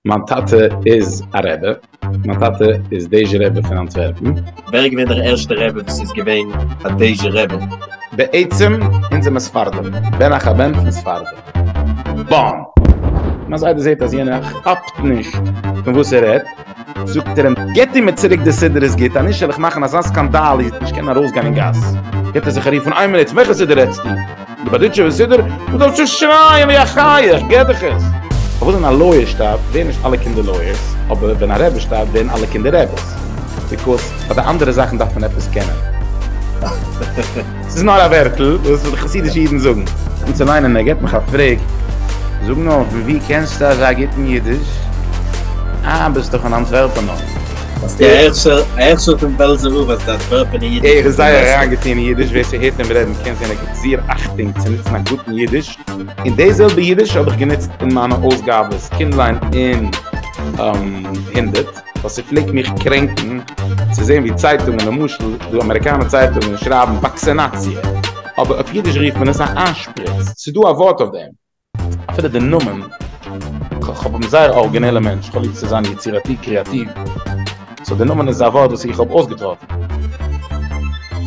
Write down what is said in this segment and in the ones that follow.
מיין טאטע איז א רעבע, מיין טאטע איז דעזשער רעבע פון אנטווערפן. ווער איז געווען דער ערשטער רעבע וואס איז געווען א דעזשער רעבע? בעצם אונז זעמער ספרדים, בן אחר בן פון ספרדים. באם! מיין זיידע זעט אז יענער כאפט נישט פון וואס ער רעדט, זאגט ער אים, געט איר מיר צוריק די סידור איז גוט, אנישט וועל איך מאכן אזא סקאנדאל איר וועט נישט קענען ארויסגיין אין גאס. געט ער זיך א רוף אן, איין מינוט, פון וועלכע סידור רעדסטו? די בארדיטשובער סידור? וואס דארפסטו שרייען ווי א חיה, איך געב דיך עס! פארוואס ווען א לויער שטארבט ווערן נישט אלע קינדער לויערס, אבער ווען א רבי שטארבט ווערן אלע קינדער רעבעס? because פאר די אנדערע זאכן דארף מען עפעס קענען. ס'איז נאר א ווערטל וואס די חסידישע אידן זאגן. אן צו ליינען ער געט מיך א פרעג, זאג נאר פון ווי קענסטו אזא גוטן אידיש? אה ביסט דאך אן אנטווערפענער. די הכשר פון בעלזער רב אז די אנטווערפענע אידיש ער איז זייער אריינגעטוהן אין אידיש, ווער ס'הערט אים רעדן קען זעהן ער גיבט זיער אכטונג צו נוצן א גוטן אידיש, און די זעלבע אידיש האב איך גענוצט אין מיינע אויסגאבעס קינדליין און הונדערט, ווייל ס'פלעגט מיך קרענקן צו זעהן ווי צייטונגען למשל די אמעריקאנער צייטונגען שרייבן וואקסינאציע, אבער אויף אידיש רופט מען עס א איינשפריץ, ס'איז דא א ווארט אויף דעם. אפילו די נאמען, כ'האב בין זייער א ארגינעלע מענטש, כ'האב ליב צו זיין יצירתי קריאטיוו, so די נאמען איז א ווארט וואס איך האב אויסגעטראפן,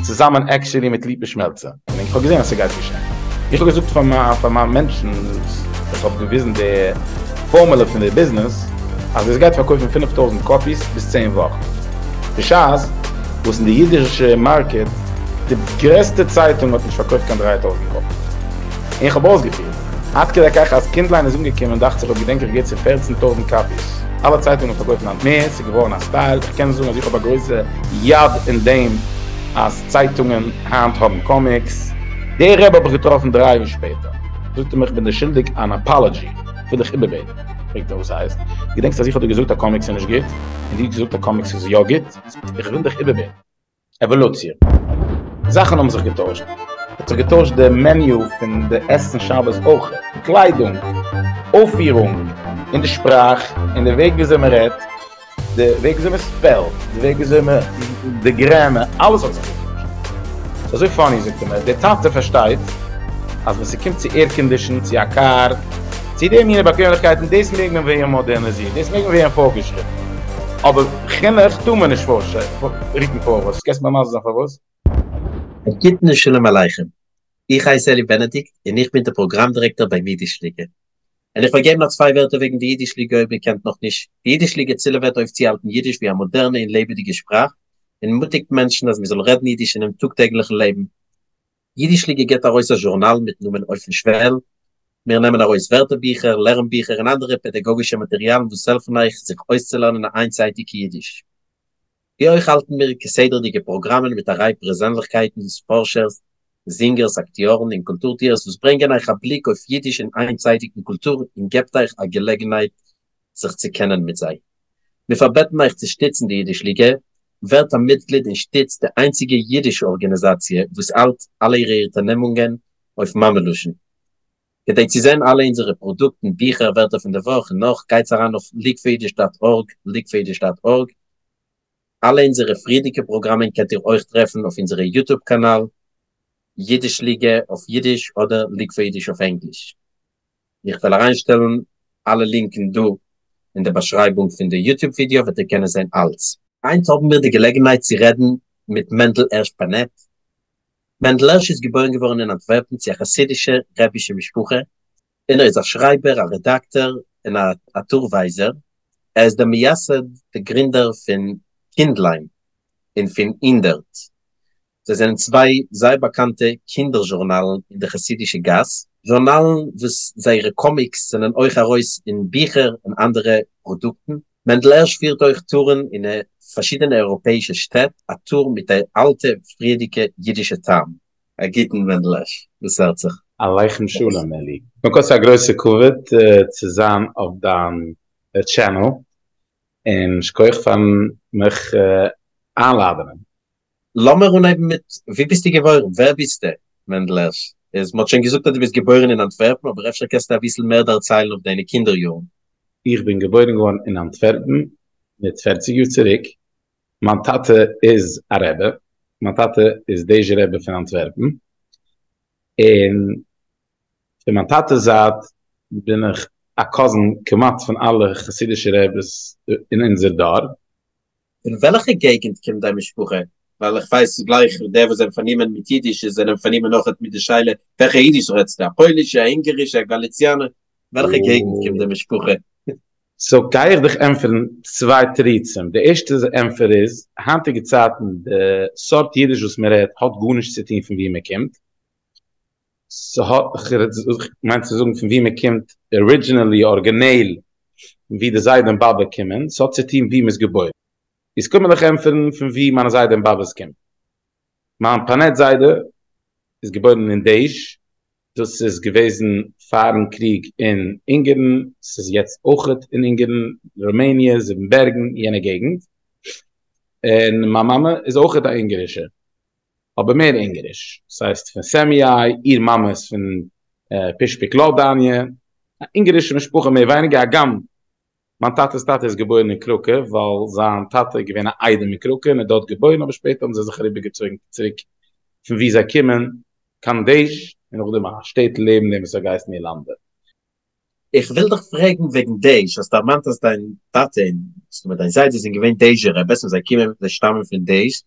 צוזאמען actually מיט ליפא שמעלצער, און איך האב געזען אז ס'גייט געשען. איך האב געזאגט פאר מיין פאר מיין מענטשן וואס איך האב געוויזן די פארמולע פון די ביזנעס, אז עס גייט פארקויפן 5000 copies ביז 10 וואכן, בשעת וואס אין די אידישע market די גרעסטע צייטונג האט נישט פארקויפט קיין 3000 copies. און איך האב אויסגעפירט. עד כדי כך אז קינדליין איז אנגעקומען, דאכט זיך אויב געדענק איך גוט, צו 14,000 copies. אלע צייטונגען פארקויפן היינט מער, ס'איז געווארן א style, איך קען זאגן אז איך האב א גרויסע יד אין דעם אז צייטונגען היינט האבן קאמיקס. דער רבי האב איך געטראפן דריי יאר שפעטער, זאגט ער מיר איך בין דיר שולדיג אן apology, איך וויל דיך איבערבעטן. פרעגט ער וואס הייסט? געדענקסט אז איך האב דיר געזאגט אז קאמיקס איז נישט גוט, און דו האסט געזאגט אז קאמיקס איז יא גוט, איך וויל דיך איבערבעטן. עוואלוציע. זאכן האבן זיך געטוישט. האט זיך געטוישט די menu פון די עסן שבת אויך. קליידונג, אויפפירונג, און די שפראך, און די וועג וויאזוי מען רעדט, די וועג וויאזוי מען spell ט, די וועג וויאזוי מען, די grammar, אלעס האט זיך געטוישט. ס'איז אזוי funny זאגט ער מיר, דער טאטע פארשטייט אז ווען ס'קומט צו air-condition, צו א קאר, צו די מיני באקוועמליכקייטן, דאס מעג מען ווערן מאדערנעזירט, דאס מעג מען ווערן פארגעשריטן, אבער חינוך טאר מען נישט רוקן פארוואס? קענסט מיר מסביר זיין פארוואס? א גוטן און שלום עליכם, איך הייס אלי בענעדיקט און איך בין דער פראגראם דירעקטאר ביים אידיש ליגע. און איך וועל געבן נאך צוויי ווערטער וועגן די אידיש ליגע אויב איר קענט נאך נישט. די אידיש ליגע צילעוועט אויפצוהאלטן אידיש ווי א מאדערנע און לעבעדיגע שפראך, און מוטיגט מענטשן אז מען זאל רעדן אידיש אינעם טאג טעגליכן לעבן. אידיש ליגע גיבט ארויס א זשורנאל מיטן נאמען אויפן שוועל. מיר נעמען ארויס ווערטערביכער, לערנביכער און אנדערע פעדאגאגישע מאטעריאלן וואס העלפן אייך זיך אויסצולערנען א איינצייטיגע אידיש. ווי אויך האלטן מיר כסדר'דיגע פראגראמען מיט א ריי פרעזענליכקייטן, פארשערס, זינגערס, אקטיארן און קולטור-טוערס וואס ברענגען אייך א בליק אויף אידיש און איינצייטיגן קולטור און געבט אייך א געלעגנהייט זיך צו קענען מיט זיי. מיר פארבעטן אייך צו שטיצן די אידיש ליגע, ווערט א מיטגליד און שטיצט די איינציגע אידיש ארגאניזאציע וואס האלט אלע אירע אונטערנעמונגען אויף מאמע לשון. כדי צו זען אלע אונזערע פראדוקטן, ביכער, ווערטער פון די וואך און נאך, גייטס אריין אויף leagueforyiddish dot org, leagueforyiddish dot org. אלע אונזערע פריערדיגע פראגראמען קענט איר אויך טרעפן אויף אונזערע YouTube קאנאל, אידיש ליגע אויף אידיש אדער League for Yiddish אויף ענגליש. איך וועל אריינשטעלן אלע לינקן דא אין די באשרייבונג פון די YouTube ווידעא וועט איר קענען זען אלץ. היינט האבן מיר די געלעגנהייט צו רעדן מיט מענדל הערש פאנעט. מענדל הערש איז געבוירן געווארן אין אנטווערפן צו א חסידישע רבי'שע משפחה, און ער איז א שרייבער, א רעדאקטאר און א טור-ווייזער. ער איז דער מייסד, דער גרינדער פון קינדליין און פון הונדערט. זיי זענען צוויי זייער באקאנטע קינדער זשורנאלן אין די חסידישע גאס, זשורנאלן וואס זייערע קאמיקס זענען אויך ארויס אין ביכער און אנדערע פראדוקטן. מענדל הערש פירט אויך טורן אין פארשידענע אייראפעאישע שטעט, א טור מיט א אלטע פריערדיגע אידישע טעם. א גוטן מענדל הערש, וואס הערט זיך? עליכם שלום אלי. קודם כל ס'איז א גרויסע כבוד צו זיין אויף דיין channel, און שכוח פארן מיך איינלאדענען. לאמיר אנהייבן מיט ווי ביסטו געבוירן? ווער ביסטו? מענדל הערש, איז מ'האט שוין געזאגט אז דו ביסט געבוירן אין אנטווערפן, אבער אפשר קענסטו אביסל מער דערציילן אויף דיינע קינדער יארן. איך בין געבוירן געווארן אין אנטווערפן מיט פערציג יאר צוריק, מיין טאטע איז א רעבע, מיין טאטע איז דעזשער רעבע פון אנטווערפן, און פון מיין טאטע'ס זייט בין איך א. א cousin כמעט פון אלע חסידישע רעבעס אין אונזער דור. פון וועלכע געגענט קומט דיין משפחה? ווייל איך ווייס גלייך די וואס זענען פארנומען מיט אידיש זענען פארנומען אויכעט מיט די שאלה וועלכע אידיש רעדסטו א פוילישע א אונגערישע א גאליציאנע וועלכע געגענט קומט די משפחה? סאו גיי איך דיך ענטפערן צוויי תירוצים, די ערשטע ענטפער איז, היינטיגע צייטן די סארט אידיש וואס מען רעדט האט גארנישט צו טון פון ווי מען קומט, ס'האט, כ'מיין צו זאגן פון ווי מען קומט originally, ארגינעל, פון ווי די זיידע און באבע קומען, ס'האט צו טון ווי מ'איז געבוירן. איז קודם וועל איך ענטפערן פון ווי מיינע זיידע און באבעס קומען. מיין פאנעט זיידע איז געבוירן אין דעעש, דאס איז געוועזן פארן קריג אין אונגערן, ס'איז יעצט אויכעט אין אונגערן, רומעניע, זיבנבערגן, יענע געגנט. און מיין מאמע איז אויכעט א אונגערישע. אבער מער אונגעריש, ס'הייסט פון סעמיאי, איר מאמע איז פון פישפיקלאדאניע, א אונגערישע משפחה מער ווייניגער, הגם מיין טאטע'ס טאטע איז געבוירן אין קראקע, ווייל זיין טאטע איז געווען א איידעם אין קראקע און איז דארט געבוירן, אבער שפעטער האבן זיי זיך אריבערגעצויגן צוריק פון וואו זיי קומען קיין דעעש, און נאכדעם א שטעטל לעבן דעם וואס האט געהייסן אילאנדע. איך וויל דיך פרעגן וועגן דעעש, האסט דערמאנט אז דיין טאטע און מסתמא דיין זיידע זענען געווען דעעשער רעבעס און זיי קומען, זיי שטאמען פון דעעש,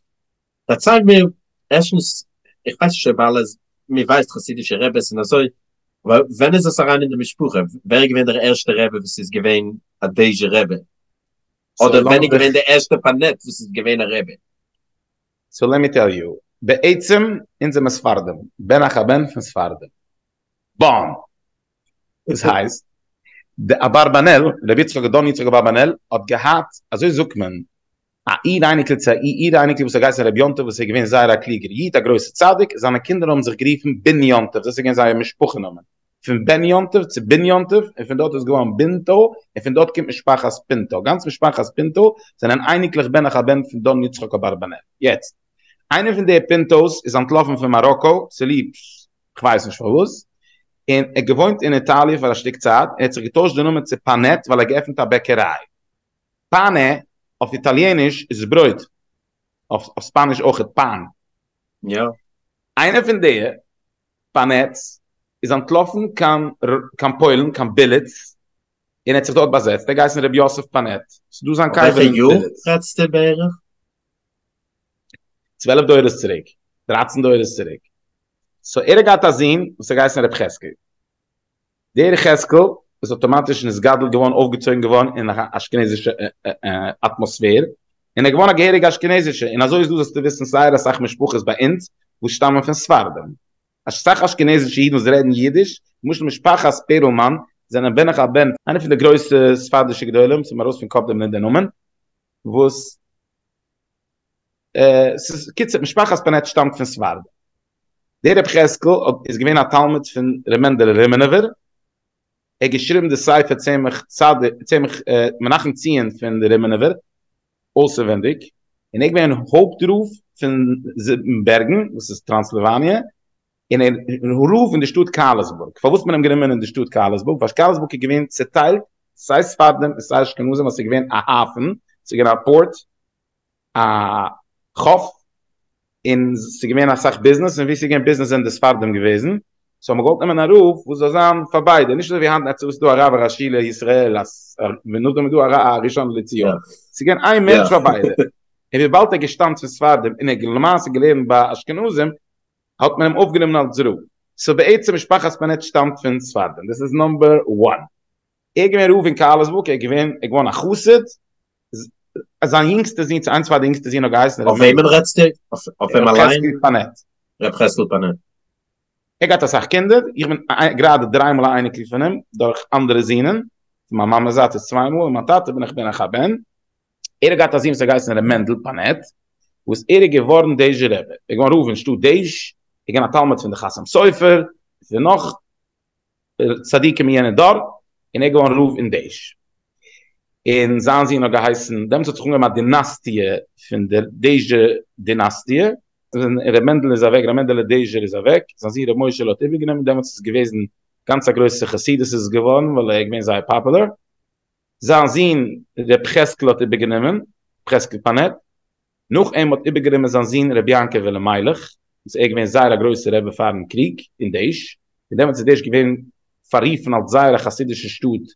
דערצייל מיר, ערשטנס, איך ווייס נישט אויב אלע, מען ווייסט חסידישע רעבעס און אזוי, אבער ווען איז עס אריין אין די משפחה? ווער איז געווען דער ערשטער רבי וואס איז געווען א דעעשער רבי? אדער ווען איז געווען דער ערשטער פאנעט וואס איז געווען א רבי? סאו let me tell you, בעצם אונז זעמער ספרדים, בן אחר בן פון ספרדים. באן! דאס הייסט, די אברבנאל, רבי יצחק דון יצחק אברבנאל האט געהאט, אזוי זאגט מען, א איר אייניקל צו א איר אייניקל וואס האט געהייסן רבי יום טוב וואס איז געווען זייער א קלוגער איד א גרויסער צדיק, זיינע קינדער האבן זיך גערופן בן יום טוב, דאס איז געווען זייער משפחה נאמען, פון בן יום טוב צו בן יום טוב, און פון דארט איז געווארן בינטא, און פון דארט קומט משפחת פינטו, גאנץ משפחת פינטו זענען אייניקלעך בן אחר בן פון דון יצחק אברבנאל. יעצט, איינער פון די פינטאוס איז אנטלאפן פון מאראקא צוליב כ'ווייס נישט פארוואס, און ער האט געוואוינט אין איטאליע פאר א שטיק צייט, ער האט זיך געטוישט די נאמען צו פאנעט ווייל ער האט געעפנט א בעקעריי. pane אויף איטאליעניש איז ברויט, אויף ספאניש אויכעט pan. יא. איינער פון די פאנעטס איז אנטלאפן קיין קיין פוילן קיין ביליץ און ער האט זיך דארט באזעצט, ער האט געהייסן ר' יוסף פאנעט, ס'איז דא זיין אויף קבר וועלכע אין יאר ביליץ. רעדסטו בערך? 12 דורות צוריק, 13 דורות צוריק. so ער האט געהאט א זון וואס האט געהייסן ר' חזקאל. דער ר' חזקאל איז אטאמאטיש נתגדל געווארן, אויפגעצויגן געווארן אין א אשכנזישע אטמאספער, און ער איז געווארן א געהעריגע אשכנזישע, און אזוי איז דא זאלסטו וויסן זייער אסאך משפחות ביי אונז וואס שטאמען פון ספרדים, אסאך אשכנזישע אידן וואס רעדן אידיש, למשל משפחת פערלמאן זענען בן אחר בן, איינער פון די גרויסע ספרדישע גדולים, ס'איז מיר ארויס פון קאפ דעם נאמען, וואס ס'איז קיצור משפחת פאנעט שטאמט פון ספרד. דער רבי חזקאל איז געווען א תלמיד פון ר' מענדעלע רימינובער, ער האט געשריבן די ספר צמח צדיק, צמח מנחם ציון פון די רימינובער אויסענווענדיג, און ער איז געווען הויפט רב פון זיבנבערגן וואס איז טראנסילוואניע, און ער איז רב אין די שטאט קארלסבורג. פארוואס האט מען אים גענומען אין די שטאט קארלסבורג? ווייל קארלסבורג איז געווען צעטיילט סיי ספרדים און סיי אשכנזים ווייל ס'איז געווען א האפן, ס'איז געווען א port, א חוף, און ס'איז געווען אסאך ביזנעס, און וואו ס'איז געווען ביזנעס זענען די ספרדים געוועזן, so האט מען געוואלט נעמען א רב וואס זאל זיין פאר ביידע, נישט אזוי ווי היינט ס'איז דא א רב הראשי לישראל, און נאכדעם איז דא א ראשון לציון, ס'איז געווען איין מענטש פאר ביידע, און וויבאלד ער האט געשטאמט פון ספרדים און ער האט למעשה געלערנט ביי אשכנזים, האט מען אים אויפגענומען אלס רב, so בעצם משפחת פאנעט שטאמט פון ספרדים, דאס איז number one. ער איז געווען רב אין קארלסבורג, ער איז געווען, ער איז געווארן א חסיד, זיין יונגסטע זון, צו איינס פאר די יונגסטע זון האט געהייסן ר' אויף וועמען רעדסטו? אויף אים אליין? ר' חזקאל פאנעט. ר' חזקאל פאנעט. ער האט געהאט אסאך קינדער, איך בין גראדע דריי מאל א אייניקל פון אים, דורך אנדערע זונען, פון מיין מאמע'ס זייט איז צוויי מאל, און מיין טאטע בין איך בן אחר בן. ער האט געהאט א זון וואס האט געהייסן ר' מענדל פאנעט, וואס ער איז געווארן דעעשער רבי, ער איז געווארן רב אין שטאט דעעש, ער איז געווען א תלמיד פון די חתם סופר, פון נאך צדיקים אין יענע דור, און ער איז געווארן רב אין דעעש. און זיין זון האט געהייסן, דעמאלטס האט זיך אנגעהויבן א דינאסטיע פון דער דעעשער דינאסטיע, ווען ר' מענדל איז אוועק, ר' מענדעלע דעעשער איז אוועק, זיין זון ר' משה'לע האט איבערגענומען, דעמאלטס איז געוועזן גאנץ א גרויסע חסידות איז עס געווארן, ווייל ער איז געווען זייער פאפולער. זיין זון ר' חזקאל האט איבערגענומען, ר' חזקאל פאנעט, נאך אים האט איבערגענומען זיין זון ר' יעקב אלימלך, וואס ער איז געווען זייער א גרויסער רבי פארן קריג אין דעעש, און דעמאלטס איז דעעש געווען פאררופן אלס זייער א חסידישע שטאט.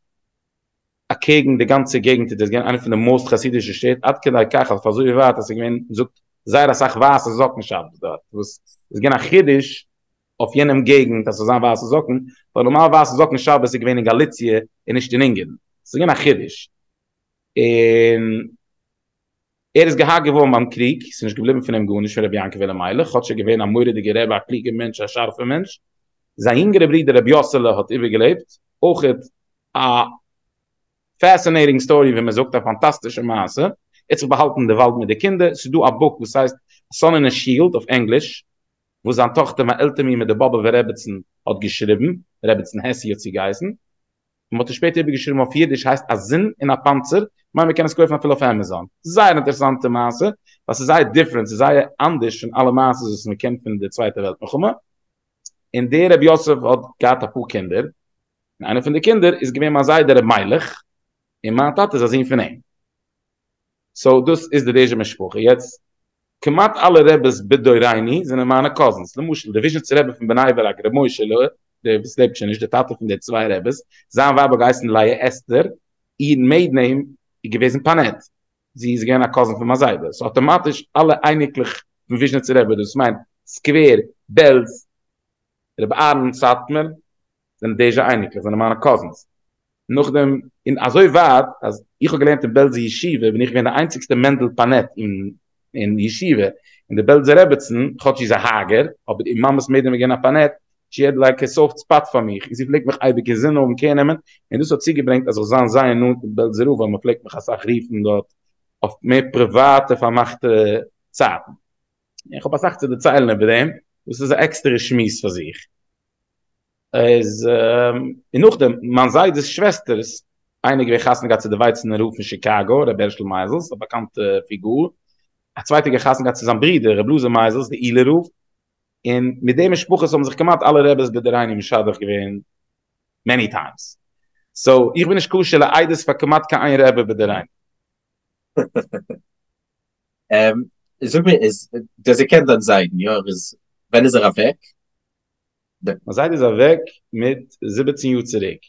אקעגן די גאנצע געגנט איז דאס געווען איינע פון די מאוסט חסידישע שטעט עד כדי כך אויף אזוי ווייט אז ס'איז געווען מ'זאגט זייער אסאך ווייסע זאקן שבת דארט וואס איז געווען א חידוש אויף יענעם געגנט אז ס'זאל זיין ווייסע זאקן ווייל נארמאל ווייסע זאקן שבת איז געווען אין גאליציע און נישט אין אונגערן ס'איז געווען א חידוש און ער איז געהארגט געווארן ביים קריג, ס'איז נישט געבליבן פון אים גארנישט פון רבי יעקב אלימלך, כאטש ער איז געווען א מורא'דיגער רבי, א קלוגער מענטש, א שארפער מענטש. זיין יונגערע ברודער רבי יאסעלע האט איבערגעלעבט, אויכעט א fascinating story ווי מען זאגט, א פאנטאסטישע מעשה, ער האט זיך באהאלטן אין די וואלד מיט די קינדער, ס'איז דא א book וואס הייסט Son in a Shield אויף ענגליש, וואס זיין טאכטער מיין עלטער מומע די באבעווער רעבעצן האט געשריבן, רעבעצן העסי האט זי געהייסן, און מ'האט עס שפעטער איבערגעשריבן אויף אידיש הייסט א זון אין א פאנצער, כ'מיין מ'קען עס קויפן אפילו אויף עמעזאן. זייער אינטערעסאנטע מעשה, ווייל ס'איז זייער different, ס'איז זייער אנדערש פון אלע מעשות וואס מ'קען פון די צווייטע וועלט מלחמה. און דער רבי יוסף האט געהאט אפאר קינדער, און איינער פון די קינדער איז געווען מיין זיידע ר' מיילעך, און מיין טאטע איז א זון פון אים. so דאס איז די דעזשע משפחה. יעצט, כמעט אלע רעבעס בדורינו זענען מיינע cousins. למשל, דער וויזשניצער רבי פון בני ברק, ר' משה'לע, דער וואס לעבט שוין נישט, דער טאטע פון די צוויי רעבעס, זיין ווייב האט געהייסן לאה אסתר, איר maiden name איז געוועזן פאנעט. זי איז געווען א cousin פון מיין זיידע. so אטאמאטיש אלע אייניקלעך פון וויזשניצער רבי, דאס מיינט סקווער, בעלז, רבי אהרן סאטמאר, זענען דעזשע אייניקלעך, זענען מיינע cousins. נאכדעם, און אזוי ווייט אז איך האב געלערנט אין בעלזע ישיבה, בין איך געווען די איינציגסטע מענדל פאנעט אין ישיבה, און די בעלזע רעבעצן, כאטש זי איז א האגער, אבער איר מאמע'ס maiden איז געווען א פאנעט, she had like a soft spot פאר מיך, און זי פלעגט מיך אייביג אין זין האבן care נעמען, און דאס האט צוגעברענגט אז איך זאל זיין זייער נאנט מיט בעלזער רב, ווייל מען פלעגט מיך אסאך רופן דארט אויף מער פריוואטע פארמאכטע צייטן. איך האב אסאך צו דערציילן איבער דעם, דאס איז א עקסטערע שמועס פאר זיך. איז און נאכדעם מיין זיידע'ס שוועסטערס, איינער געווען חתונה געהאט צו די ווייצענער רב פון שיקאגא, רבי הערשל מייזעלס, א באקאנטע פיגור, א צווייטער געווען חתונה געהאט צו זיין ברודער רבי אלעזר מייזעלס, די אילער רב, און מיט די משפחות האבן זיך כמעט אלע רעבעס בדורינו משדך געווען many times. so איך בין נישט כשר לעדות פאר כמעט קיין איין רבי בדורינו. זאג מיר, איז דו האסט געקענט דיין זיידן, יא? ער איז, ווען איז ער אוועק? מיין זיידע איז אוועק מיט זיבעצן יאר צוריק.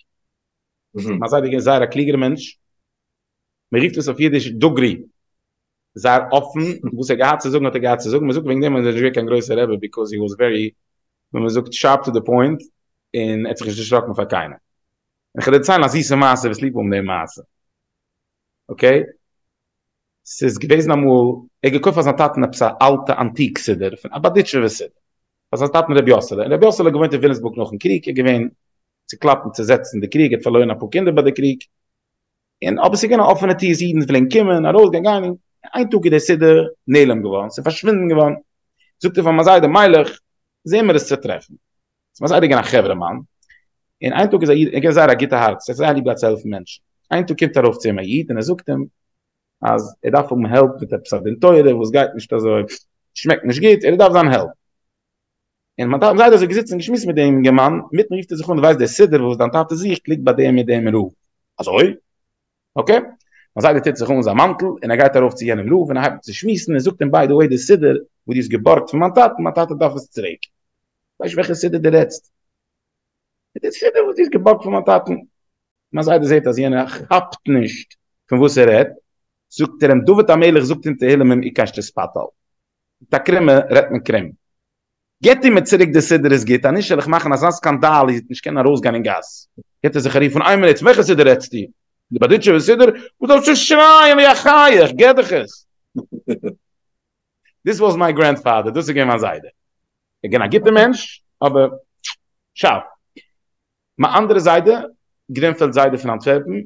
מיין זיידע איז געווען זייער א קלוגער מענטש, מען רופט עס אויף אידיש דוגרי, זייער אפן, וואס ער האט געהאט צו זאגן האט ער געהאט צו זאגן, מען זאגט וועגן דעם אז ער איז נישט געווען קיין גרויסער רבי because he was very, ווי מען זאגט sharp to the point, און ער האט זיך נישט דערשראקן פאר קיינעם. און כ'וועל דערציילן א זיסע מעשה וועסט ליב האבן די מעשה. okay? ס'איז געוועזן אמאל, ער האט געקויפט פאר זיין טאטן עפעס א אלטע אנטיק סידור, פון א בארדיטשובער סידור, פאר זיין טאטן רבי יאסעלע, און רבי יאסעלע האט געוואוינט אין וויליאמסבורג נאכן קריג, ער איז געווען צוקלאפט און צוזעצט אין די קריג, ער האט פארלוירן אפאר קינדער ביי די קריג, און אבער ס'איז געווען א אפענע טיר, אידן פלעגן קומען, ארויסגיין, גיין, און איין טאג איז דער סידור נעלם געווארן, ס'איז פארשווינדן געווארן, זאגט ער פאר מיין זיידע מיילעך, זע מיר עס צו טרעפן. איז מיין זיידע געווען א חברה מאן, און איין טאג איז א איד, ער האט געהאט זייער א גוטע הארץ, ער האט זייער ליב געהאט צו העלפן מענטשן, איין טאג קומט ארויף צו אים א איד און ער זאגט אים אז ער דארף האבן help מיט עפעס א דין תורה וואס גייט נישט אזוי, שמעקט נישט גוט, ער דארף זיין help. און מיין זיידע האט אזוי געזיצן און געשמועסט מיט דעם אינגערמאן, אינמיטן רופט ער זיך אן, דו ווייסט דער סידור וואס דיין טאטע זוכט ליגט ביי דעם און דעם רב. אזוי? okay. מיין זיידע טוט זיך אן זיין מאנטל און ער גייט ארויף צו יענעם רב און ער הייבט אן צו שמועסן און זאגט אים by the way די סידור וואס דו האסט געבארגט פון מיין טאטן, מיין טאטע דארף עס צוריק. ווייסט וועלכע סידור דו רעדסט? די סידור וואס דו האסט געבארגט פון מיין טאטן. מיין זיידע זעט אז יענער כאפט נישט פון וואס ער רעדט, זאגט ער אים, דוד המלך זאגט אין תהילים אם עקש תתפתל. מיט א קרומע רעדט מען קרום. געבט איר מיר צוריק די סידור איז גוט, אנישט וועל איך מאכן אזא סקאנדאל איר וועט נישט קענען ארויסגיין אין גאס. געבט ער זיך א רוף אן איין מינוט, פון וועלכע סידור רעדסטו? די בארדיטשובער סידור? וואס דארפסטו שרייען ווי א חיה, איך געב דיך עס. This was my grandfather, דאס איז געווען מיין זיידע. ער איז געווען א גוטער מענטש, אבער שארף. מיין אנדערע זיידע, גרינפעלד זיידע פון אנטווערפן,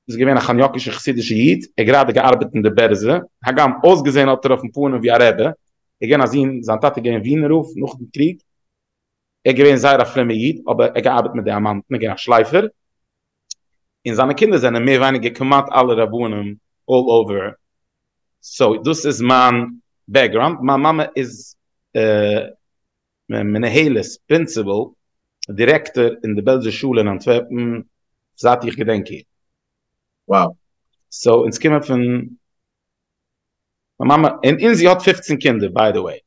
איז געווען א חניאקישע חסידישע איד, ער האט גראדע געארבעט אין די בערזע, הגם אויסגעזען האט ער אויפן פנים ווי א רעבע, ער איז געווען א זון, זיין טאטע איז געווען ווינער רב נאכן קריג, ער איז געווען זייער א פרומער איד, אבער ער האט געארבעט מיט דיאמאנטן, ער איז געווען א שלייפער, און זיינע קינדער זענען מער ווייניגער כמעט אלע רבנים all over, so דאס איז מיין background, מיין מאמע איז מנהלת, principal, דירעקטאר אין די בעלזער שולע אין אנטווערפן זייט איך געדענק איר. Wow. so אונז קומען פון מיין מאמע, און זי האט פופצן קינדער by the way.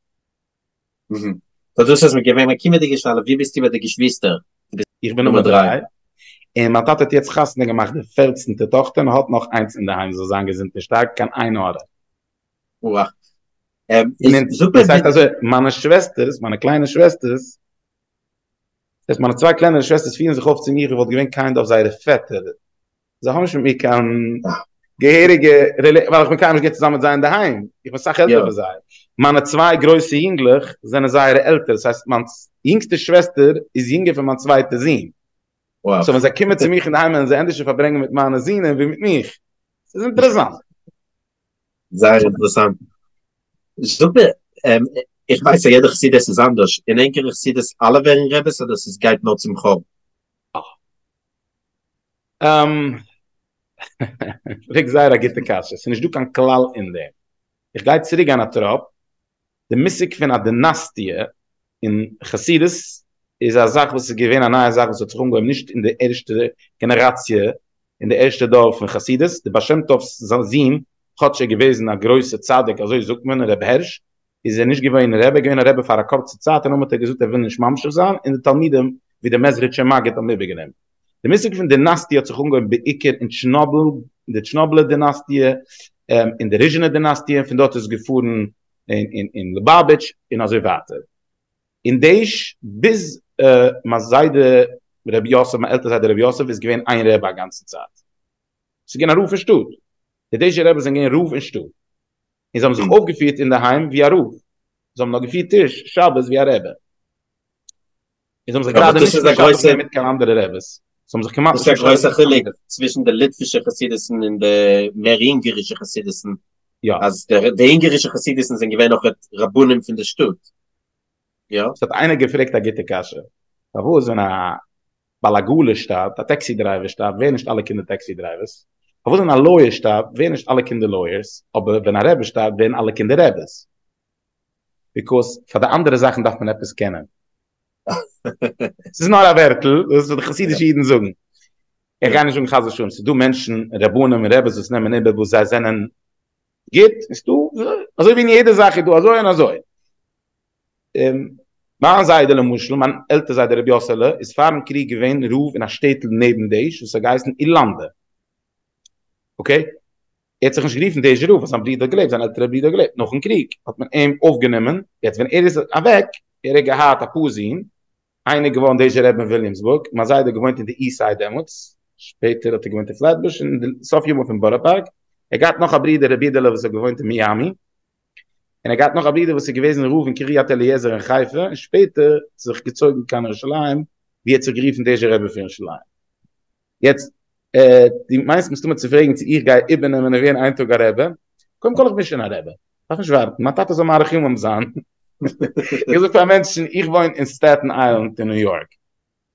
So דאס איז געווען מיין קומענדיגע שאלה, ווי ביסטו ביי די געשוויסטער? איך בין נומער דריי. און מיין טאטע האט יעצט חתונה געמאכט די פערצנטע טאכטער און האט נאך איינס אינדערהיים זאל זיין געזונט און שטארק קיין עין הרע. דאס הייסט אזוי, מיינע שוועסטערס, מיינע קליינע שוועסטערס, דאס הייסט מיינע צוויי קלענערע שוועסטערס פירן זיך אויף צו מיר ווי וואלט געווען kind of זייערע פעטער, זיי האבן נישט מיט מיר קיין געהעריגע ווייל איך בין קיינמאל נישט געווען צוזאמען מיט זיי אינדערהיים, איך בין סאך עלטער פון זיי, מיינע צוויי גרויסע יונגלעך זענען זייערע עלטער, דאס הייסט מיין יונגסטע שוועסטער איז יונגער פון מיין צווייטע זון, so ווען זיי קומען צו מיך אינדערהיים וועלן זיי ענדערש פארברענגען מיט מיינע זינען ווי מיט מיך, ס'איז אינטערעסאנט. זייער אינטערעסאנט. זאג מיר, איך ווייס אז יעדע חסידות איז אנדערש, אין ענקערע חסידות אלע ווערן רעבעס אדער ס'איז גייט נאר צום חור? פרעגסט זייער א גוטע קשיא, ס'איז נישט דא קיין כלל אין דעם. איך גיי צוריק גיין א טראפ, די מושג פון א דינאסטיע אין חסידות איז א זאך וואס איז געווען א נייע זאך וואס האט זיך אנגעהויבן נישט אין די ערשטע גענעראציע, אין די ערשטע דור פון חסידות, די בעל שם טוב'ס זון, כאטש ער איז געוועזן א גרויסע צדיק אזוי זאגט מען, ר' הערש, איז ער נישט געווען רבי, ער איז געווען א רבי פאר א קורצע צייט און נאכדעם האט ער געזאגט ער וויל נישט ממשיך זיין און די תלמידים ווי דער מעזריטשער מגיד האבן איבערגענומען. די מושג פון דינאסטיע האט זיך אנגעהויבן בעיקר אין טשערנאבל, אין די טשערנאבלער דינאסטיע, אין די ריזשינער דינאסטיע, און פון דארט איז עס געפארן אין ליובאוויטש און אזוי ווייטער. אין דעעש ביז מיין זיידע רבי יוסף, מיין עלטער זיידע רבי יוסף איז געווען איין רבי א גאנצע צייט. ס'איז געווען א רב אין שטאט. די דעעשער רביס זענען געווען רב אין שטאט. און זיי האבן זיך אויפגעפירט אינדערהיים ווי א רב, זיי האבן נאר געפירט טיש שבת ווי א רבי, און זיי האבן זיך גראדע נישט משתף געווען מיט קיין אנדערע רעבעס, זיי האבן זיך כמעט נישט משתף געווען מיט קיין חילוק צווישן די ליטווישע חסידות'ן און די מער אונגערישע חסידות'ן, אז די אונגערישע חסידות'ן זענען געווען נאך רבנים פון די שטאט, יא? ס'האט איינער געפרעגט א גוטע קשיא, פארוואס ווען א בעל עגלה שטארבט, א taxi driver שטארבט, ווערן נישט אלע קינדער taxi drivers? פארוואס ווען א לויער שטארבט, ווערן נישט אלע קינדער lawyers, אבער ווען א רבי שטארבט, ווערן אלע קינדער רעבעס? because פאר די אנדערע זאכן דארף מען עפעס קענען. ס'איז נאר א ווערטל, דאס איז וואס די חסידישע אידן זאגן. איך גיי נישט זאגן חס ושלום, ס'איז דא מענטשן, רבנים און רעבעס וואס נעמען איבער וואס זיי זענען גוט, איז דא, אזוי ווי אין יעדע זאך איז דא אזוי און אזוי. מיין זיידע למשל, מיין עלטער זיידע רבי יאסעלע, איז פארן קריג געווען רב אין א שטעטל נעבן דעעש וואס האט געהייסן אילאנדע. okay? ער האט זיך נישט גערופן דעעשער רב ווייל זיין ברודער האט געלעבט, זיין עלטערע ברודער האט געלעבט. נאכן קריג האט מען אים אויפגענומען, יעצט ווען ער איז אוועק, ער האט געהאט אפאר זין, איינער איז געווארן דעעשער רבי אין וויליאמסבורג, מיין זיידע האט געוואוינט אין די east side דעמאלטס, שפעטער האט ער געוואוינט אין פלעטבוש, און אין די סוף ימים אין בארא פארק, ער האט געהאט נאך א ברודער רבי אידעלע וואס האט געוואוינט אין מיאמי, און ער האט געהאט נאך א ברודער וואס איז געוועזן רב אין קריית אליעזר אין חיפה, און שפעטער זיך געצויגן קיין ירושלים, ווי ער האט זיך גערופן דעעשער רבי פון ירושלים. יעצט, דו מיינסט מסתמא צו פרעגן צו איך גיי איבערנעמען און ווערן איין טאג א רבי, קודם כל איך בין שוין א רבי, דארף נישט ווארטן, מיין טאטע זאל מאריך ימים זיין. איך זאג פאר מענטשן, איך וואוין אין סטעטן איילענד אין ניו יארק,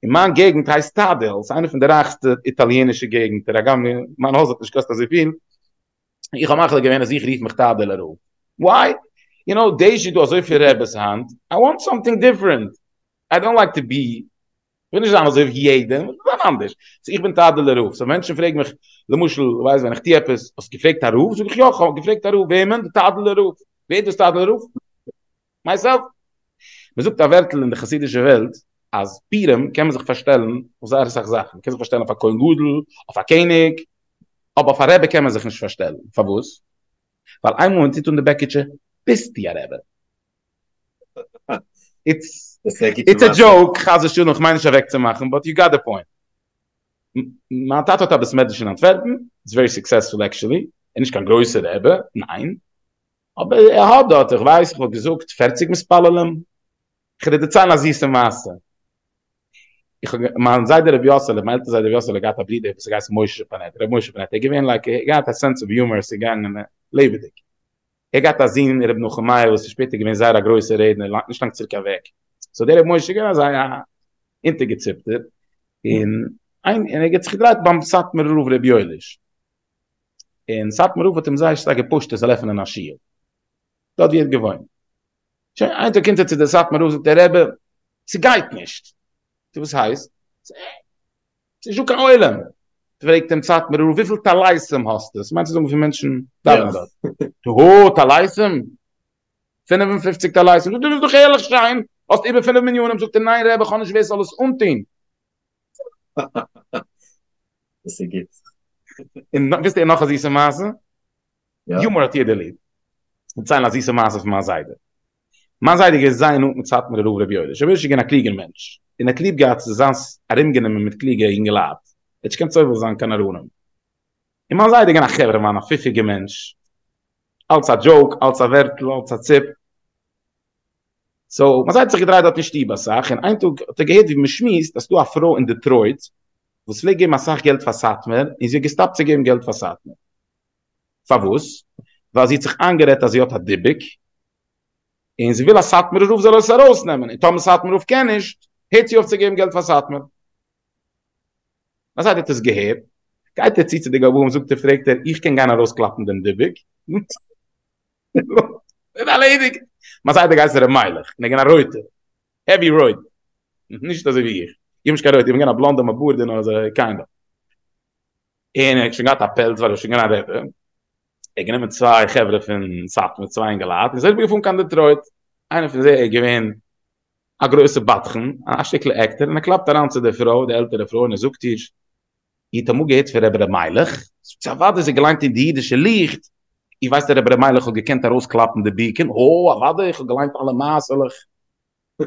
און מיין געגנט הייסט סטאדעל, ס'איז איינע פון די רייכסטע איטאליענישע געגנטער, הגם מיין הויז האט נישט געקאסט אזויפיל, איך האב מחליט געווען אז איך רוף מיך טאדעלער רב. why? you know, דעיש איז דא אזויפיל רעבעס היינט, I want something different, I don't like to be, איך וויל נישט זיין אזוי ווי יעדעם, איך וויל זיין אנדערש. so איך בין טאדעלער רב. so מענטשן פרעגן מיך, למשל, ווייסט ווען איך טו עפעס, האסט געפרעגט א רב? זאג איך יא, איך האב געפרעגט א רב. וועמען? די טאדעלער רב. ווער איז דאס טאדעלער רב? myself. מען זאגט א ווערטל אין די חסידישע וועלט אז פורים קען מען זיך פארשטעלן אויף זייער אסאך זאכן, מען קען זיך פארשטעלן אויף א כהן גדול, אויף א קעניג, אבער אויף א רבי קען מען זיך נישט פארשטעלן, פארוואס? ווייל איינמאל מען טוט אן די בעקיטשע ביסטו א רבי. it's a joke, חס ושלום, איך מיין נישט אוועקצומאכן, but you got the point. מיין טאטע האט א בית מדרש אין אנטווערפן, it's very successful actually, ער איז נישט קיין גרויסער רבי, ניין, אבער ער האט דארט, איך ווייס, איך וואלט געזאגט פערציג מתפללים. איך וועל דיר דערציילן א זיסע מעשה. איך האב, מיין זיידע רבי יאסעלע, מיין עלטער זיידע רבי יאסעלע האט געהאט א ברודער וואס האט געהייסן משה פאנעט, רבי משה פאנעט, ער איז געווען like, ער האט געהאט א sense of humor, עס איז געגאנגען לעבעדיג. ער האט געהאט א זון רבי נחום מאיר וואס איז שפעטער געווען זייער א גרויסער רעדנער, נישט לאנג צוריק אוועק. so דער רבי משה איז געווען אזא אונטערגעציפטער, און איין, און ער האט זיך געדרייט ביים סאטמארער רב רבי יואליש. און סאטמאר רב האט אים זייער שטארק געפושט ער זאל עפענען א שול דארט ווי ער האט געוואוינט. שוין, איין טאג קומט ער צו דער סאטמאר רב זאגט ער רבי ס'גייט נישט. זאגט ער וואס הייסט? ס'איז נישט דא קיין עולם. פרעגט אים סאטמאר רב וויפיל טליתים האסטו? ס'מיינט צו זאגן וויפיל מענטשן דאווענען דארט. זאגט ער הא טליתים? 55 טליתים. זאגט ער דאס איז דאך הערליך שיין, האסט איבער פינף מניינים. זאגט ער ניין רבי איך האב נישט ווער ס'זאל עס אנטון. דאס איז גוט. און ווילסט הערן נאך א זיסע מעשה? יומאר האט יעדער ליב. דערציילן א זיסע מעשה פון מיין זיידע. מיין זיידע איז געווען זייער נאנט מיט סאטמארער רב רבי יואליש. רבי יואליש איז געווען א קלוגער מענטש, און ער האט ליב געהאט צו זיין ארומגענומען מיט קלוגע יונגעלייט. ער האט נישט געקענט סובל זיין קיין נאראנים. און מיין זיידע איז געווען א חברה מאן, א פיפיגער מענטש. אלץ א דזשאוק, אלץ א ווערטל, אלץ א ציפ. סאו, מיין זיידע האט זיך געדרייט דארט אין שטוב אסאך, און איין טאג האט ער געהערט ווי מען שמועסט אז ס'דא א פרוי אין דעטרויט וואס פלעגט געבן אסאך געלט פאר סאטמאר, און זי האט געסטאפט צו געבן געלט פאר סאטמאר. פארוואס? ווייל זי האט זיך איינגערעדט אז זי האט א דיבוק, און זי וויל אז סאטמארער רב זאל עס ארויסנעמען, און טאמער סאטמאר רב קען נישט, הערט זי אויף צו געבן געלט פאר סאטמאר. מיין זיידע האט עס געהערט, גייט ער צו צו די גבאים זאגט ער פרעגט ער, איך קען גיין ארויסקלאפן דעם דיבוק? איז ארלעדיגט. מיין זיידע געהייסן ר' מיילעך, און ער געווען א רויטער, העווי רויט, נישט אזוי ווי איך, איך בין נישט קיין רויטער, איך בין געווען א בלאנדער מיט בארד און אזוי קיינד אוו. און ער האט שוין געהאט א פעלץ ווייל ער איז שוין געווען א רבי, ער האט גענומען צוויי חברה פון סאטמאר, צוויי אינגעלייט, און זיי זענען געפארן קיין דעטרויט, איינער פון זיי איז געווען א גרויסע בדחן, א שטיקל עקטער, און ער קלאפט אריין צו די פרוי, די עלטערע פרוי, און ער זאגט איר, איר האט אמאל געהערט פון רבי ר' מיילעך? זאגט זי, אוודאי, זי האט געליינט אין די אידישע ליכט, איר ווייסט אז רבי ר' מיילעך האט געקענט ארויסקלאפן דיבוקים? הו, אוודאי, איך האב געליינט אלע מעשה'לעך.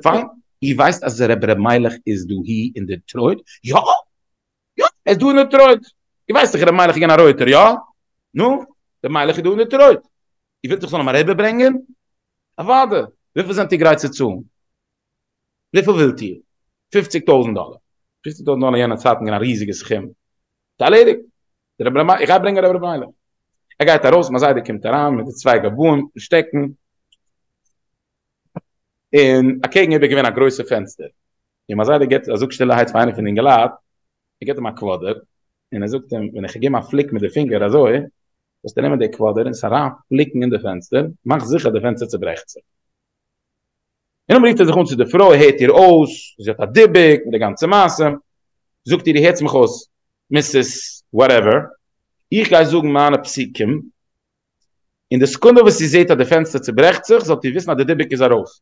פיין, איר ווייסט אז רבי ר' מיילעך איז דאהי אין דעטרויט? יא! יא, ער איז דא אין דעטרויט. איר ווייסט דאך רבי מיילעך איז געווען א רויטער, יא? נו, רבי מיילעך איז דא אין דעטרויט. איר ווילט איך זאל אים אריבערברענגען? אוודאי. וויפיל זענט איר גרייט צו צאלן? וויפיל ווילט איר? פופציג טויזנט דאלער. פופציג טויזנט דאלער אין יענע צייטן געווען א ריזיגע סכום. ס'איז ארלעדיגט. דער רבי ר' מיילעך, איך גיי ברענגען רבי ר' מיילעך. ער גייט ארויס, מיין זיידע קומט אריין מיט די צוויי גבאים מיטן שטעקן. און אקעגן איבער איז געווען א גרויסע פענסטער. און מיין זיידע געבט א זאג שטילערהייט פאר איינער פון די אינגעלייט, ער געבט אים א קוואדער, און ער זאגט אים, ווען איך גיב אים א פליק מיט די פינגער אזוי, זאלסטו נעמען די קוואדער און עס אריין פליקן אין די פענסטער, מאך זיכער די פענסטער צוברעכט זיך. און נאכדעם רופט ער זיך אן צו די פרוי, הערט איר אויס, זי האט א דיבוק מיט די גאנצע מעשה, זאגט איר, הערטס מיך אויס, מיסיס וואטעווער, איך גיי זאגן מיינע פסוקים, אין די סעקונדע וואס איר זעט אז די פענסטער צוברעכט זיך, זאלט איר וויסן אז די דיבוק איז ארויס.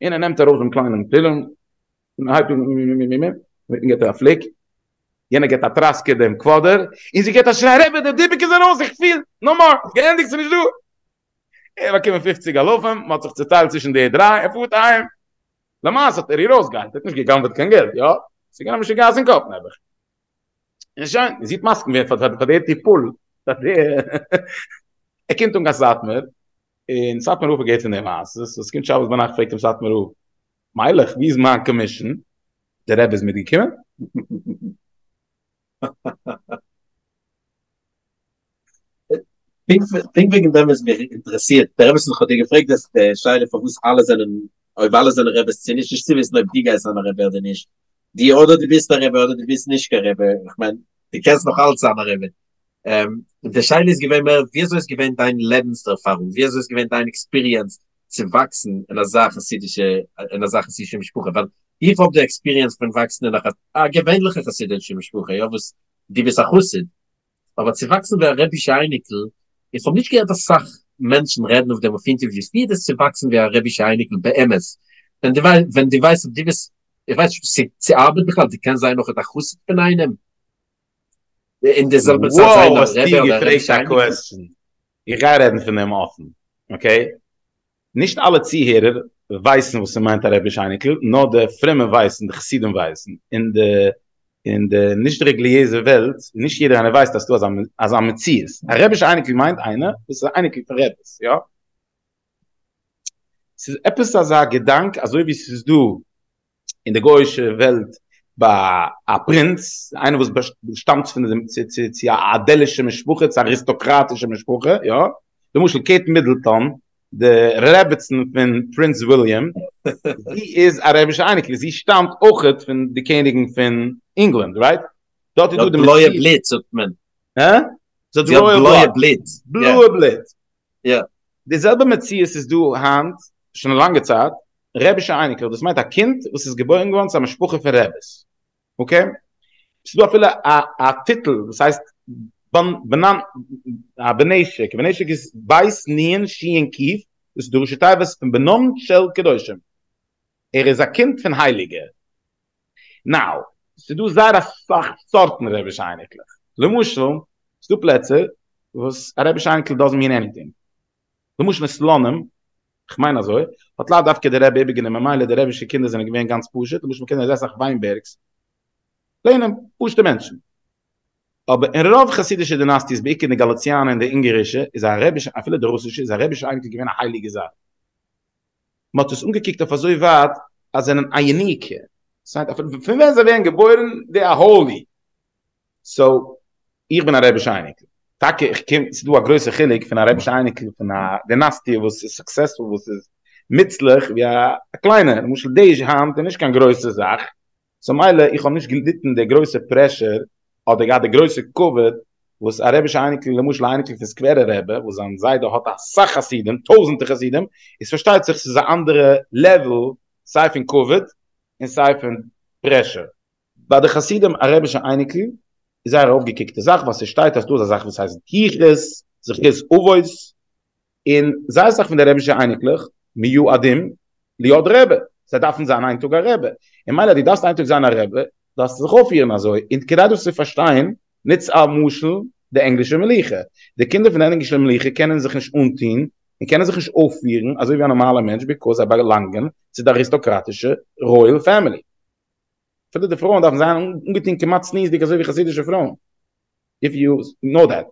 און ער נעמט ארויס דעם קליינעם תהלים, און ער הייבט אן אינמיטן געט ער א פליק, יענער געט א טראסקע דעם קוואדער, און זי געט א שריי, רבי דער דיבוק איז ארויס, איך פיל, נאו מאר, געענדיגט, ס'איז נישט דא. ער האט באקומען פופציג אלפים, מען האט זיך צוטיילט צווישן די דריי, ער פארט אהיים. למעשה האט ער איר אויסגעהיילט, ער האט נישט גע'גנב'עט קיין געלט, יא? ס'איז געווען א משוגעת אין קאפ נעבעך. און שוין, זי האט מסכים געווען פאר די טיפול, פאר די, ער קומט אן קיין סאטמאר, און סאטמאר רב האט געהערט פון די מעשה, סאו עס קומט שבת ביינאכט פרעגט אים סאטמאר רב, מיילעך ווי איז מיין קאמישן? דער רבי איז מיטגעקומען? פונקט וועגן דעם איז מיר אינטערעסירט, דער אמת איז איך האב דיר געפרעגט די שאלה פארוואס אלע זענען, אויב אלע זענען רעבעס צו נישט, נישט צו וויסן אויב דו גייסט זיין א רבי אדער נישט, דו אדער דו ביסט א רבי אדער דו ביסט נישט קיין רבי, איך מיין דו קענסט נאך אלץ זיין א רבי. די שאלה איז געווען מער ווי אזוי איז געווען דיין לעבנס ערפארונג, ווי אזוי איז געווען דיין עקספיריענס צו וואקסן אין אזא חסידישע אין אזא חסידישע משפחה, ווייל איך האב די עקספיריענס פון וואקסן אין א געווענליכע חסידישע משפחה, יא וואס דו ביסט א חסיד, אבער צו וואקסן ווי א רבי'שע אייניקל, איך האב נישט געהערט אסאך מענטשן רעדן אויף דעם אויף אינטערוויוס, ווי איז דאס צו וואקסן ווי א רבי'שע אייניקל באמת, ווען דו ווען דו ווייסט אז דו ביסט, איך ווייס נישט צו ס'ארבעט בכלל, דו קענסט זיין נאכעט א חסיד פון איינעם, אין די זעלבע צייט זיין א רבי אדער א רבי'שע אייניקל. איך גיי רעדן פון דעם אפן, אקעי? נישט אלע צוהערער ווייסן וואס ס'מיינט א רבי'ש אייניקל, נאר די פרומע ווייסן, די חסידים ווייסן, אין די אין די נישט רעגליעזע וועלט, נישט יעדער איינער ווייסט אז ס'דא אזא מציאות. א רבי'ש אייניקל מיינט איינער וואס איז א אייניקל פון רבי'ס, יא? ס'איז עפעס אזא געדאנק אזוי ווי ס'איז דא אין די גויאישע וועלט ביי א פרינץ, איינער וואס שטאמט פון די צו צו צו א אדעלישע משפחה, צו א אריסטאקראטישע משפחה, יא, למשל קעיט מידלטאן, די רעבעצן פון פרינץ וויליאם, זי איז א רבי'שע אייניקל, זי שטאמט אויכעט פון די קעניגן פון ענגלאנד, רייט? דארט איז דא די בלויע בלוט זאגט מען. הא? זי האט בלויע בלוט. בלויע בלוט. יא. די זעלבע מציאות איז דא היינט, שוין א לאנגע צייט, רעבישע אייניקלעך, דאס מיינט א קינד וואס איז געבוירן געווארן צו א משפחה פון רעביס, אקעי? ס'איז דא אפילו א א טיטל וואס הייסט בנן א בנשק, בנשק איז בית נון שין קוף, דאס איז די ראשי תיבות פון בנן של קדושים, ער איז א קינד פון הייליגע. נאו. ס'איז דא זייער אסאך סארטן רעבישע אייניקלעך. למשל, ס'איז דא פלעצער וואס א רעבישע אייניקל דאזענט מין עניטינג. למשל אין סלאנים, כ'מיין אזוי, האט לאו דווקא די רבי איבערגענומען, מילא די רעבישע קינדער זענען געווען גאנץ פשוט, למשל מ'קען זייער אסאך וויינבערגס, פלעינע פשוטע מענטשן. אבער אין רוב חסידישע דינאסטיעס בעיקר אין די גאליציאנע און די אונגערישע איז א רעבישע, אפילו די רוסישע, איז א רעבישע אייניקל געווען א הייליגע זאך. מען האט עס אנגעקוקט אויף אזוי ווייט אז זיי זענען א יניקה, ס'הייסט אפילו פון ווען זיי ווערן געבוירן דעי אר האולי. סאו איך בין א רעבישע אייניקל, טאקע איך קום, ס'איז דא א גרויסע חילוק פון א רעבישע אייניקל פון א דינאסטיע וואס איז סוקסעספול וואס איז מוצלח ווי א קליינע, למשל דעעש היינט איז נישט קיין גרויסע זאך, סאו מילא איך האב נישט געליטן די גרויסע פרעשור אדער געהאט די גרויסע כבוד וואס א רבישע אייניקל למשל א אייניקל פון סקווערע רבי וואס זיין זיידע האט אסאך חסידים טויזענטער חסידים איז פארשטייט זיך ס'איז א אנדערע לעוועל סיי פון כבוד און סיי פון פרעשור. ביי די חסידים א רבישע אייניקל איז זייער א אויפגעקוקטע זאך ווייל ס'שטייט אז דא איז א זאך וואס הייסט יחוס, זכות אבות, און זייער אסאך פון די רבישע אייניקלעך מיועדים להיות רבי, זיי דארפן זיין איין טאג א רבי, און מילא דו דארפסט איין טאג זיין א רבי, דארפסטו זיך אויפפירן אזוי, און כדי דאס צו פארשטיין, נוץ א משל די ענגלישע מלוכה, די קינדער פון די ענגלישע מלוכה קענען זיך נישט אנטון און קענען זיך נישט אויפפירן אזוי ווי א נארמאלער מענטש ביקאוז זיי באלאנגען צו די אריסטאקראטישע רויעל פעמילי, אפילו די פרויען דארפן זיין אנגעטון כמעט צניעות'דיג אזוי ווי חסידישע פרויען. איף יו נאו דעט,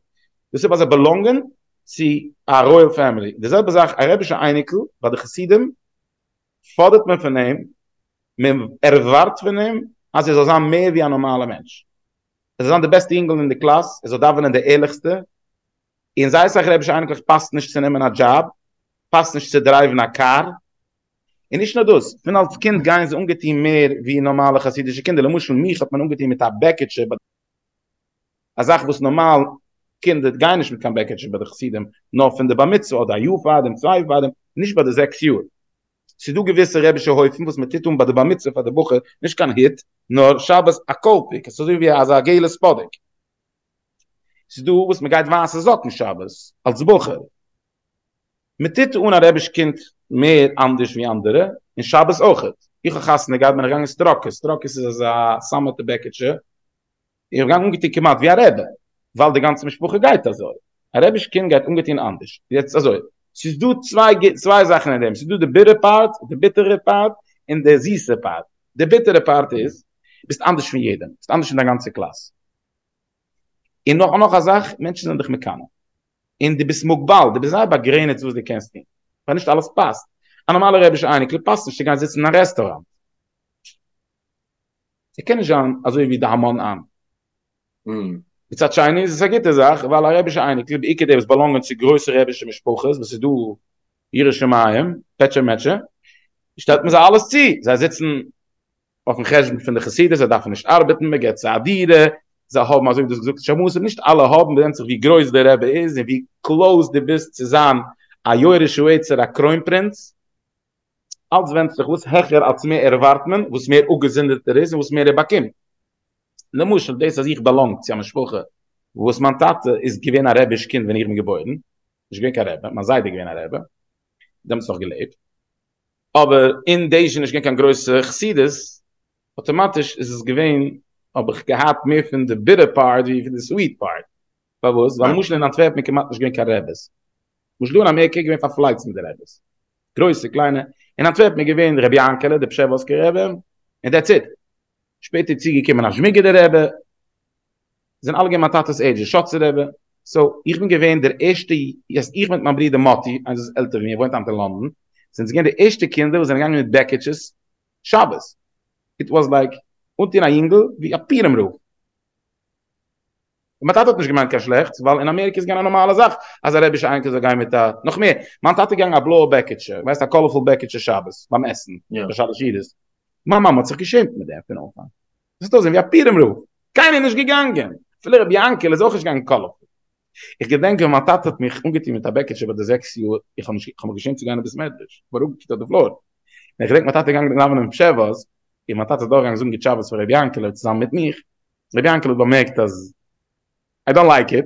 דאס איז ווייל זיי באלאנגען צו א רויעל פעמילי, די זעלבע זאך א רעבישע אייניקל ביי די חסידים פאדערט מען פון אים, מען ערווארט פון אים אז ער זאל זיין מער ווי א נארמאלע מענטש, ער זאל זיין די בעסטע יונגל אין די קלאס, ער זאל דאווענען די ערליכסטע, און זייער אסאך רעבישע אייניקלעך פאסט נישט צו נעמען א דזשאב, פאסט נישט צו דרייוון א קאר, און נישט נאר דאס, פון אלס קינד גייען זיי אנגעטון מער ווי נארמאלע חסידישע קינדער, למשל מיך האט מען אנגעטון מיט א בעקיטשע ביי א זאך וואס נארמאל קינדער גייען נישט מיט קיין בעקיטשע ביי די חסידים, נאר פון די בר מצוה אדער א יאר פארדעם צוויי יאר פארדעם, נישט ביי די זעקס יאר. ס'איז דא געוויסע רעבישע הויפן וואס מען טוט אן ביי די בר מצוה פאר די בחור נישט קיין הוט, נאר שבת א קאלפיק, עס איז אזוי ווי אזא געלע ספאדיק. ס'איז דא וואס מען גייט ווייסע זאקן שבת אלס בחור. מען טוט אן א רעביש קינד מער אנדערש ווי אנדערע, און שבת אויכעט. איך האב חתונה געהאט בין איך געגאנגען סטראקעס, סטראקעס איז אזא סאמעטע בעקיטשע, איך בין געגאנגען אנגעטון כמעט ווי א רעבע, ווייל די גאנצע משפחה גייט אזוי, א רעביש קינד גייט אנגעטון אנדערש. יעצט אזוי, ס'איז דא צוויי צוויי זאכן אין דעם, ס'איז דא די ביטער פארט, די ביטערע פארט, און די זיסע פארט. די ביטערע פארט איז, ביסט אנדערש פון יעדעם, ביסט אנדערש פון דיין גאנצע קלאס. און נאך נאך א זאך, מענטשן זענען דיך מקנא. און דו ביסט מוגבל, דו ביסט זייער באגרעניצט וואס דו קענסט טון, ווייל נישט אלעס פאסט. א נארמאלע רעבישע אייניקל פאסט נישט צו גיין זיצן אין א רעסטוראנט. ס'קען נישט זיין אזוי ווי די המון עם. מצד שני איז עס א גוטע זאך, ווייל א רעבישע אייניקל, בעיקר די וואס באלאנגען צו גרויסע רעבישע משפחות, וואס איז דא ירא שמים, פעטשע מעטשע, שטעלט מען זיי אלעס צו, זיי זיצן אויפן חשבון פון די חסידות, זיי דארפן נישט ארבעטן, מען געבט זיי א דירה, זיי האבן אזוי ווי דו האסט געזאגט שמשים, נישט אלע האבן, ווענדט זיך ווי גרויס דער רבי איז און ווי קלאוס דו ביסט צו זיין א יורש העצר א קרוין פרינץ, אלץ ווענדט זיך וואס העכער אלץ מער ערווארט מען, וואס מער אפגעזונדערט ער איז און וואס מער ער באקומט. למשל דאס אז איך באלאנג צו א משפחה וואס מיין טאטע איז געווען א רבי'ש קינד ווען איך בין געבוירן, נישט געווען קיין רבי, מיין זיידע איז געווען א רבי, דעמאלטס נאך געלעבט, אבער אין דעעש איז נישט געווען קיין גרויסע חסידות, אטאמאטיש איז עס געווען, האב איך געהאט מער פון די ביטער פארט ווי פון די סוויט פארט, פארוואס? ווייל למשל אין אנטווערפן איז כמעט נישט געווען קיין רעבעס, למשל דא אין אמעריקע איז געווען פארפלייצט מיט די רעבעס, גרויסע קליינע, אין אנטווערפן איז געווען רבי יענקעלע די פשעווארסקער רבי, און דעטס איט, שפעטער איז צוגעקומען א זשמיגראדער רבי, זענען אלע געווען מיין טאטע'ס עידזש, שאצער רבי, סאו איך בין געווען דער ערשטע, יעס איך מיט מיין ברודער מאטי, איינס וואס איז עלטער ווי מיר, וואוינט היינט אין לאנדאן, זענען געווען די ערשטע קינדער וואס זענען געגאנגען מיט בעקיטשעס שבת, איט וואס לייק אנטון א יונגל ווי א פורים רב. און מיין טאטע האט נישט געמיינט קיין שלעכטס, ווייל אין אמעריקע איז געווען א נארמאלע זאך אז א רעבישע אייניקל זאל גיין מיט א, נאך מער, מיין טאטע איז געגאנגען א בלויע בעקיטשע, ווייסט א קאלערפול בעקיטשע שבת ביים עסן, ביי שלש סעודות, מיין מאמע האט זיך געשעמט מיט דעם פון אנפאנג, עס האט אויסגעזען ווי א פורים רב, קיינער איז נישט געגאנגען, אפילו רבי יענקעלע איז אויך נישט געגאנגען קאלערפול. איך געדענק ווען מיין טאטע האט מיך אנגעטון מיט א בעקיטשע ביי די זעקס יאר, איך האב נישט, איך האב מיך געשעמט צו גיין אין בית מדרש, איך האב אראפגעקוקט אויף די פלאר, און איך געדענק מיין טאטע איז געגאנגען דאווענען אין פשעווארסק, און מיין טאטע איז דורכגעגאנגען זאגן גוט שבת פאר רבי יענקעלע צוזאמען מיט מיך, רבי יענקעלע האט באמערקט אז איי דאנט לייק איט,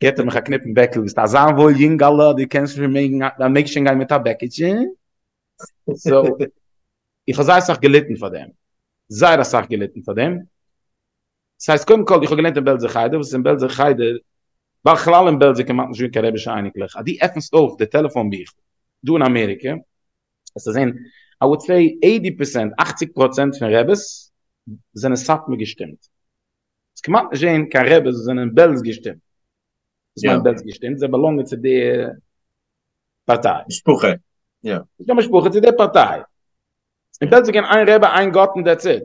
געט ער מיך א קניפ אין בעקל, ביסט אזא וואויל יונגעלע, דו קענסט שוין מעגן, מעגסט שוין גיין מיט א בעקיטשע, סאו איך האב זייער אסאך געליטן פאר דעם. זייער אסאך געליטן פאר דעם. ס'הייסט קודם כל איך האב געלערנט אין בעלזער חדר, וואס איז אין בעלזער חדר, בכלל אין בעלז איז כמעט נישט געווען קיין רעבישע אייניקלעך, אז דו עפנסט אויף די טעלעפאן ביכל דא אין אמעריקע, וועסטו זען, I would say eighty percent, אכציג פראצענט פון רעבעס זענען סאטמאר געשטימט. וועסט כמעט נישט זען קיין רעבעס וואס זענען בעלז געשטימט. וואס מיינט בעלז געשטימט? זיי באלאנגען צו די פארטיי. משפחה, יא. נישט קיין משפחה, צו די פארטיי. אין בעלז איז געווען איין רבי איין גאט און that's it.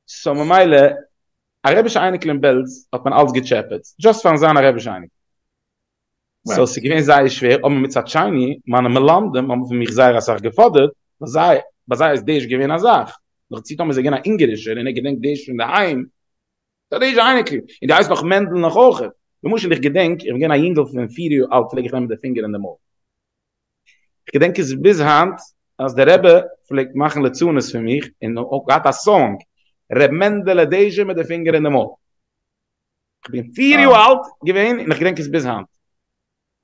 So ממילא א רבישע אייניקל אין בעלז האט מען אלץ געטשעפעט, just פארן זיין א רבישע אייניקל. So ס'איז געווען זייער שווער, אבער מצד שני, מיינע מלמדים האבן פון מיך זייער אסאך געפאדערט, ווייל זיי, ביי זיי איז דעיש געווען א זאך. נאכדערצו טאמער איז ער געווען א אונגערישער און ער געדענקט דעיש פון די היים, ס'איז א דעישע אייניקל, און דו הייסט נאך מענדל נאך אויכעט. למשל איך געדענק, איך בין געווען א יונגל פון פיר יאר אלט פלעג איך נעמען די פינגער אין די מויל. כ'געדענק עס ביז היינט אז דער רבי פלעגט מאכן לצנות פון מיך און האט געהאט א song ר' מענדעלע דעזשע מיט די פינגער אין די מויל. כ'בין פיר יאר אלט געווען און כ'געדענק עס ביז היינט.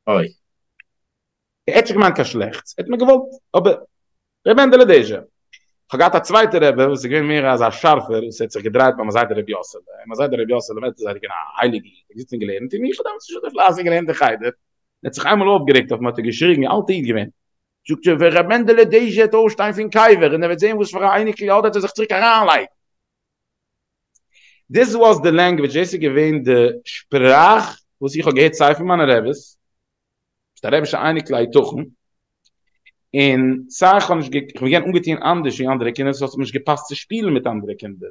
אוי. ער האט נישט געמיינט קיין שלעכטס, ער האט מיר געוואלט, אבער ר' מענדעלע דעזשע. כ'האב געהאט א צווייטע רבי וואס איז געווען מער אזא שארפער וואס האט זיך געדרייט ביי מיין זיידע ר' יאסעלע, און מיין זיידע ר' יאסעלע מיין עלטער זיידע איז געווען א הייליגע איד, ער האט געזיצן און געלערנט און איך האב דעמאלטס נישט אזוי פלייסיג געלערנט אין חדר, ער האט זיך איינמאל אויפגערעגט אויף מיר האט ער געשריגן, אלטע איד געווען, זאגט ער ווען ר' מענדעלע דעזשע וועט אויפשטיין פון קבר און ער וועט זען וואס פאר א אייניקל ער האט וועט ער זיך צוריק אריינלייגן. This was the language, דאס איז געווען די שפראך וואס איך האב געהערט סיי פון מיינע רעבעס, ביסט א רעבישע אייניקל היתכן, און סיי איך האב נישט איך בין געווען אנגעטון אנדערש ווי אנדערע קינדער סאו עס האט מיר נישט געפאסט צו שפילן מיט אנדערע קינדער,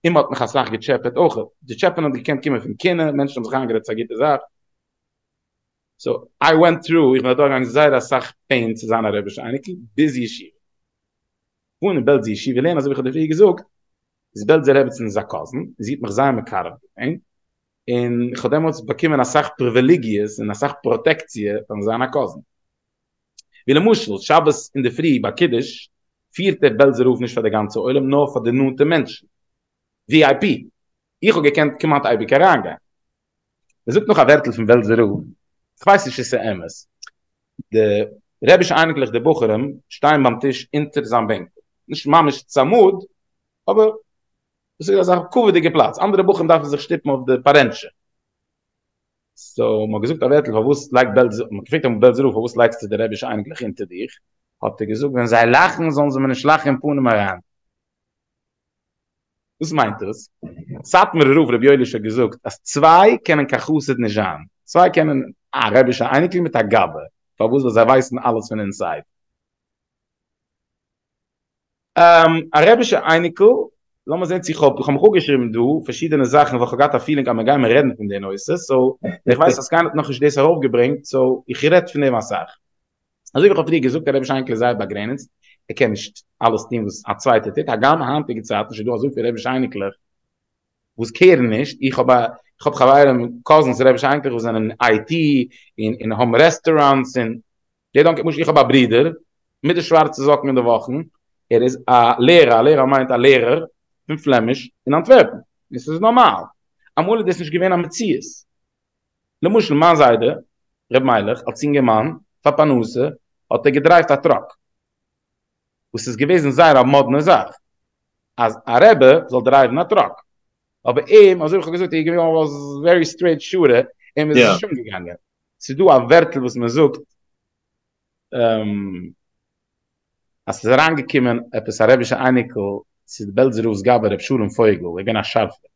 און מען האט מיך אסאך געטשעפעט אויך, די טשעפען האט געקענט קומען פון קנאה, מענטשן האבן זיך איינגערעדט ס'איז א גוטע זאך, so I went through, איך בין אדורכגעגאנגען זייער אסאך pain צו זיין א רעבישע אייניקל ביז ישיבה. פארן אין בעלז ישיבה לערנען אזוי ווי איך האב דיר פריער געזאגט, איז בעלזער רעבעצין איז א cousin, און זי האט מיך זייער מקרב געווען, און איך האב דעמאלטס באקומען אסאך פריוויליגיעס און אסאך פראטעקציע פארן זיין א cousin. ווי למשל שבת אינדערפרי ביי קידוש פירט דער בעלזער רב נישט פאר די גאנצע עולם נאר פאר די נאנטע מענטשן, VIP, איך האב געקענט כמעט אייביג אריינגיין. מען זאגט נאך א ווערטל פון בעלזער רב, איך ווייס נישט צו ס'איז אמת, די רבי'שע אייניקלעך די בחורים שטייען ביים טיש אונטער זיין בענקל, נישט ממש צמוד, אבער דאס איז אזא כבוד'יגע פלאץ, אנדערע בחורים דארפן זיך שטופן אויף די פארענטשע. So מ'האט געזאגט א ווערטל פארוואס לייגט בעלז, מ'האט געפרעגט אמאל בעלזער רב פארוואס לייגסטו די רבי'שע אייניקלעך אונטער דיך, האט ער געזאגט ווען זיי לאכן זאלן זיי מיר נישט לאכן אין פנים אריין. וואס מיינט דאס? סאטמארער רב רבי יואליש האט געזאגט אז צוויי קענען קיין חסיד נישט זיין, צוויי קענען א רבי'שע אייניקל מיט א גבאי, פארוואס? ווייל זיי ווייסן אלעס פון inside. א רבי'שע אייניקל, לאמיר זען צו איך האב, איך האב מיך אפגעשריבן דא פארשידענע זאכן ווייל איך האב געהאט א feeling אז מיר גייען רעדן פון די נושא, so איך ווייס אז קיינער האט נאכנישט דאס ארויפגעברענגט, so איך רעד פון דעם אסאך. אזוי ווי איך האב פריער געזאגט, א רבי'שע אייניקל איז זייער באגרעניצט, ער קען נישט אלעס טון וואס א צווייטער טוט, הגם היינטיגע צייטן איז שוין דא אזויפיל רבי'שע אייניקלעך וואס care ן נישט, איך האב א, איך האב חברים, cousins רבי'שע אייניקלעך וואס זענען IT און און האבן רעסטוראנטס און they don't, למשל איך האב א ברודער מיט די שווארצע זאקן אין די וואכן, ער איז א לערער, א לערער מיינט א לערער פון פלעמיש אין אנטווערפן, און ס'איז נארמאל, אמאל איז דאס נישט געווען א מציאות, למשל מיין זיידע ר' מיילעך אלס אינגערמאן פאר פרנסה האט ער געדרייווט א truck, וואס איז געוועזן זייער א מאדנע זאך אז א רבי זאל דרייוון א truck, אבער אים אזוי ווי איך האב געזאגט ער איז געווען was very straight shooter, אים איז עס נישט אנגעגאנגען. ס'איז דא א ווערטל וואס מען זאגט אז ס'איז אריינגעקומען עפעס א רבי'שע אייניקל צו די בעלזער רב'ס גבאי ר' שלום פויגל, ער איז געווען א שארפער,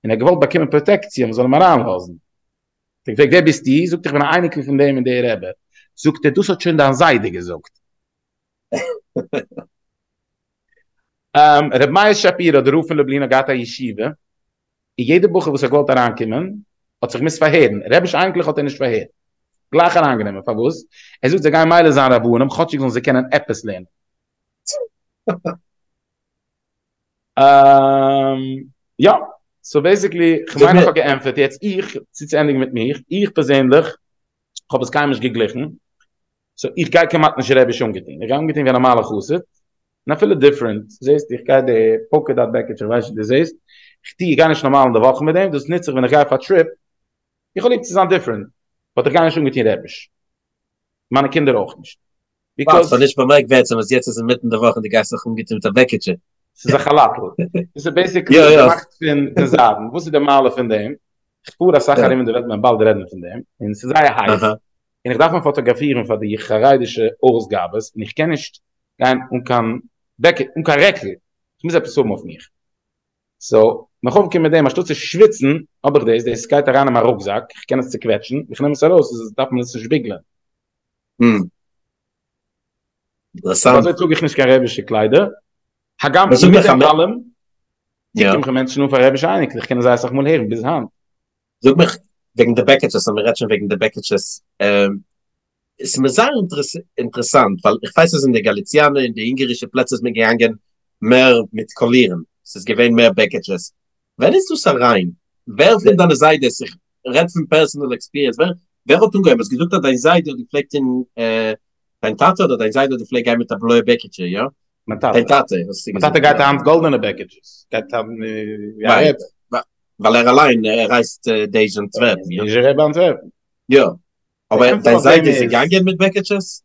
און ער האט געוואלט באקומען פראטעקציע מען זאל אים אריינלאזן, האט ער געפרעגט ווער ביסטו? זאגט ער איך בין א אייניקל פון דעם און דער רבי, זאגט ער דאס האט שוין דיין זיידע געזאגט. ר' מאיר שפירא דער רב פון לובלין האט געהאט א ישיבה, און יעדער בחור וואס האט געוואלט אריינקומען האט זיך געמוזט פארהערן, רבי'שע אייניקלעך האט ער נישט פארהערט, גלייך אריינגענומען, פארוואס? ער זאגט זיי גייען מילא זיין רבנים כאטשיג זאלן זיי קענען עפעס לערנען. יא, so basically, כ'מיין איך האב געענטפערט, יעצט איך, צו צו ענדיגן מיט מיך, איך פערזענליך האב עס קיינמאל נישט געגליכן, so איך גיי כמעט נישט רעביש אנגעטון, איך גיי אנגעטון ווי א נארמאלע חסיד, און אפילו different, זעסט איך גיי די polka dot בעקיטשע, איך ווייס נישט דו זעסט, איך טו, איך גיי נישט נארמאל אין די וואכן מיט דעם, דאס נוץ איך ווען איך גיי אויף א trip, איך האב ליב צו זיין different, but איך גיי נישט אנגעטון רעביש, מיינע קינדער אויך נישט. because. כ'האב נישט באמערקט בעצם אז יעצט איז אינמיטן די וואך און דו גייסט זיך אנגעטון מיט א בעקיטשע. ס'איז א כאלאטל. דאס איז basically געמאכט פון פון זיידן. וואס איז די מעלה פון דעם? איך פאר אסאך ארום אין די וועלט, מ'וועט באלד רעדן פון דעם, און ס'איז זייער הייס, און איך דארף מיך פאטאגראפירן פאר די חרדישע אויסגאבעס, און איך קען נישט גיין אן קיין בעקע, אן קיין רעקל, איך מוז עפעס האבן אויף מיך. so, מיך אויפגעקומען מיט דעם, אנשטאט צו שוויצן, האב איך דאס, דאס גייט אריין אין מיין רוקזאק, איך קען עס צוקוועטשן, איך נעם עס ארויס, איז עס דארף מען עס נישט ביגלען. אינטערעסאנט. אזוי טראג איך נישט קיין רעבישע קליידער, הגם מיט דעם אלעם קוקן מיך מענטשן אן פאר רעבישע אייניקלעך, איך קען עס זייער אסאך מאל הערן ביז היינט. זאג מיך וועגן די בעקעטשעס, אז מען רעדט שוין וועגן די בעקעטשעס, עס איז מיר זייער אינטערעסאנט, ווייל איך ווייס אז אין די גאליציאנע און די אונגערישע פלעצער איז מען געגאנגען מער מיט קאלירן, עס איז געווען מער בעקעטשעס, ווען איז דאס אריין? ווער פון דיינע זיידעס, איך רעד פון personal experience, ווער ווער האט אנגעהויבן? האסט געזאגט אז דיין זיידע האט געפלעגט אין, דיין טאטע אדער דיין זיידע האט געפלעגט גיין מיט א בלויע בעקיטשע, יא? מיין טאטע. דיין טאטע האסטו מיין טאטע גייט היינט גאלדענע בעקיטשעס, גייט היינט ווי א רבי. ווייל ער אליין, ער הייסט דעיזש אנטווערפן, יא? דעיזשער רבי אנטווערפן. יא. אבער דיין זיידע איז געגאנגען מיט בעקיטשעס?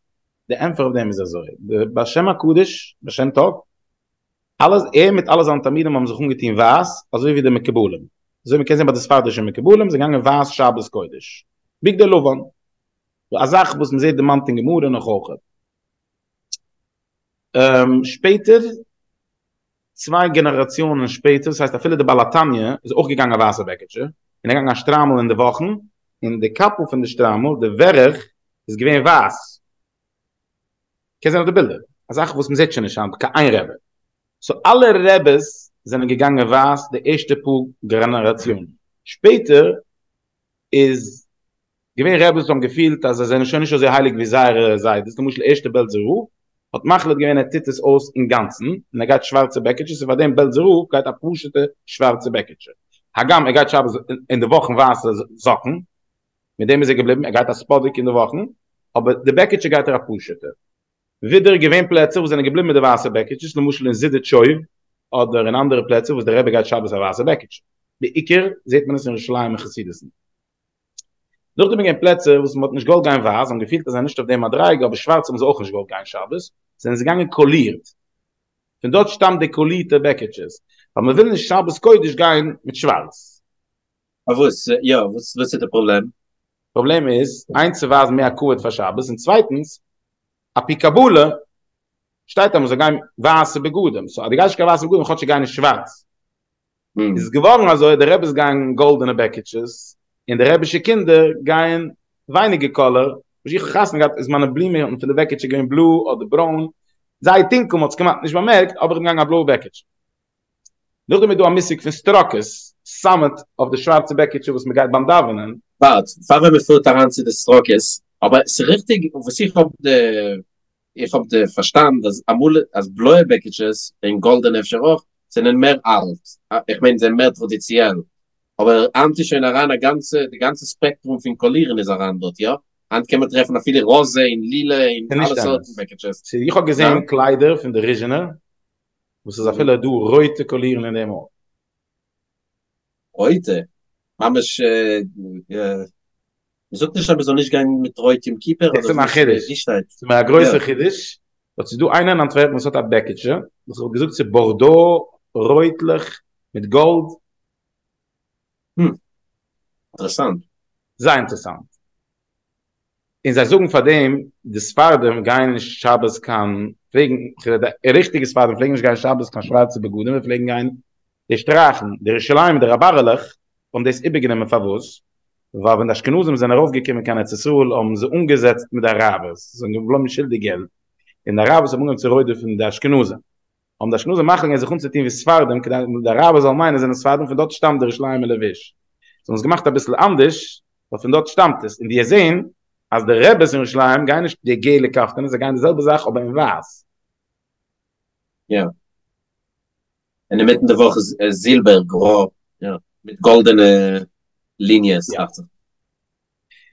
די ענטפער אויף דעם איז אזוי, די בעל שם הקדוש, בעל שם טוב, אלעס, ער מיט אלע זיינע תלמידים האבן זיך אנגעטון ווייס, אזוי ווי די מקובלים, אזוי ווי מ'קען זען ביי די ספרדישע מקובלים, זיי געגאנגען ווייס שבת קודש, בגדי לבן, א זאך וואס מ'זעט דערמאנט אין גמרא נאך אויך. שפעטער, צוויי גענעראציאנען שפעטער, דאס הייסט אפילו די בעל התניא איז אויך געגאנגען א ווייסע בעקיטשע, און ער געגאנגען א שטריימל אין די וואכן, און די קאפל פון די שטריימל, די ווערך, איז געווען ווייס. קענסט זען אויף די בילדער, א זאך וואס מ'זעט שוין נישט היינט קיין איין רבי. so אלע רעבעס זענען געגאנגען ווייס די ערשטע פאר גענעראציאנען. שפעטער איז געווען רעבעס וואס האבן געפילט אז זיי זענען שוין נישט אזוי הייליג ווי זייערע זיידעס, למשל ערשטע בעלזער רב האט מחליט געווען ער טוט עס אויס אינגאנצן און ער גייט שווארצע בעקיטשעס און פאר דעם בעלזער רב גייט א פשוטע שווארצע בעקיטשע הגם ער גייט שבת אין די וואכן ווייסע זאקן, מיט דעם איז ער געבליבן, ער גייט א ספאדיק אין די וואכן, אבער די בעקיטשע גייט ער א פשוטע. ווידער געווען פלעצער וואס זענען געבליבן מיט די ווייסע בעקיטשעס, למשל אין זידיטשויב אדער אין אנדערע פלעצער וואס דער רבי גייט שבת א ווייסע בעקיטשע. בעיקר זעט מען עס אין ירושלים אין חסידות'ן. נאכדעם איז געווען פלעצער וואס מען האט נישט געוואלט גיין ווייס, זיי האבן געפילט אז זיי זענען נישט אויף די מדריגה, אבער שווארץ האבן זיי אויך נישט געוואלט גיין שבת, זענען זיי געגאנגען קאלירט. פון דארט שטאמט די קאלירטע בעקיטשעס, ווייל מען וויל נישט שבת קודש גיין מיט שווארץ. פארוואס יא? וואס איז די פראבלעם? פראבלעם איז, איינס צו ווייזן מער כבוד פאר שבת, און צווייטנס, על פי קבלה שטייט אז מען זאל גיין ווייסע בגדים, so אז דו גייסט נישט קיין ווייסע בגדים כאטשיג גיי נישט שווארץ. איז עס געווארן אזוי, די רעביס גייען גאלדענע בעקיטשעס, און די רעבישע קינדער גייען ווייניגער color, וואס איך האב חתונה געהאט איז מיינע בלומען פון די בעקיטשע געווען בלוי אדער ברוין, זייער טונקל, מען האט עס כמעט נישט באמערקט, אבער איך בין געגאנגען א בלויע בעקיטשע. נאכדעם איז דא א מושג פון סטראקעס, סאמעט אויף די שווארצע בעקיטשע וואס מען גייט ביים דאווענען. ווארט, פאר ווען מען פארט אריין צו די סטראקעס, אבער ס'איז ריכטיג וואס איך האב די, איך האב די פארשטאנד אז אמאל אז בלויע בעקיטשעס, און גאלדענע אפשר אויך, זענען מער אלט, איך מיין זענען מער טראדיציעל, אבער היינט איז שוין אריין א גאנצע, די גאנצע ספעקטרום פון קאלירן איז אריין דארט, יא? היינט קען מען טרעפן אפילו ראזע און לילע און אלע סארטן בעקיטשעס. איך האב געזען קליידער פון די ריזשינער וואס איז אפילו דא רויטע קאלירן אין דעם אויך. רויטע? ממש מ'זאגט נישט אז מ'זאל נישט גיין מיט רויט יום כיפור אדער ווי שטייט? ס'איז מיר א גרויסע חידוש, באט ס'איז דא איינער אין אנטווערפן וואס האט א בעקיטשע, וואס איך וואלט געזאגט ס'איז בארדא רויטלעך מיט גאלד. אינטערעסאנט. זייער אינטערעסאנט. און זיי זאגן פאר דעם די ספרדים גייען נישט שבת קיין פלעגן די ריכטיגע ספרדים פלעגן נישט גיין שבת קיין שווארצע בגדים זיי פלעגן גיין די שטרייכן די ירושלים די רבי אהרעלעך האבן דאס איבערגענומען פארוואס ווייל ווען די אשכנזים זענען ארויף געקומען קיין ארץ ישראל האבן זיי אנגעזעצט מיט די אראבערס זיי זענען געבליבן שולדיג געלט און די אראבערס האבן אנגעהויבן צו רודפ'ן די אשכנזים האבן די אשכנזים מחליט געווען זיך אנצוטון ווי ספרדים כדי די אראבער זאלן מיינען זענען ספרדים פון דארט שטאמט די ירושלימ'ער לבוש. זיי האבן עס געמאכט אביסל אנדערש ווייל פון דארט שטאמט עס און די זעהן אז די רעבעס אין ירושלים גייען נישט די געלע קאפטענעס זיי גייען די זעלבע זאך אבער אין ווייס. יא. און אינמיטן די וואך איז זילבער גרא יא מיט גאלדענע ליניעס דאכט זיך.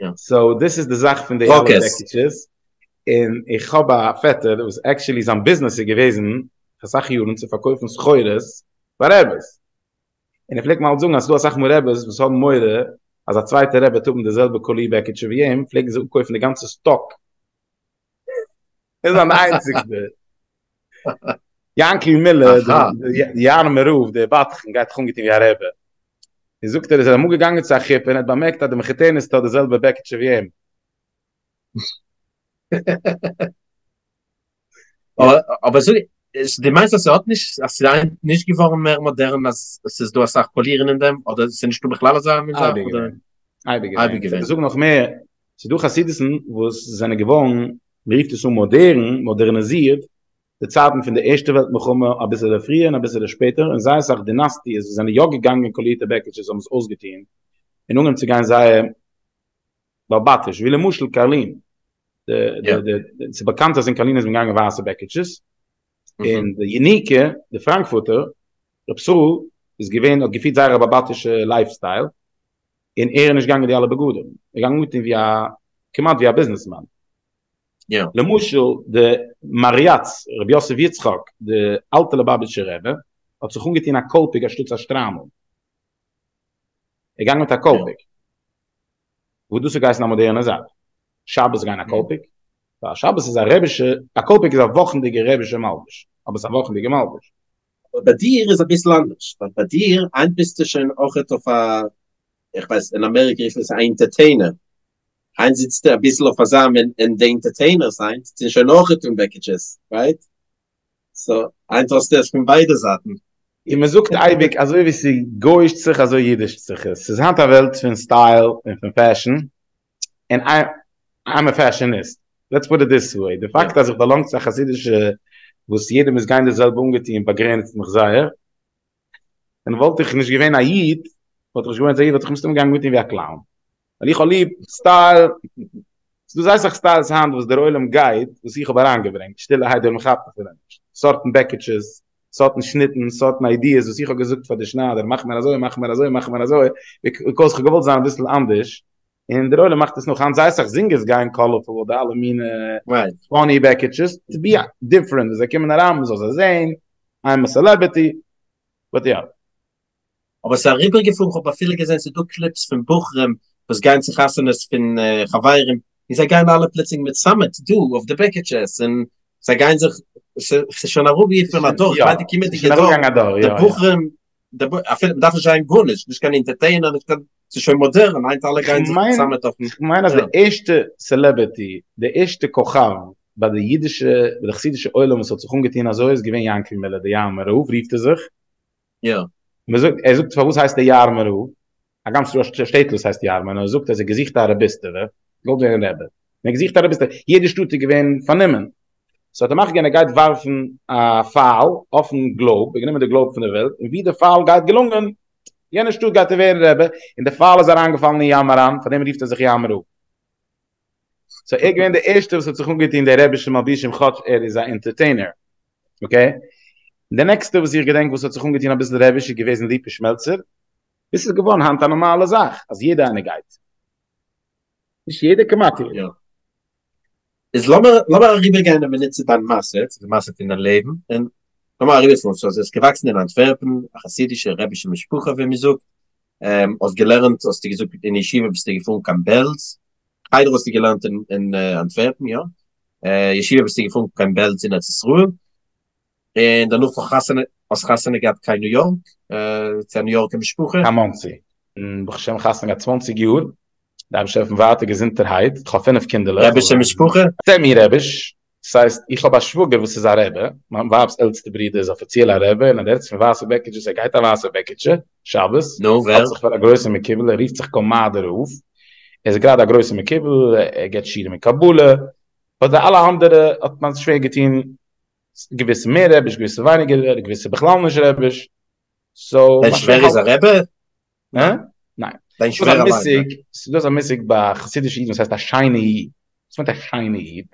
so דאס איז די זאך פון די אלע בעקיטשעס, און איך האב א פעטער וואס actually זיין ביזנעס איז געוועזן אסאך יארן צו פארקויפן סחורות פאר רעבעס, און ער פלעגט מיר אלץ זאגן אז ס'דא אסאך מאל רעבעס וואס האבן מורא אז א צווייטע רבי וועט האבן די זעלבע קאליר בעקיטשע ווי אים, פלעגן זיי אפקויפן די גאנצע סטאק. ער איז אן איינציגסטער. יענקל מילער, דער יארמער רב, דער בדחן, גייט זיך אנגעטון ווי א רבי. און זאגט ער איז ער אמאל געגאנגען צו א חופה און האט באמערקט אז די מחותנת האט די זעלבע בעקיטשע ווי אים. אבער זאג, דו מיינסט אז ס'האט נישט, אז ס'איז היינט נישט געווארן מער מאדערן אז ס'איז דא אסאך קאלירן אין דעם, אדער ס'איז נישטא בכלל אזא מין זאך? אייביג געווען. אייביג געווען. זאג נאך מער, ס'איז דא חסידות'ן וואס זענען געווארן, מ'רופט עס אן מאדערן, מאדערניזירט, די צייטן פון די ערשטע וועלט מלחמה, אביסעלע פריער און אביסעלע שפעטער, און זייער אסאך דינאסטיעס וואס זענען יא געגאנגען קאלירטע בעקיטשעס האבן עס אויסגעטון און אנגעהויבן צו גיין זייער באלבאטיש, ווי למשל קארלין, ס'איז באקאנט אז אין קארלין איז מען געגאנגען ווייסע בעקיטשעס, און די יניקה, די פראנקפורטער, רב ישראל, איז געווען, האט געפירט זייער א באלבאטישע לייף סטייל, און ער איז נישט געגאנגען די אלע בגדים, ער איז געגאנגען אנגעטון ווי א, כמעט ווי א ביזנעסמאן. למשל די מהרי"ץ רבי יוסף יצחק, די אלטע ליובאוויטשער רבי, האט זיך אנגעטון א קאלפיק אנשטאטס א שטריימל. ער איז געגאנגען מיט א קאלפיק. וואס דאס האט געהייסן א מאדערנע זאך. שבת גיין א קאלפיק. ווייל שבת איז א רבישע, א קאלפיק איז א וואכנדיגע רבישע מלבוש. אבער ס'איז א וואכנדיגע מלבוש. אבער ביי דיר איז אביסל אנדערש, ווייל ביי דיר, היינט ביסטו שוין אויכעט אויף א, איך ווייס, אין אמעריקע רופט מען עס א אינטערטעינער. היינט זיצטו אביסל אויף אזא מין, און די אינטערטעינערס היינט טוהן שוין אויכעט אן בעקיטשעס, רייט? סאו היינט האסטו עס פון ביידע זייטן. און מען זאגט אייביג אזוי ווי ס'גויאישט זיך אזוי אידישט זיך עס, ס'איז היינט א וועלט פון סטייל און פון פעשן, און איים א פעשעניסט, לעטס פוט איט דיס וועי, די פאקט אז איך באלאנג צו א חסידישע וואס יעדער מוז גיין די זעלבע אנגעטון באגרעניצט מיך זייער, און וואלט איך נישט געווען א איד, וואלט איך נישט געוואוינט א איד וואלט איך מסתמא געגאנגען אנגעטון ווי א קלאון. ווייל איך האב ליב סטייל, ס'איז דא זייער אסאך סטיילס היינט וואס דער עולם גייט, וואס איך האב אריינגעברענגט, שטילערהייט דער עולם כאפט אפילו נישט, סארטן בעקיטשעס, סארטן שניטן, סארטן איידיעס וואס איך האב געזאגט פאר די שניידער, מאך מיר אזוי, מאך מיר אזוי, מאך מיר אזוי, ביקאוז כ'האב געוואלט זיין אביסל אנדערש, און דער עולם מאכט עס נאך, היינט זייער אסאך זינגערס גייען קאלערפול אדער אלע מינע פאני בעקיטשעס, טו בי דיפרענט, ווען זיי קומען אריין מ'זאל זיי זעהן, איים א סעלעבריטי, באט יא. אבער ס'איז אריבערגעפארן, כ'האב אפילו געזען ס'איז דא קליפס פון בחורים וואס גייען צו חתונות פון חברים, און זיי גייען אלע פלוצלינג מיט סאמעט דא אויף די בעקיטשעס, און זיי גייען זיך, ס'איז שוין אראפגעפארן א דור, כ'מיין די קומענדיגע דור, די בחורים, אפילו מ'דארף נישט זיין גארנישט, נישט קיין אינטערטעינער, נישט קיין, ס'איז שוין מאדערן, היינט אלע גייען זיך מיט סאמעט אויפן. כ'מיין אז די ערשטע סעלעבריטי, די ערשטע כוכב ביי די אידישע, ביי די חסידישע עולם וואס האט זיך אנגעטון אזוי איז געווען יענקל מילער, די יארמער רב רופט ער זיך, יא. מען זאגט, ער זאגט פארוואס הייסט ער יארמער רב? הגם ס'איז דא א שטעטל וואס הייסט יארמע, נאר ער זאגט אז ער האט געזוכט א רביסטעווע, געוואלט ווערן רבי, און ער האט געזוכט א רביסטעווע, יעדע שטאט איז געווען פארנומען, סאו האט ער מחליט געווען ער גייט ווארפן א פייל אויפן גלאוב, ער האט גענומען די גלאוב פון די וועלט, און ווי די פייל גייט געלונגען, יענע שטאט גייט ער ווערן רבי, און די פייל איז אריינגעפאלן אין ים אריין, פארדעם רופט ער זיך יארמער רב. סאו ער איז געווען די ערשטע וואס האט זיך אנגעטון די רעבישע מלבישים כאטש ער איז א אינטערטעינער. אקעי? די נעקסטע וואס איך געדענק וואס האט זיך אנגעטון אביסל רעביש איז געוועזן ליפא שמעלצער. דאס איז געווארן היינט א נארמאלע זאך אז יעדער איינער גייט. נישט יעדער, כמעט יעדער. יא. איז לאמיר לאמיר אריבער גיין א מינוט צו דיין מעשה, צו די מעשה פון דיין לעבן, און לאמיר אריבער פארן, סאו ביסט געוואקסן אין אנטווערפן, א חסידישע רעבישע משפחה ווי מען זאגט, האסט געלערנט האסטו געזאגט אין ישיבה ביסטו געפארן קיין בעלז, חדר האסטו געלערנט אין אנטווערפן יא? ישיבה ביסטו געפארן קיין בעלז אין ארץ ישראל, און דערנאך חתונה האסט חתונה געהאט קיין ניו יארק, צו א ניו יארקער משפחה. קיין מאנסי, ברוך השם חתונה געהאט צוואנציג יאר, די אייבערשטער העלפן ווייטער געזונטערהייט, כ'האב פינף קינדערלעך. רעבישע משפחה? סעמי רעביש, ס'הייסט איך האב א שוואגער וואס איז א רעבע, מיין ווייב'ס עלטסטע ברודער איז אפיציעל א רעבע, און אז דו רעדסט פון ווייסע בעקיטשעס, ער גייט א ווייסע בעקיטשע שבת, נו ווער? האלט זיך פאר א גרויסע מקובל, ער רופט זיך קאמאדער רב, ער איז גראדע א גרויסע מקובל, ער געבט שיעורים אין קבלה, באט די אלע אנדערע האט מיין שווער געטון, געוויסע מער רעביש, געוויסע ווייניגער, געוויסע בכלל נישט רעביש, סאו דיין שווער איז א רעבע? הא? ניין. דיין שווער אליין? ס'איז דא אזא מושג ביי חסידישע אידן וואס הייסט א שיינע איד. וואס מיינט א שיינע איד?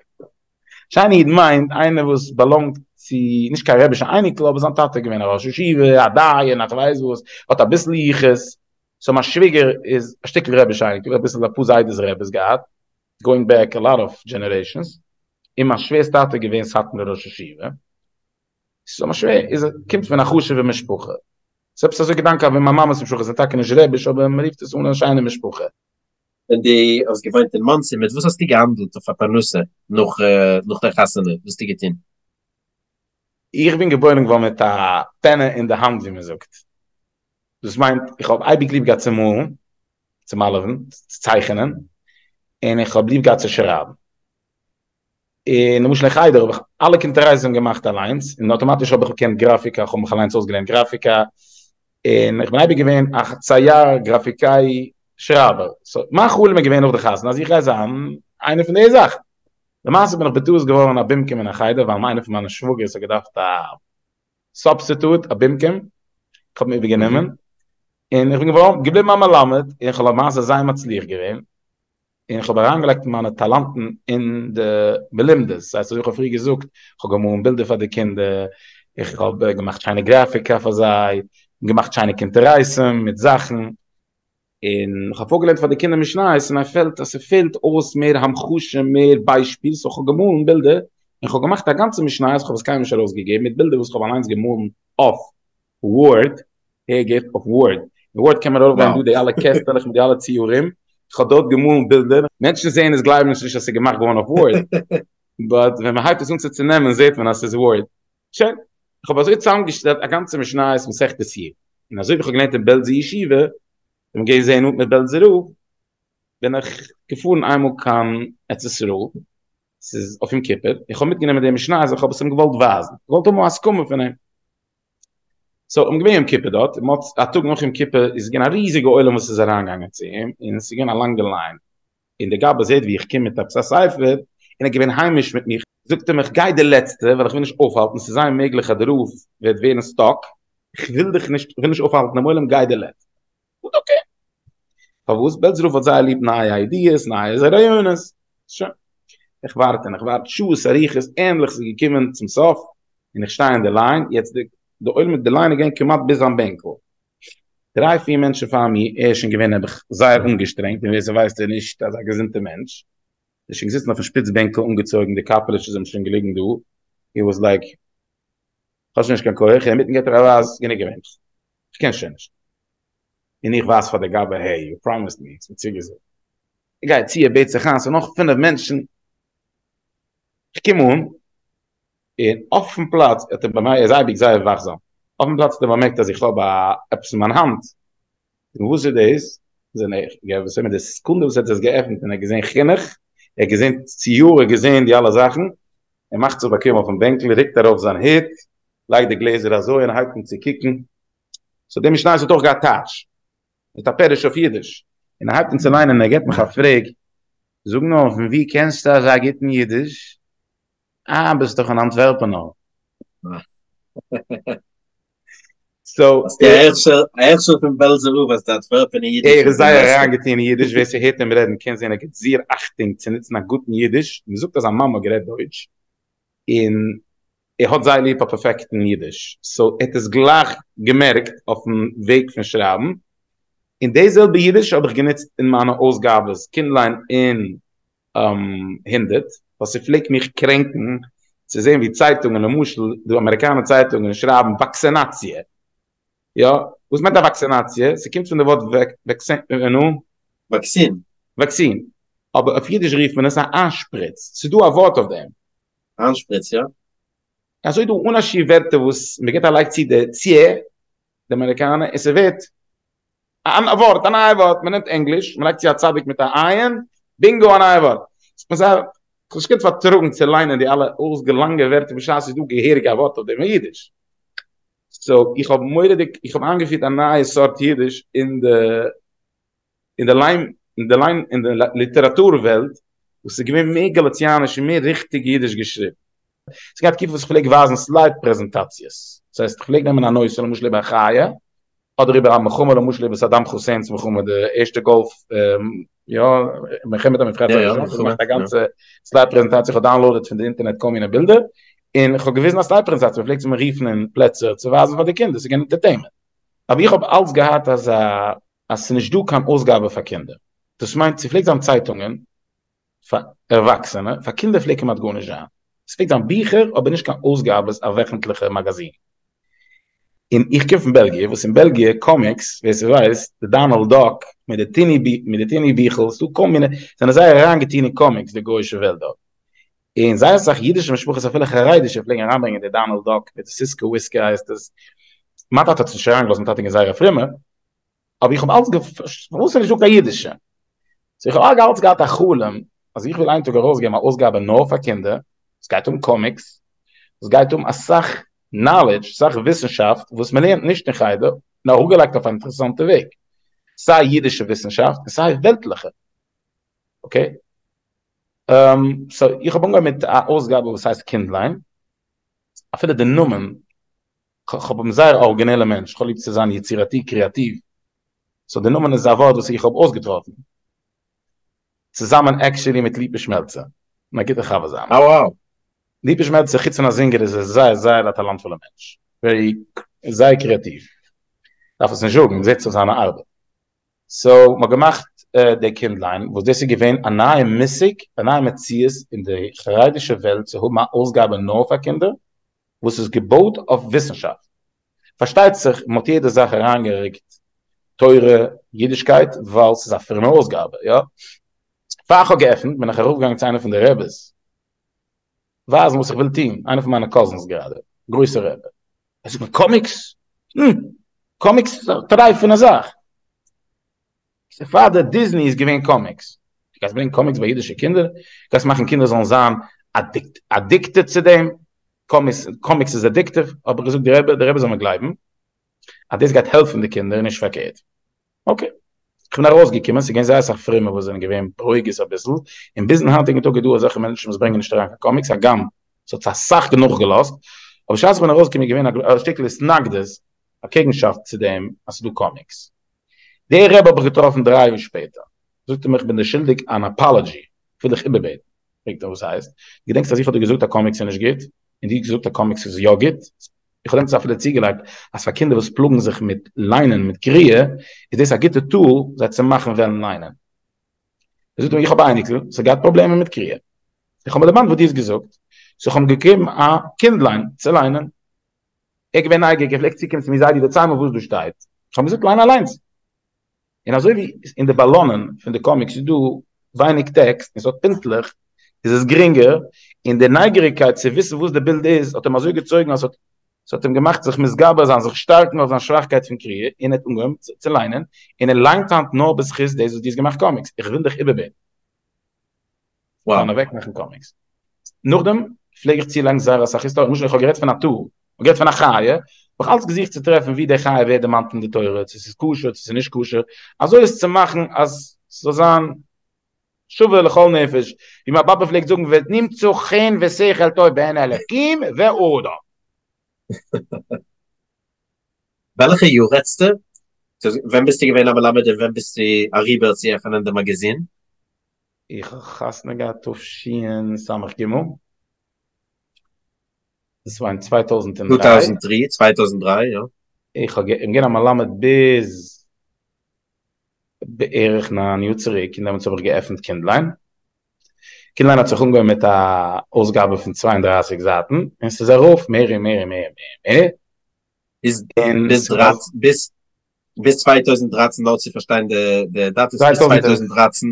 שיינע איד מיינט איינער וואס באלאנגט צו, נישט קיין רעבישע אייניקל, אבער זיין טאטע איז געווען א ראש ישיבה, א דיין, א כ'ווייס וואס, האט אביסל יחוס. סאו מיין שוויגער איז א שטיקל רעבישע אייניקל, אביסל אפאר זיידעס רעבעס געהאט, גאוינג בעק א לאט אוו דזשענערעישאנס, און מיין שווער'ס טאטע איז געווען סאטמארער ראש ישיבה. סאו מיין שווער איז קומט פון א חשוב'ע משפחה. ס'איז עפעס אזוי געדאנק אז ווען מיין מאמע'ס משפחה זענען טאקע נישט רעביש אבער מ'רופט עס אן א שיינע משפחה. ווען דו האסט געוואוינט אין מאנסי מיט וואס האסטו געהאנדלט אויף א פרנסה נאך נאך די חתונה וואס האסטו געטון? איך בין געבוירן געווארן מיט א פענע אין די האנט ווי מען זאגט. דאס מיינט איך האב אייביג ליב געהאט צו מאלן, צו מאלעווען, צו צייכענען, און איך האב ליב געהאט צו שרייבן. און למשל אין חדר האב איך אלע קונטרסים געמאכט אליינס, און אטאמאטיש האב איך געקענט גראפיקה, איך האב מיך אליינס אויסגעלערנט גראפיקה, און איך בין אייביג געווען א צייר, גראפיקאי, שרייבער. סאו מיין חלום איז געווען נאך די חתונה אז איך גיי זיין איינער פון די זאכן. למעשה בין איך בטעות געווארן א במקום אין א חדר ווייל איינער פון מיינע שוואגערס האט געדארפט א סובסטיטוט, א במקום, איך האב אים איבערגענומען, און איך בין געווארן געבליבן א מלמד, און איך האב למעשה זייער מצליח געווען, און איך האב אריינגעלייגט מיינע טאלאנטן אין די מלומדות, דאס הייסט אזוי ווי איך האב פריער געזאגט, איך האב געמאלן בילדער פאר די קינדער, איך האב געמאכט שיינע גראפיקה פאר זיי, געמאכט שיינע קונטרסים מיט זאכן, און איך האב פארגעלערנט פאר די קינדער משניות און איי פעלט אז ס'פעלט אויס מער המחשה מער ביישפיל סאו כ'האב געמאלן בילדער און כ'האב געמאכט א גאנצע משניות כ'האב עס קיינמאל נישט ארויסגעגעבן מיט בילדער וואס כ'האב אליינס געמאלן אויף ווארד, הער גוט, אויף ווארד, אין ווארד קען מען ארויפגיין דא די אלע קעסטעלעך מיט די אלע ציורים, כ'האב דארט געמאלן בילדער, מענטשן זעען עס גלייבן עס נישט אז ס'איז געמאכט געווארן אויף ווארד, באט ווען מ'הייבט עס אן צו צונעמען זעט מען אז ס'איז ווארד. שוין, איך האב אזוי צוזאמגעשטעלט א גאנצע משניות מסכת יומא, און אזוי ווי איך האב געלערנט אין בעלזער ישיבה, און געווען זייער נאנט מיט בעלזער רב, בין איך געפארן איינמאל קיין ארץ ישראל, ס'איז אויף יום כיפור, איך האב מיטגענומען די משניות, איך האב עס אים געוואלט ווייזן, געוואלט האבן א הסכמה פון אים. סאו, איך בין געווען יום כיפור דארט, מוצ א טאג נאך יום כיפור איז געווען א ריזיגע עולם וואס איז אריינגעגאנגען צו אים, און עס איז געווען א לאנגע ליין, און דער גבאי זעט ווי איך קום מיט עפעס א ספר, און ער איז געווען היימיש מיט מיך, זאגט ער מיך גיי די לעצטע ווייל איך וויל נישט אויפהאלטן, ס'איז זייער מעגליך אז די רב וועט ווערן סטאק, איך וויל דיך נישט, איך וויל נישט אויפהאלטן דעם עולם גיי די לעצטע. גוט אקעי. פארוואס? בעלזער רב האט זייער ליב נייע איידיעס, נייע רעיונות. שוין. איך ווארט און איך ווארט שעות ארוכות, ענדליך ס'איז געקומען צום סוף, און איך שטיי אין די ליין, יעצט די די עולם די ליין איז געווען כמעט ביז זיין בענקל. דריי פיר מענטשן פאר מיר, ער איז שוין געווען נעבעך זייער אנגעשטרענגט, און ווער ס'ווייסט ער איז נישט אזא געזונטע מענטש, ער איז שוין געזיצן אויפן שפיץ בענקל אנגעצויגן, די קאפעליטש איז אים שוין געליגן דא, הי וואס לייק, כ'האב שוין נישט קיין כח, אינמיטן געט ער א ווייז, גענוג געווען, כ'קען שוין נישט. און איך ווייז פאר די גבאי, העי, יו פראמיסד מי, האסט מיר צוגעזאגט. ער גייט צו, ער בעט זיך איין, ס'איז נאך פינף מענטשן, כ'קום אן, און אויפן פלאץ האט ער באמערקט, ער איז אייביג זייער וואכזאם, אויפן פלאץ האט ער באמערקט אז איך האב א עפעס אין מיין האנט, און וואס איז דאס? זענען איך געב עס אים, די סעקונדע וואס ער האט עס געעפנט און ער האט געזען חינוך, ער האט געזען ציור, ער האט געזען די אלע זאכן, ער מאכט זיך באקוועם אויפן בענקל, רוקט ארויף זיין הוט, לייגט די גלעזער אזוי און הייבט אן צו קוקן, סאו די משניות האט אויך געהאט טייטש, מיט א פירוש אויף אידיש, און ער הייבט אן צו ליינען און ער געבט מיך א פרעג, זאג נאר, פון וואו קענסטו אזא גוטן אידיש? אה, ביסט דאך אן אנטווערפענער. סאו. א הכשר פון בעלזער רב אז די אנטווערפענער אידיש ער איז זייער אריינגעטוהן אין אידיש, ווער ס'הערט אים רעדן קען זעהן ער גיבט זייער אכטונג צו נוצן א גוטן אידיש, מ'זאגט אז זיין מאמע האט גערעדט דויטש, און ער האט זייער ליב א פערפעקטן אידיש, סאו ער האט עס גלייך געמערקט אויפן וועג פון שרייבן, און די זעלבע אידיש האב איך גענוצט אין מיינע אויסגאבעס קינדליין און הונדערט, ווייל ס'פלעגט מיך קרענקן צו זען ווי צייטונגען, למשל די אמעריקאנער צייטונגען שרייבן וואקסינאציע, יא, וואס מיינט א וואקסינאציע? ס'קומט פון די ווארט נו? וואקסין. וואקסין, אבער אויף אידיש רופט מען עס א איינשפריץ, ס'איז דא א ווארט אויף דעם. איינשפריץ, יא. אזוי דא אן א שיעור ווערטער וואס מ'גיבט א לייג צו די ציע, די אמעריקאנער, און ס'ווערט א ווארט, א נייע ווארט, מען נעמט ענגליש, מען לייגט צו א צדיק מיט א עין, בינגאו א נייע ווארט. ס'איז מיר זייער, כ'האב נישט געקענט פארטראגן צו ליינען די אלע אויסגעלאנגע ווערטער בשעת ס'איז דא געהעריג א ווארט אויף דעם אין אידיש. סאו איך האב מורא'דיג, איך האב איינגעפירט א נייע סארט אידיש אין די, אין די ליין, אין די ליין, אין די ליטעראטור וועלט, וואס איז געווען מער גאליציאניש און מער ריכטיג אידיש געשריבן. ס'איז געווען א תקופה וואס איך פלעג ווייזן סלייד פרעזענטאציעס, דאס הייסט איך פלעג נעמען א נושא למשל איבער א חיה, אדער איבער א מלחמה למשל איבער סאדאם חוסעין'ס מלחמה די ערשטע גאלף יא מלחמת המפרץ הראשון, כ'האב געמאכט א גאנצע סלייד פרעזענטאציע, כ'האב דאונלאודעד פון די אינטערנעט כל מיני בילדער, און כ'האב געוויזן א סלייד פרעזענטאציע, מ'פלעגט זיך רופן אין פלעצער צו ווייזן פאר די קינדער, ס'איז געווען אינטערטעינמענט. אבער איך האב אלץ געהאט אזא אז ס'איז נישט דא קיין אויסגאבע פאר קינדער, דאס מיינט ס'פלעגט זיין צייטונגען פאר ערוואקסענע, פאר קינדער פלעגט כמעט גארנישט זיין, עס פלעגט זיין ביכער אבער נישט קיין אויסגאבעס א וועכנטליכע מאגאזין. און איך קום פון בעלגיע וואס אין בעלגיע קאמיקס ווער ס'ווייסט די דאנעלד דאק מיט די טיני מיט די טיני ביכל ס'דא כל מיני זענען זייער אריינגעטון אין קאמיקס די גויאישע וועלט דארט. און זייער אסאך אידישע משפחות אפילו חרדישע פלעגן אריינברענגען די דאנעלד דאק מיט די סיסקע וויסקע הייסט עס, מיין טאטע האט עס נישט אריינגעלאזט מיין טאטע איז געווען זייער א פרומער, אבער איך האב אלץ געפארשט פארוואס איז נישטא קיין אידישע, so איך האב אלץ געהאט א חלום אז איך וויל איין טאג ארויסגעבן א אויסגאבע נאר פאר קינדער, עס גייט האבן קאמיקס, עס גייט האבן אסאך knowledge, אסאך וויסנשאפט וואס מען לערנט נישט אין חדר, נאר אראפגעלייגט אויף א אינטערעסאנטע וועג, סיי אידישע וויסנשאפט און סיי וועלטליכע, okay? So איך האב אנגעהויבן מיט א אויסגאבע וואס הייסט קינדליין, אפילו די נאמען, כ'האב בין זייער אריגינעלע מענטש, כ'האב ליב צו זיין יצירתי קריאטיוו, so די נאמען איז א ווארט וואס איך האב אויסגעטראפן, צוזאמען actually מיט ליפא שמעלצער, מיין גוטער חבר זיינער. Oh wow. ליפא שמעלצער חוץ פון א זינגער איז ער זייער זייער א טאלאנטפולע מענטש, very זייער קריאטיוו, דארף עס נישט זאגן, זעט זיך זיינע ארבעט. So מ'האט געמאכט די קינדליין וואס דאס איז געווען א נייע מושג, א נייע מציאות אין די חרדישע וועלט צו האבן א אויסגאבע נאר פאר קינדער וואס איז געבויט אויף וויסנשאפט. פארשטייט זיך מ'האט יעדע זאך אריינגערוקט תורה, אידישקייט, ווייל ס'איז א פרומע אויסגאבע, יא. פאר כ'האב געעפנט בין איך ארויפגעגאנגען צו איינע פון די רעבעס ווייזן וואס איך וויל טון, איינע פון מיינע cousins גראדע, גרויסע רעבע, ער זאגט מיר קאמיקס? קאמיקס איז א טרייפענע זאך. פאר די דיזני איז געווען קאמיקס. דו גייסט ברענגען קאמיקס ביי אידישע קינדער? גייסט מאכן קינדער זאלן זיין addicted צו דעם? קאמיקס איז addictive. האב איך געזאגט די רבי, די רבי זאל מיר גלייבן אז דאס גייט העלפן די קינדער און נישט פארקערט. Okay. כ'בין ארויסגעקומען, ס'איז געווען זייער אסאך פרומע וואס זענען געווען ברוגז אביסל, און ביזן היינטיגן טאג איז דא אזעלכע מענטשן וואס ברענגען נישט אריין קיין קאמיקס, הגם ס'האט זיך אסאך נאכגעלאזט, אבער בשעת איך בין ארויסגעקומען איז געווען א שטיקל התנגדות, א קעגנשאפט צו דעם אז ס'איז דא קאמיקס. דער רבי האב איך געטראפן דריי יאר שפעטער, זאגט ער מיר איך בין דיר שולדיג אן apology, איך וויל דיך איבערבעטן. פרעגט ער וואס הייסט? געדענקסט אז איך האב דיר געזאגט אז קאמיקס איז נישט גוט, און דו האסט געזאגט אז קאמיקס איז יא גוט? איך האב דעמאלטס אפילו צוגעלייגט אז פאר קינדער וואס פלאגן זיך מיט ליינען מיט קריאה איז דאס א גוטע tool זיי צו מאכן וועלן ליינען. ער זאגט מיר איך האב א אייניקל וואס האט געהאט פראבלעמען מיט קריאה, איך האב מיר דערמאנט וואס דו האסט געזאגט, so איך האב אים געגעבן א קינדליין צו ליינען. ער איז געווען נייגעריג, ער פלעגט צוקומען צו מיר זיידי דערצייל מיר וואס דא שטייט, איך האב אים געזאגט ליין אליינס. און אזוי ווי אין די באלאנען פון די קאמיקס איז דא ווייניג טעקסט און ס'האט פינטלעך איז עס גרינגער, און די נייגעריגקייט צו וויסן וואס די בילד איז האט אים אזוי געצויגן אז ס'האט אים געמאכט זיך מתגבר זיין, זיך שטארקן אויף זיין שוואכקייט פון קריאה, און ער האט אנגעהויבן צו ליינען, און ער ליינט היינט נאר בזכות דאס וואס דו האסט געמאכט קאמיקס, איך וויל דיך איבערבעטן. פארן אוועק מאכן קאמיקס. נאכדעם פלעג איך צולייגן זייער אסאך היסטאריע, למשל איך האב גערעדט פון א טור, איך האב גערעדט פון א חיה, האב איך אלץ געזוכט צו טרעפן ווי די חיה ווערט דערמאנט אין די תורה, צו ס'איז כשר צו ס'איז נישט כשר, אזוי עס צו מאכן אז ס'זאל זיין שווה לכל נפש, ווי מיין באבע פלעגט זאגן ונמצא חן ושכל טוב בעיני אלקים ואדם. וועלכע יאר רעדסטו? ווען ביסטו געווען א מלמד און ווען ביסטו אריבער צו עפענען די מאגאזין? איך האב חתונה געהאט תשס"ג, דאס וואר אין 2003. 2003, יא. איך האב געווען א מלמד ביז בערך ניין יאר צוריק, און דעמאלטס האב איך געעפנט קינדליין. קינדליין האט זיך אנגעהויבן מיט א אויסגאבע פון 32 זייטן, און ס'איז ארויף מער און מער און מער און מער. ביז ביז ביז 2013 נאר צו פארשטיין די דאטעס, ביז 2013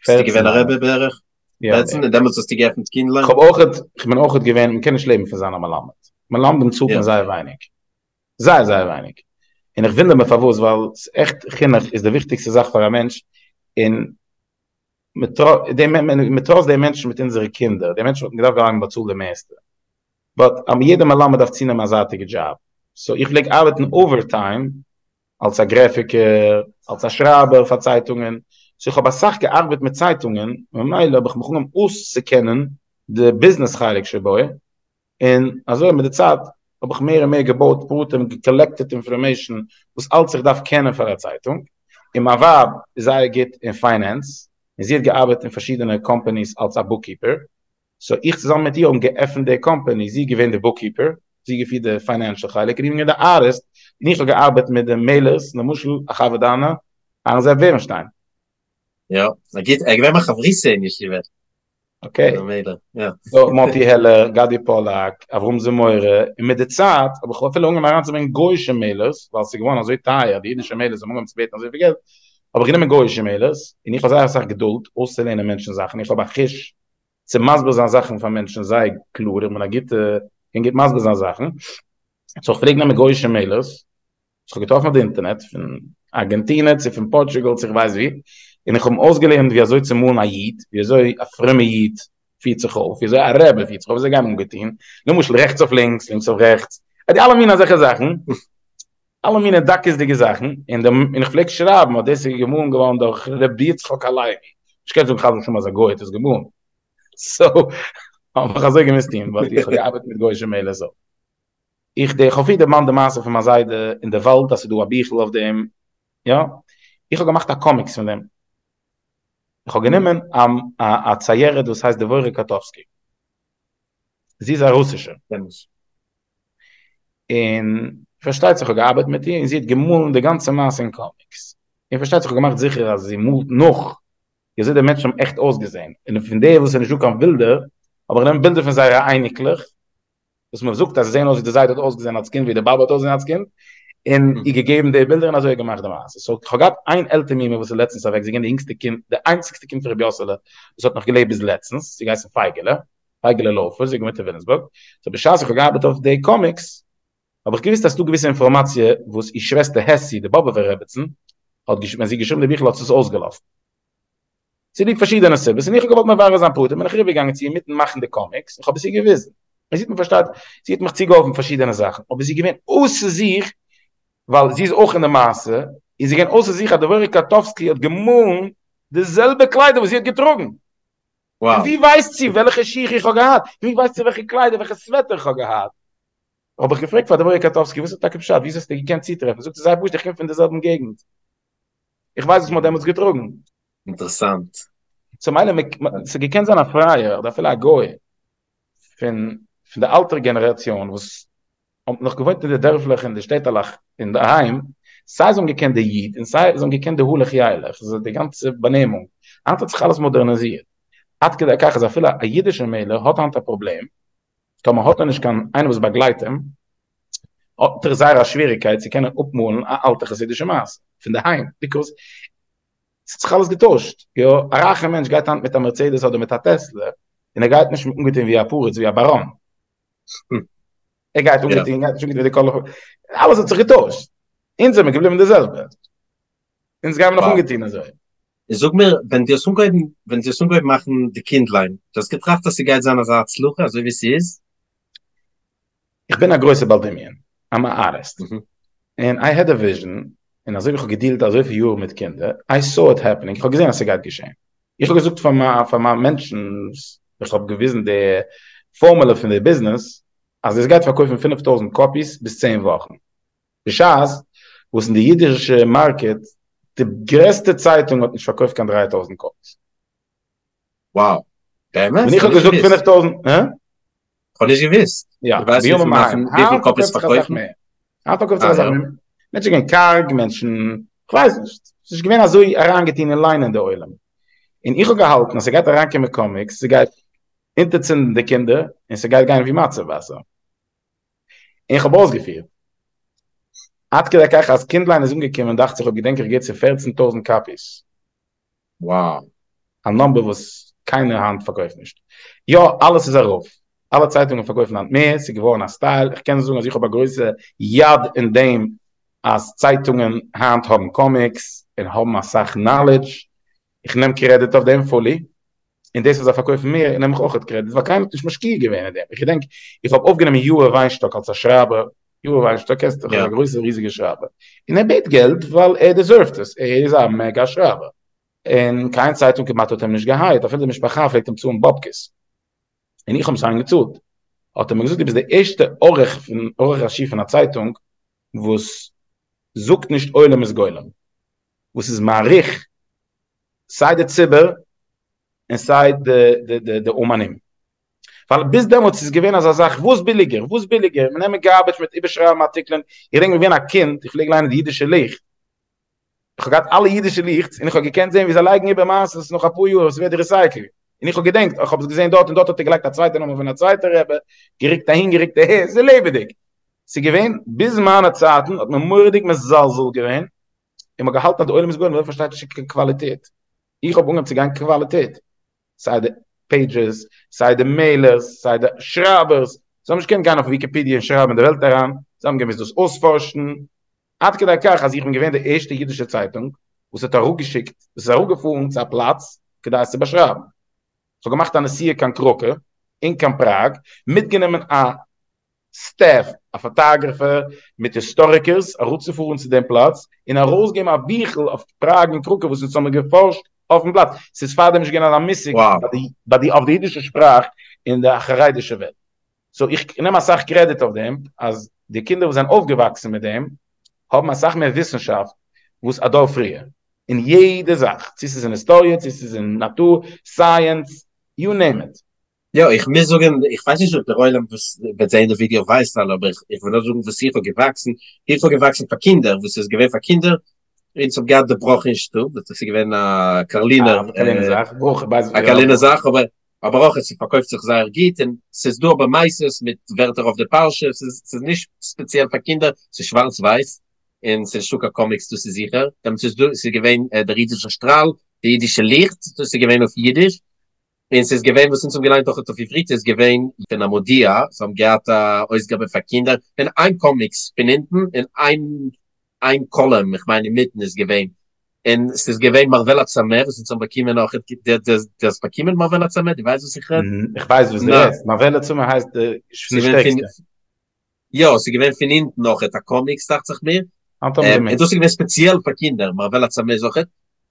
ביסטו געווען א רבי בערך? 14 און דעמאלטס האסטו געעפנט קינדליין? כ'האב אויכעט, כ'בין אויכעט געווען, מ'קען נישט לעבן פון זיין א מלמד, מלמדים צאלט מען זייער ווייניג, זייער זייער ווייניג, און איך וואונדער מיר פארוואס, ווייל עכט חינוך איז די וויכטיגסטע זאך פאר א מענטש, און מ'טראסט די מענטשן מיט אונזערע קינדער, די מענטשן וואלטן געדארפט ווערן באצאלט די מערסטע. But יעדע מלמד דארף צונעמען א זייטיגע דזשאב, so איך פלעג ארבעטן overtime אלס א גרעפיקער, אלס א שרייבער פאר צייטונגען, so איך האב אסאך געארבעט מיט צייטונגען, ממילא האב איך מיך אנגעהויבן אויסצוקענען די ביזנעס חלק שבו, און אזוי מיט די צייט האב איך מער און מער געבויט פרטים, גע collect ט information וואס אלץ איך דארף קענען פאר א צייטונג, און מיין ווייב איז זייער גוט אין finance, און זי האט געארבעט אין פארשידענע companies אלס א bookkeeper, so איך צוזאמען מיט איר האבן געעפנט די קאמפאני, זי איז געווען די bookkeeper, זי האט געפירט די financial חלק, און איך בין געווען די ארטיסט, און איך האב געארבעט מיט די mailers, למשל א חבר דיינע, אהרן זאב בערנשטיין. יא, א גוט, ער איז געווען מיין חברותא אין ישיבה. Okay. So מאטי העלער, גדי פאלאק, אברהם זמורה, און מיט די צייט האב איך אפילו אנגעהויבן אריינצוברענגען גוי'אישע mailers, ווייל ס'איז געווארן אזוי טייער, די אידישע mailers האבן אנגעהויבן צו בעטן אזויפיל געלט, האב איך גענומען גוי'אישע mailers, און איך האב זייער אסאך געדולד אויסצולערנען מענטשן זאכן, איך האב א חוש. צו מסביר זיין זאכן פאר מענטשן זייער קלאר, איך בין א גוטע, קען גוט מסביר זיין זאכן, סאו איך פלעג נעמען גוי'אישע מעלערס, וואס כ'האב געטראפן אויף די אינטערנעט, פון ארגענטינע צו פון פארטוגאל צו כ'ווייס ווי, און איך האב אים אויסגעלערנט ווי אזוי צו מאלן א איד, ווי אזוי א פרומע איד פירט זיך אויף, ווי אזוי א רבי פירט זיך אויף, ווי אזוי גייען אנגעטון, למשל רעכטס אויף לינקס, לינקס אויף רעכטס, די אלע מיני אזעלכע זאכן, אלע מיני דקות'דיגע זאכן, און די, און איך פלעג שרייבן אז דאס איז געמאלן געווארן דורך ר' יצחק הלוי, נישט קענסט זאגן חס ושלום אז א גוי האט עס געמאלן, סאו האב איך אזוי געמוזט טון, ווייל איך האב געארבעט מיט גוי'אישע מעלערס אויך. איך די כ'האב פריער דערמאנט די מעשה פון מיין זיידע אין די וואלד אז ס'איז דא א ביכל אויף דעם, יא, איך האב געמאכט א קאמיקס פון דעם, איך האב גענומען א ציירת וואס הייסט דבורה קאטאווסקי, זי איז א רוסישע, און פארשטייט זיך איך האב געארבעט מיט איר און זי האט געמאלן די גאנצע מעשה אין קאמיקס, און פארשטייט זיך איך האב געמאכט זיכער אז זי מאלט נאך ווי אזוי די מענטשן האבן עכט אויסגעזען, און פון די וואס איז נישטא קיין בילדער האב איך גענומען בילדער פון זייערע אייניקלעך, וואס מען זאגט אז זיי זעען אויס ווי די זיידע האט אויסגעזען אלס קינד ווי די באבע האט אויסגעזען אלס קינד, און איר געגעבן די בילדער און אזוי געמאכט די מעשה. סאו כ'האב געהאט איין עלטער מומע וואס איז לעצטנס אוועק, זי איז געווען די יונגסטע קינד, די איינציגסטע קינד פון רבי יאסעלע וואס האט נאך געלעבט ביז לעצטנס, זי האט געהייסן פייגעלע, פייגעלע לויפער, זי האט געוואוינט אין וויליאמסבורג, סאו בשעת איך האב געארבעט אויף די קאמיקס, האב איך געוואוסט אז ס'דא געוויסע אינפארמאציע וואס איר שוועסטער העסי, די באבעווער רעבעצן, האט געש ווען זי האט געשריבן די ביכל האט זי עס אויסגעלאזט. צוליב פארשידענע סיבות, און איך האב געוואלט מברר זיין פרטים, בין איך אריבערגעגאנגען צו איר אינמיטן מאכן די קאמיקס, און כ'האב עס איר געוויזן, און זי האט מיר פארשטייט, זי האט מיך צוגעהאלפן פארשידענע זאכן, אבער זי איז געווען אויסער זיך, ווייל זי איז אויך אין די מעשה, און זי איז געווען אויסער זיך אז דבורה קאטאווסקי האט געמאלן די זעלבע קליידער וואס זי האט געטראגן. און ווי ווייסט זי וועלכע שיך איך האב געהאט? ווי ווייסט זי וועלכע קליידער, וועלכע סוועטער איך האב געהאט? האב איך געפרעגט פאר דבורה קאטאווסקי, וואס איז טאקע פשט, וויאזוי האסטו געקענט צוטרעפן? זאגט זי, זייער פשוט, איך קום פון די זעלבן געגנט. איך ווייס וואס מ'האט דעמאלטס געטראגן. אינטערעסאנט. סאו מילא ס'האט געקענט זיין א פרייער אדער אפילו א גוי פון פון די אלטערע גענעראציאן וואס האבן נאך געוואוינט אין די דערפלעך און די שטעטעלעך אינדערהיים, סיי זיי האבן געקענט די איד און סיי זיי האבן געקענט די הלוך ילך, די גאנצע באנעמונג. היינט האט זיך אלעס מאדערניזירט עד כדי כך אז אפילו א אידישער מעלער האט היינט א פראבלעם טאמער האט ער נישט קיין איינער וואס באגלייט אים, האט ער זייער א שוועריגקייט צו קענען אפמאלן א אלטע חסידישע מעשה פון די היים, ביקאוז ס'האט זיך אלעס געטוישט, יא, א רייכע מענטש גייט היינט מיט א מערצעדעס אדער מיט א טעסלע, און ער גייט נישט אנגעטון ווי א פריץ, ווי א באראן, ער גייט אנגעטון, גייט נישט אנגעטון ווי די כל, אלעס האט זיך געטוישט, אונז זעמיר געבליבן די זעלבע, אונז גיימיר נאך אנגעטון אזוי. זאג מיר, ווען דו האסט אנגעהויבן, ווען דו האסט אנגעהויבן מאכן די קינדליין, דו האסט געטראכט אז ס'גייט זיין אזא הצלחה אזוי ווי ס'איז? איך בין א גרויסער בעל דמיון, איים א ארטיסט, און איי העד א וויזשען, און אזוי ווי איך האב געדילט אזויפיל יאר מיט קינדער, איי סאו איט העפענינג, איך האב געזען אז ס'גייט געשען. איך האב געזאגט פאר מיין פאר מיין מענטשן, איך האב געוויזן די פארמולע פון די ביזנעס, אז עס גייט פארקויפן 5000 קאפיס ביז צען וואכן. בשעת וואס אין די אידישע מארקעט די גרעסטע צייטונג האט נישט פארקויפט קיין 3000 קאפיס. Wow. באמת? ווען איך האב געזאגט 5000, הא? כ'האב נישט געוויסט. יא, דו ווייסט וויפיל מאכן, וויפיל קאפיס פארקויפן? היינט פארקויפט זיך אסאך מער. מענטשן גייען קארג, מענטשן, כ'ווייס נישט. ס'איז נישט געווען אזוי אריינגעטון אין ליינען די עולם. און איך האב געהאלטן אז ס'גייט אריינקומען קאמיקס, ס'גייט אונטערצינדן די קינדער, און ס'גייט גיין ווי מצה וואסער. און איך האב אויסגעפירט. עד כדי כך אז קינדליין איז אנגעקומען דאכט זיך אויב געדענק איך גוט צו פערצן טויזנט קאפיס. Wow. א נאמבער וואס קיינער היינט פארקויפט נישט. יא אלעס איז ארויף. אלע צייטונגען פארקויפן היינט מער, ס'איז געווארן א סטייל, איך קען זאגן אז איך האב א גרויסע יד אין דעם אז צייטונגען היינט האבן קאמיקס און האבן אסאך נאלעדזש, איך נעם קרעדיט אויף דעם פולי, און דאס וואס זיי פארקויפן מער נעם איך אויך קרעדיט ווייל קיינער האט נישט משקיע געווען אין דעם, איך געדענק איך האב אויפגענומען יאיר וויינשטאק אלס א שרייבער, יאיר וויינשטאק קענסט דאך, איז א גרויסער ריזיגער שרייבער, און ער בעט געלט ווייל ער דעזערווט עס, ער איז א מעגא שרייבער, און קיין צייטונג כמעט האט אים נישט געהייערט, אפילו די משפחה פלעגט אים צאלן באבקעס, און איך האב אים שיין געצאלט, האט ער מיר געזאגט דו ביסט דער ערשטער עורך פון עורך ראשי פון א צייטונג וואס זאגט נישט עולם איז גולם, וואס איז מעריך סיי די ציבור און סיי די די די אומנים. ווייל ביז דעמאלטס איז געווען אזא זאך וואס ביליגער וואס ביליגער, מען נעמען גארבעדזש מיט איבערשרייבן ארטיקלען, איך געדענק ווען געווען א קינד איך פלעג ליינען די אידישע ליכט, איך האב געהאט אלע אידישע ליכטס און איך האב געקענט זען ווי זיי לייגן איבער מעשות נאך אפאר יאר עס ווערט ריסייקלד, און איך האב געדענקט איך האב עס געזען דארט און דארט האט ער געלייגט א צווייטע נאמען פון א צווייטע רבי, געריקט אהין געריקט אהער, ס'איז לעבעדיג. ס'איז געווען ביז מיינע צייטן האט מען מורא'דיג מזלזל געווען און מ'האט געהאלטן אז די עולם איז גולם, די עולם פארשטייט נישט קיין קוואליטעט. איך האב אנגעהויבן צו גיין קוואליטעט. סיי די. פעידזשעס, סיי די מעילערס, סיי די שרייבערס, זיי האבן נישט געקענט גיין אויף וויקיפידיע און שרייבן אין די וועלט אריין, זיי האבן געמוזט דאס אויספארשן, עד כדי כך אז איך בין געווען די ערשטע אידישע צייטונג וואס האט אראפגעשיקט, וואס איז אראפגעפארן צו א פלאץ כדי עס צו באשרייבן. איך האב געמאכט א נסיעה קיין קראקע און קיין פראג, מיטגענומען א סטעף, א פאטאגרעפער מיט היסטאריקערס אראפצופארן צו דעם פלאץ און ארויסגעבן א ביכל אויף פראג און קראקע וואס אונז האבן געפארשט אויפן פלאץ. ס'איז פארדעם נישט געווען אזא מושג ביי די אויף די אידישע שפראך אין די חרדישע וועלט. סאו איך נעם אסאך קרעדיט אויף דעם אז די קינדער וואס זענען אויפגעוואקסן מיט דעם האבן אסאך מער וויסנשאפט וואס א דור פריער אין יעדע זאך, צו ס'איז אין היסטאריע צו ס'איז אין נאטור, סייענס, יו נעים איט. יא, איך מוז זאגן, איך ווייס נישט אויב דער עולם וואס וועט זען די ווידעא ווייסט אלע, אבער איך וויל נאר זאגן וואס איך האב געוואקסן, איך האב געוואקסן פאר קינדער, וואס איז געווען פאר קינדער, אונז האב געהאט די ברכה אין שטוב, דאס איז געווען א קארלינער, א קארלינער זאך, אבער אבער אויך עס פארקויפט זיך זייער גוט, און ס'איז דא אבער מעשות מיט ווערטער אויף די פרשה, ס'איז נישט ספעציעל פאר קינדער, ס'איז שווארץ ווייס, און ס'איז נישטא קיין קאמיקס דאס איז זיכער, דעמאלטס איז דא, ס'איז געווען דער אידישער שטראל, די אידישע ליכט, דאס איז געווען אויף אידיש, און ס'איז געווען וואס אונז האבן געליינט אויך אויף עברית איז געווען פון המודיע, זיי האבן געהאט א אויסגאבע פאר קינדער, און איין קאמיקס פון אונטן און איין איין קאלום, איך מיין אינמיטן איז געווען, און ס'איז געווען מרווה לצמא וואס אונז האבן באקומען אויך, דו האסט באקומען מרווה לצמא? דו ווייסט וואס איך רעד? איך ווייס וואס דו רעדסט, מרווה לצמא הייסט די שטערקסטע. יא, ס'איז געווען פון אונטן אויכעט א קאמיקס דאכט זיך מיר, און דאס איז געווען ספעציעל פאר קינדער, מרווה לצמא איז אויכעט,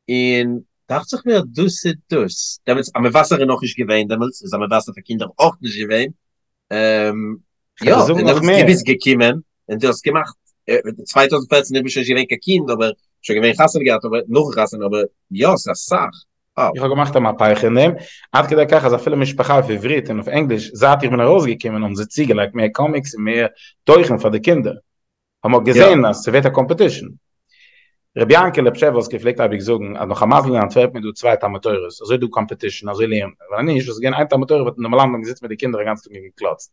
און דאכט זיך מיר דאס איז דאס, דעמאלטס המבשר איז נאכנישט געווען דעמאלטס, איז המבשר פאר קינדער אויך נישט געווען, יא, און דעמאלטס דו ביסט געקומען און דו האסט געמאכט, 2014 איך בין שוין נישט געווען קיין קינד אבער שוין געווען חתונה געהאט אבער נאכן חתונה אבער יא ס'איז אסאך. איך האב געמאכט א מהפכה אין דעם, עד כדי כך אז אפילו משפחה אויף עברית און אויף ענגליש, זייט איך בין ארויסגעקומען האבן זיי צוגעלייגט מער קאמיקס און מער תוכן פאר די קינדער, ווייל מ'האט געזען אז ס'ווערט א קאמפעטישן. רבי יענקעלע פשעווארסקער פלעגט אייביג זאגן אז נאך א מזל אין אנטווערפן איז דא צוויי תלמוד תורה'ס, אזוי איז דא קאמפעטישן, אזוי לערנט מען, ווען נישט וואלט עס געווען איין תלמוד תורה וואלטן די מלמדים געזיצן מיט די קינדער א גאנצן טאג און געקלאצט.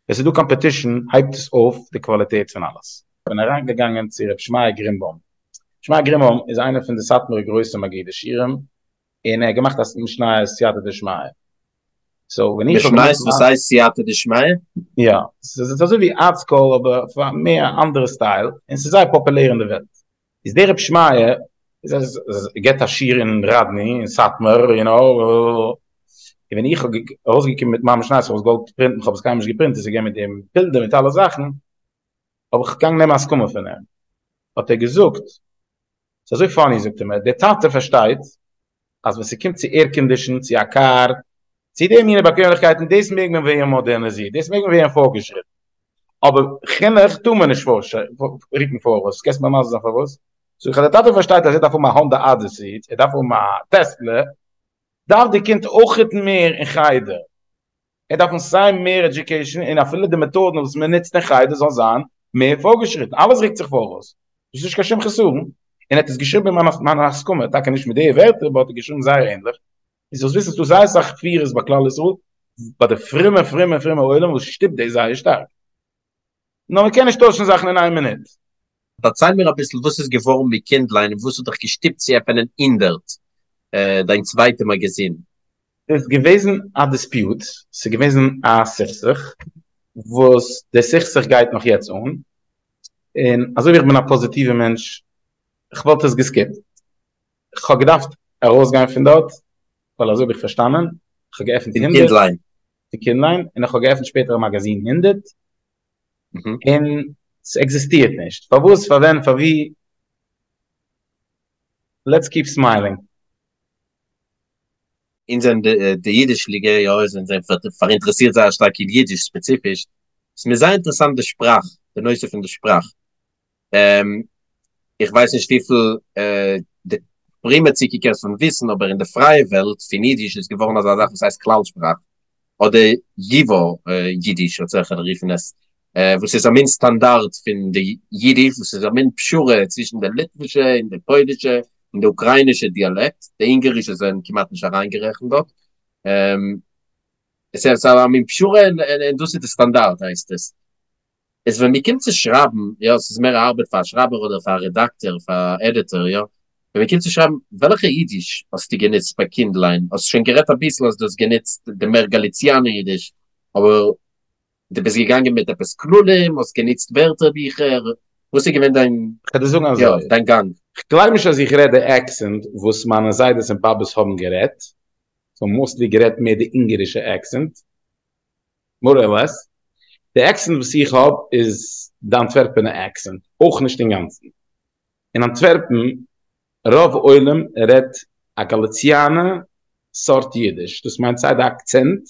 ווען ס'איז דא קאמפעטישן הייבט עס אויף די קוואליטעט פון אלעס. כ'בין אריינגעגאנגען צו ר' שמעיה גרינבוים, שמעיה גרינבוים איז איינער פון די סאטמארע גרויסע מגידי שיעורים, און ער האט געמאכט א משניות סייעתא דשמיא, סאו ווען איך האב געמאכט משניות וואס הייסט סייעתא דשמיא? יא, ס'איז אזוי ווי ארטסקרול אבער אויף א מער אנדערע סטייל, און ס'איז זייער פאפולער אין די וועלט. איז דער רב שמעיה איז געבט א שיעור אין ראדני אין סאטמאר יו נאו, און ווען איך האב ארויסגעקומען מיט מיין משניות, איך האב עס געוואלט פרינטן, איך האב עס קיינמאל נישט געפרינט, עס איז געווען מיט די בילדער מיט אלע זאכן, האב איך געגאנגען נעמען הסכמה פון אים, האט ער געזאגט, ס'איז אזוי פאני זאגט ער מיר, דער טאטע פארשטייט אז ווען ס'קומט צו עירקאנדישן, צו א קאר, צו די מיני באקוועמליכקייטן, דאס מעג מען ווערן מאדערנעזירט, דאס מעג מען ווערן פארגעשריטן, אבער חינוך טאר מען נישט רוקן פארוואס, קענסט מיר מסביר זיין פארוואס? זאג איך אז דער טאטע פארשטייט אז ער דארף האבן א האנדא אדיסי, ער דארף האבן א טעסלע, דארף די קינד אויכעט מער אין חדר, ער דארף סיי מער עדיוקעישאן און אפילו די מעטאדן וואס מען נוצט אין חדר זאל זיין מער פארגעשריטן, אלעס רוקט זיך פאראויס, דאס איז נישט קיין שום חסרון, און ער האט עס געשריבן אין מיין הסכמה, טאקע נישט מיט די ווערטער באט ער האט געשריבן זייער ענליך, און זאלסט וויסן ס'איז דא זייער אסאך כפירות ביי כלל ישראל, ביי די פרומע פרומע פרומע עולם וואס שטופט דאס זייער שטארק. נאר מען קען נישט טוישן זאכן אין איין מינוט. דערצייל מיר אביסל וואס איז געווארן מיט קינדליין און וואס האט דיך געשטופט צו עפענען הונדערט, דיין צווייטע מאגאזין? ס'איז געוועזן א דיספיוט, ס'איז געוועזן א סכסוך, וואס די סכסוך גייט נאך יעצט אן, און אזוי ווי איך בין א פאזיטיווע מענטש, כ'וואלט עס געסקיפט, כ'האב געדארפט ארויסגיין פון דארט, ווייל אזוי האב איך פארשטאנען, כ'האב געעפנט הונדערט, פון קינדליין, און איך האב געעפנט שפעטער א מאגאזין הונדערט, און ס'עקזיסטירט נישט, פארוואס פארווען פארווי, לעטס קיפ סמיילינג. אונז זענען די אידיש ליגע, יא, אונז זענען פאראינטערעסירט זייער שטארק אין אידיש ספעציפיש, ס'איז מיר זייער אינטערעסאנט די שפראך, די נושא פון די שפראך, איך ווייס נישט וויפיל די פרומע צוקוקערס וועלן וויסן, אבער אין די פרייע וועלט פון אידיש איז געווארן אזא זאך וואס הייסט כלל שפראך, אדער ייווא אידיש אזעלכע רופן עס, וואס איז א מין סטאנדארט פון די אידיש, וואס איז א מין פשרה צווישן די ליטווישע און די פוילישע און די אוקראינישע דיאלעקט, די אונגארישע זענען כמעט נישט אריינגערעכנט דארט. עס איז א מין פשרה און דאס איז די סטאנדארט הייסט עס. איז ווען מ'קומט צו שרייבן, יא, ס'איז מער ארבעט פאר א שרייבער אדער פאר א רעדאקטער, פאר א עדיטאר, יא. ווען מ'קומט צו שרייבן, וועלכע אידיש האסטו גענוצט ביי קינדליין? האסט שוין גערעדט אביסל אז דו האסט גענוצט די מער גאליציאנע אידיש, אבער דו ביסט געגאנגען מיט עפעס כללים, האסט גענוצט ווערטערביכער, וואס איז געווען דיין, כ'וועל דיר זאגן יא, אזוי. דיין גאנג? כ'גלייב נישט אז איך רעד די accent וואס מיינע זיידעס און באבעס האבן גערעדט, זיי האבן mostly גערעדט מער די אונגערישע accent, more or less. די accent וואס איך האב איז די אנטווערפענע accent, אויך נישט אינגאנצן. אין אנטווערפן רוב עולם רעדט א גאליציאנע סארט אידיש, דאס מיינט סיי די אקצענט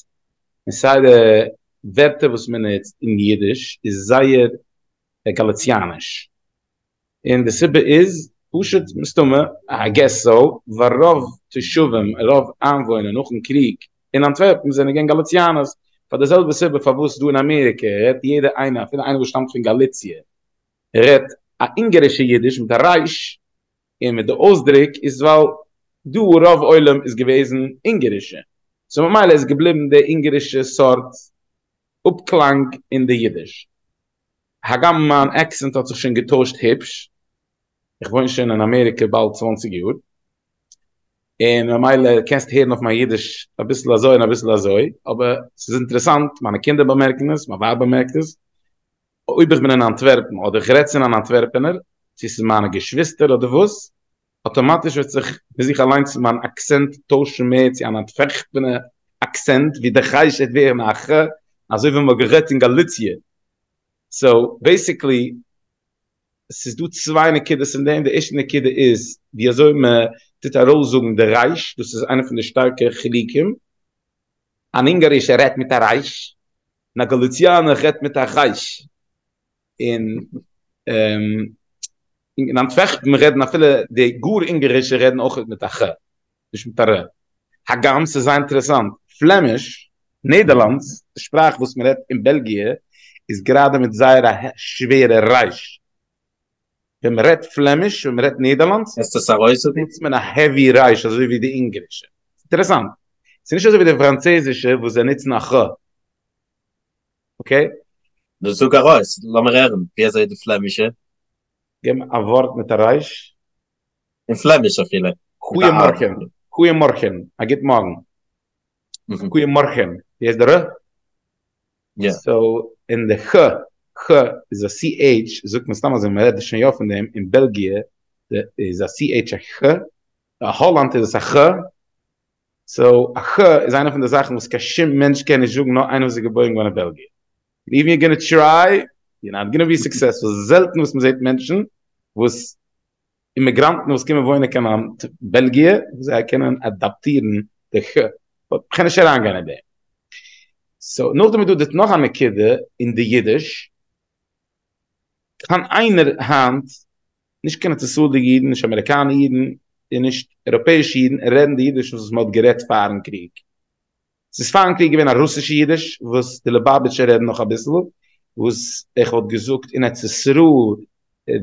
און סיי די ווערטער וואס מען נוצט אין אידיש איז זייער גאליציאניש, און די סיבה איז פשוט מסתמא, I guess so, ווייל רוב תושבים, רוב איינוואוינער נאכן קריג אין אנטווערפן זענען געווען גאליציאנערס, פאר די זעלבע סיבה פארוואס דא אין אמעריקע רעדט יעדער איינער אפילו איינער וואס שטאמט פון גאליציע רעדט א אונגארישע אידיש מיט א רייש און מיט די אויסדרוק איז ווייל דא רוב עולם איז געוועזן אונגארישע so ממילא איז געבליבן די אונגארישע סארט אפקלאנג אין די אידיש. הגם מיין accent האט זיך שוין געטוישט היפש, איך וואוין שוין אין אמעריקע באלד 20 יאר, און ממילא קענסט הערן אויף מיין אידיש אביסל אזוי און אביסל אזוי, אבער ס'איז אינטערעסאנט, מיינע קינדער באמערקן עס, מיין ווייב באמערקט עס, אויב איך בין אין אנטווערפן אדער איך רעד צו אן אנטווערפענער, צו ס'איז מיינע געשוויסטער אדער וואס, אטאמאטיש וועט זיך פון זיך אליינס מיין accent טוישן מער צו אן אנטווערפענע accent, ווי די רייש וועט ווערן א ח, אזוי ווי מ'האט גערעדט אין גאליציע. so basically, ס'איז דא צוויי נקודות אין דעם, די ערשטע נקודה איז ווי אזוי מ'טוט ארויסזאגן די רייש, דאס איז איינע פון די שטארקע חילוקים, אן אונגארישער רעדט מיט א רייש, און א גאליציאנער רעדט מיט א רייש, און אין אנטווערפן רעדן אפילו די גאר אונגארישע רעדן אויך מיט א ח, נישט מיט א ר. הגם ס'איז זייער אינטערעסאנט, פלעמיש, נעדערלאנדס, די שפראך וואס מ'רעדט אין בעלגיע, איז גראדע מיט זייער א שווערע רייש. ווען מ'רעדט פלעמיש, ווען מ'רעדט נעדערלאנדס, קענסט עס ארויסזאגן? נוצט מען א heavy רייש אזוי ווי די אונגארישע. אינטערעסאנט. ס'איז נישט אזוי ווי די פראנצויזישע וואס זיי נוצן א ח. okay? נו זאג ארויס, לאמיר הערן, ווי אזוי די פלעמישע? געב מיר א ווארט מיט א רייש. אין פלעמיש אפילו. Goeiemorgen, goeiemorgen, א גוט מארגן. Goeiemorgen, ווי הייסט די ר? יא. so, און די ח, ח איז א CH, זאגט מען סתם אזוי, מען רעדט שוין יא פון דעם, אין בעלגיע איז א CH א ח, אין האלאנד איז עס א ח, so א ח איז איינע פון די זאכן וואס קיין שום מענטש קען נישט זאגן נאר איינער וואס איז געבוירן געווארן אין בעלגיע. Even you're gonna try, you're not gonna be successful, זעלטן וואס מען זעט מענטשן וואס אימיגראנטן וואס קומען וואוינען קיין בעלגיע, וואס זיי קענען אדאפטירן די ח, but כ'קען נישט אריינגיין אין דעם. so נאכדעם איז דא נאך א נקודה אין די אידיש, קיין איינער היינט, נישט קיין ארץ ישראל'דיגע אידן, נישט אמעריקאנע אידן, און נישט אייראפעאישע אידן, רעדן די אידיש וואס מ'האט גערעדט פארן קריג. ס'איז פארן קריג געווען א רוסישע אידיש וואס די ליובאוויטשער רעדן נאך אביסל, וואס איך וואלט געזאגט אין ארץ ישראל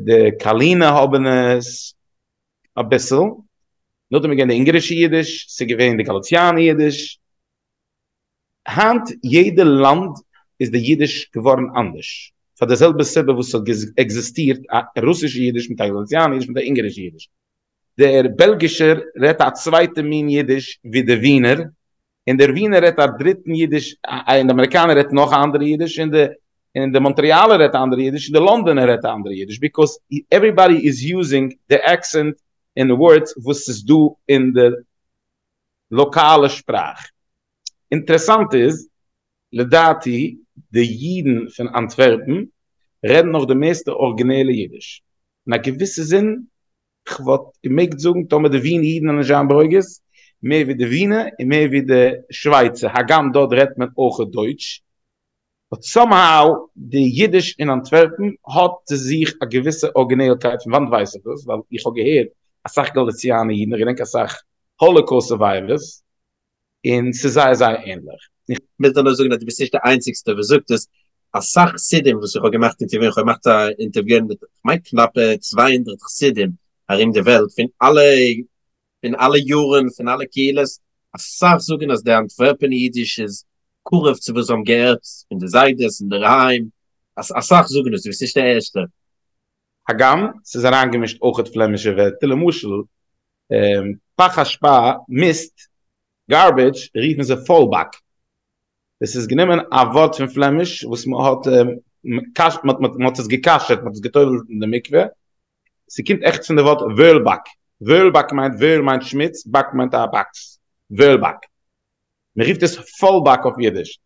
די קארלינער האבן עס אביסל, נאכדעם איז געווען די אונגארישע אידיש, ס'איז געווען די גאליציאנע אידיש, היינט יעדע לאנד איז די אידיש געווארן אנדערש, פאר די זעלבע סיבה וואס ס'האט עקזיסטירט א רוסישע אידיש מיט א גאליציאנע אידיש מיט א אונגארישע אידיש. דער בעלגישער רעדט א צווייטע מין אידיש ווי דער ווינער, און דער ווינער רעדט א דריטן אידיש, און די אמעריקאנער רעדט נאך א אנדערע אידיש, און די און די מאנטריאלער רעדט א אנדערע אידיש, און די לאנדאנער רעדט א אנדערע אידיש, because everybody is using די accent און די words וואס ס'איז דא אין די לאקאלע שפראך. אינטערעסאנט איז, לדעתי, די אידן פון אנטווערפן רעדן נאך די מערסטע ארגינעלע אידיש. אין א געוויסע זין כ'וואלט געמעגט זאגן טאמער די ווינער אידן וועלן נישט זיין ברוגז, מער ווי די ווינער און מער ווי די שווייצער, הגם דארט רעדט מען אויך דויטש, but somehow די אידיש אין אנטווערפן האט צו זיך א געוויסע ארגינעלקייט, פון וואנט ווייס איך דאס? ווייל איך האב געהערט אסאך גאליציאנע אידן, איך געדענק אסאך Holocaust survivors, און ס'איז זייער זייער ענליך. איך מוז דיר נאר זאגן אז דו ביסט נישט די איינציגסטע וואס זאגט עס, אסאך חסידים וואס איך האב געמאכט אינטערוויוען, איך האב געמאכט א אינטערוויוען מיט כ'מיין קנאפע 200 חסידים ארום די וועלט, פון אלע פון אלע יארן, פון אלע קהילות, אסאך זאגן אז די אנטווערפענע אידיש איז קרוב צו וואס זיי האבן געהערט פון די זיידעס אינדערהיים, אסאך זאגן עס, דו ביסט נישט די ערשטע. הגם ס'איז אריינגעמישט אויכעט פלעמישע ווערטער, למשל. פח אשפה, מיסט, garbage, רופן זיי פולבאק. עס איז גענומען א ווארט פון פלעמיש וואס מען האט מען האט עס געקאשערט, מען האט עס גע'טובל'ט אין די מקווה. ס'קומט עכט פון די ווארט וועלבאק. וועלבאק מיינט וועל מיינט שמוץ, באק מיינט א באקס. וועלבאק. מען רופט עס פולבאק אויף אידיש.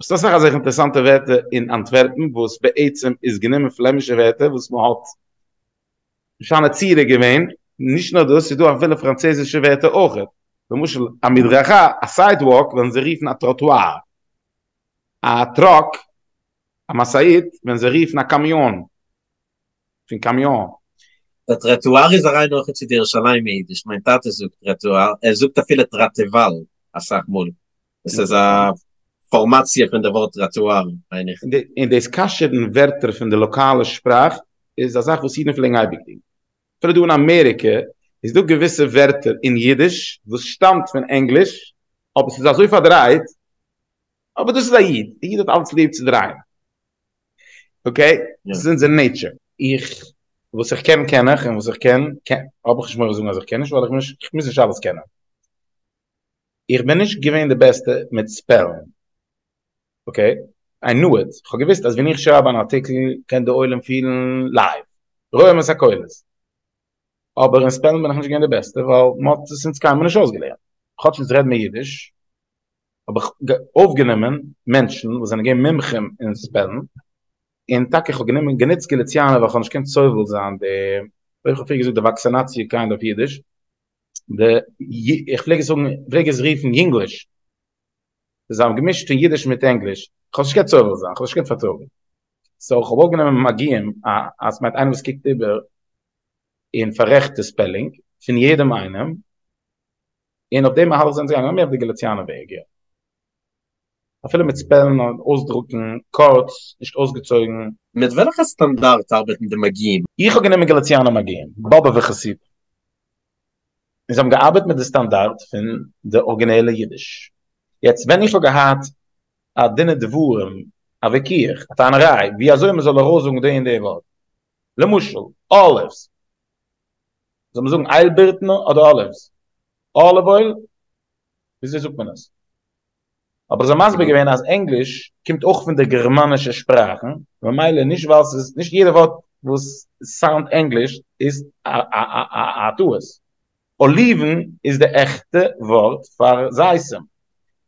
ס'דא אסאך אזעלכע אינטערעסאנטע ווערטער אין אנטווערפן וואס בעצם איז גענומען פלעמישע ווערטער וואס מען האט משנה צורה געווען, נישט נאר דאס, ס'איז דא אפילו פראנצויזישע ווערטער אויך, למשל א מדרכה, א sidewalk וועלן זיי רופן א טראטואר, א truck, א משאית וועלן זיי רופן א קאמיאן, פון קאמיאן. דער טראטואר איז אריין אויך צו די ירושלימ'ע אידיש, מיין טאטע זאגט טראטואר, ער זאגט אפילו טראטעוואל אסאך מאל, עס איז א פארמאציע פון די ווארט טראטואר מיין איך. און דאס כשר'ן ווערטער פון די לאקאלע שפראך איז א זאך וואס אידן פלעגן אייביג טון. אפילו דא אין אמעריקע איז דא געוויסע ווערטער אין אידיש וואס שטאמט פון ענגליש אבער ס'איז אזוי פארדרייט, אבער דאס איז א איד, א איד האט אלץ ליב צו דרייען. okay? דאס איז אונזער nature. איך, וואס איך קען קען איך, און וואס איך קען, האב איך נישט מורא זאגן אז איך קען נישט, ווייל איך מוז נישט אלעס קענען. איך בין נישט געווען די בעסטע מיט ספעלן, okay? I knew it, כ'האב געוואוסט אז ווען איך שרייב אן ארטיקל קען די עולם פילן לייוו, רואים את הקולות. אבער אין ספעלן בין איך נישט געווען די בעסטע ווייל מ'האט עס אונז קיינמאל נישט אויסגעלערנט. כאטש אונז רעד מיר אידיש, האב איך אויפגענומען מענטשן וואס זענען געווען מומחים אין ספעלן, און טאקע איך האב גענומען גענוצט גאליציאנער ווייל איך האב נישט געקענט סובל זיין די, ווי איך האב פריער געזאגט די וואקסינאציע kind אויף אידיש, די, איך פלעג עס זאגן, פלעג עס רופן יונגליש, זיי האבן געמישט פון אידיש מיט ענגליש, איך האב עס נישט געקענט סובל זיין, איך האב עס נישט געקענט פארטראגן, so איך האב אויפגענומען מגיהים, אז ס'מיינט איינער וואס קוקט איבער און פאררעכט די spelling פון יעדעם איינעם, און אויף דעם מהלך זענען זיי געגאנגען, מער אויף די גאליציאנער וועג, יא. אפילו מיט ספעלן און אויסדרוקן קורץ, נישט אויסגעצויגן. מיט וועלכע סטאנדארט ארבעטן די מגיהים? איך האב גענומען גאליציאנער מגיהים, באבובער חסידים, און זיי האבן געארבעט מיט די סטאנדארט פון די ארגינעלע אידיש. יעצט ווען איך האב געהאט א דין ודברים, א וויכוח, א טענה'ריי, ווי אזוי מען זאל ארויסזאגן די און די ווארט, למשל, olives, זאל מען זאגן איילבירטן אדער olives? Olive oil? וויאזוי זאגט מען עס? אבער זיי מסביר געווען אז ענגליש קומט אויך פון די גערמאנישע שפראכן, ממילא נישט ווייל ס'איז, נישט יעדע ווארט וואס sound ענגליש איז א טעות. אליוון איז די עכטע ווארט פאר זיתים.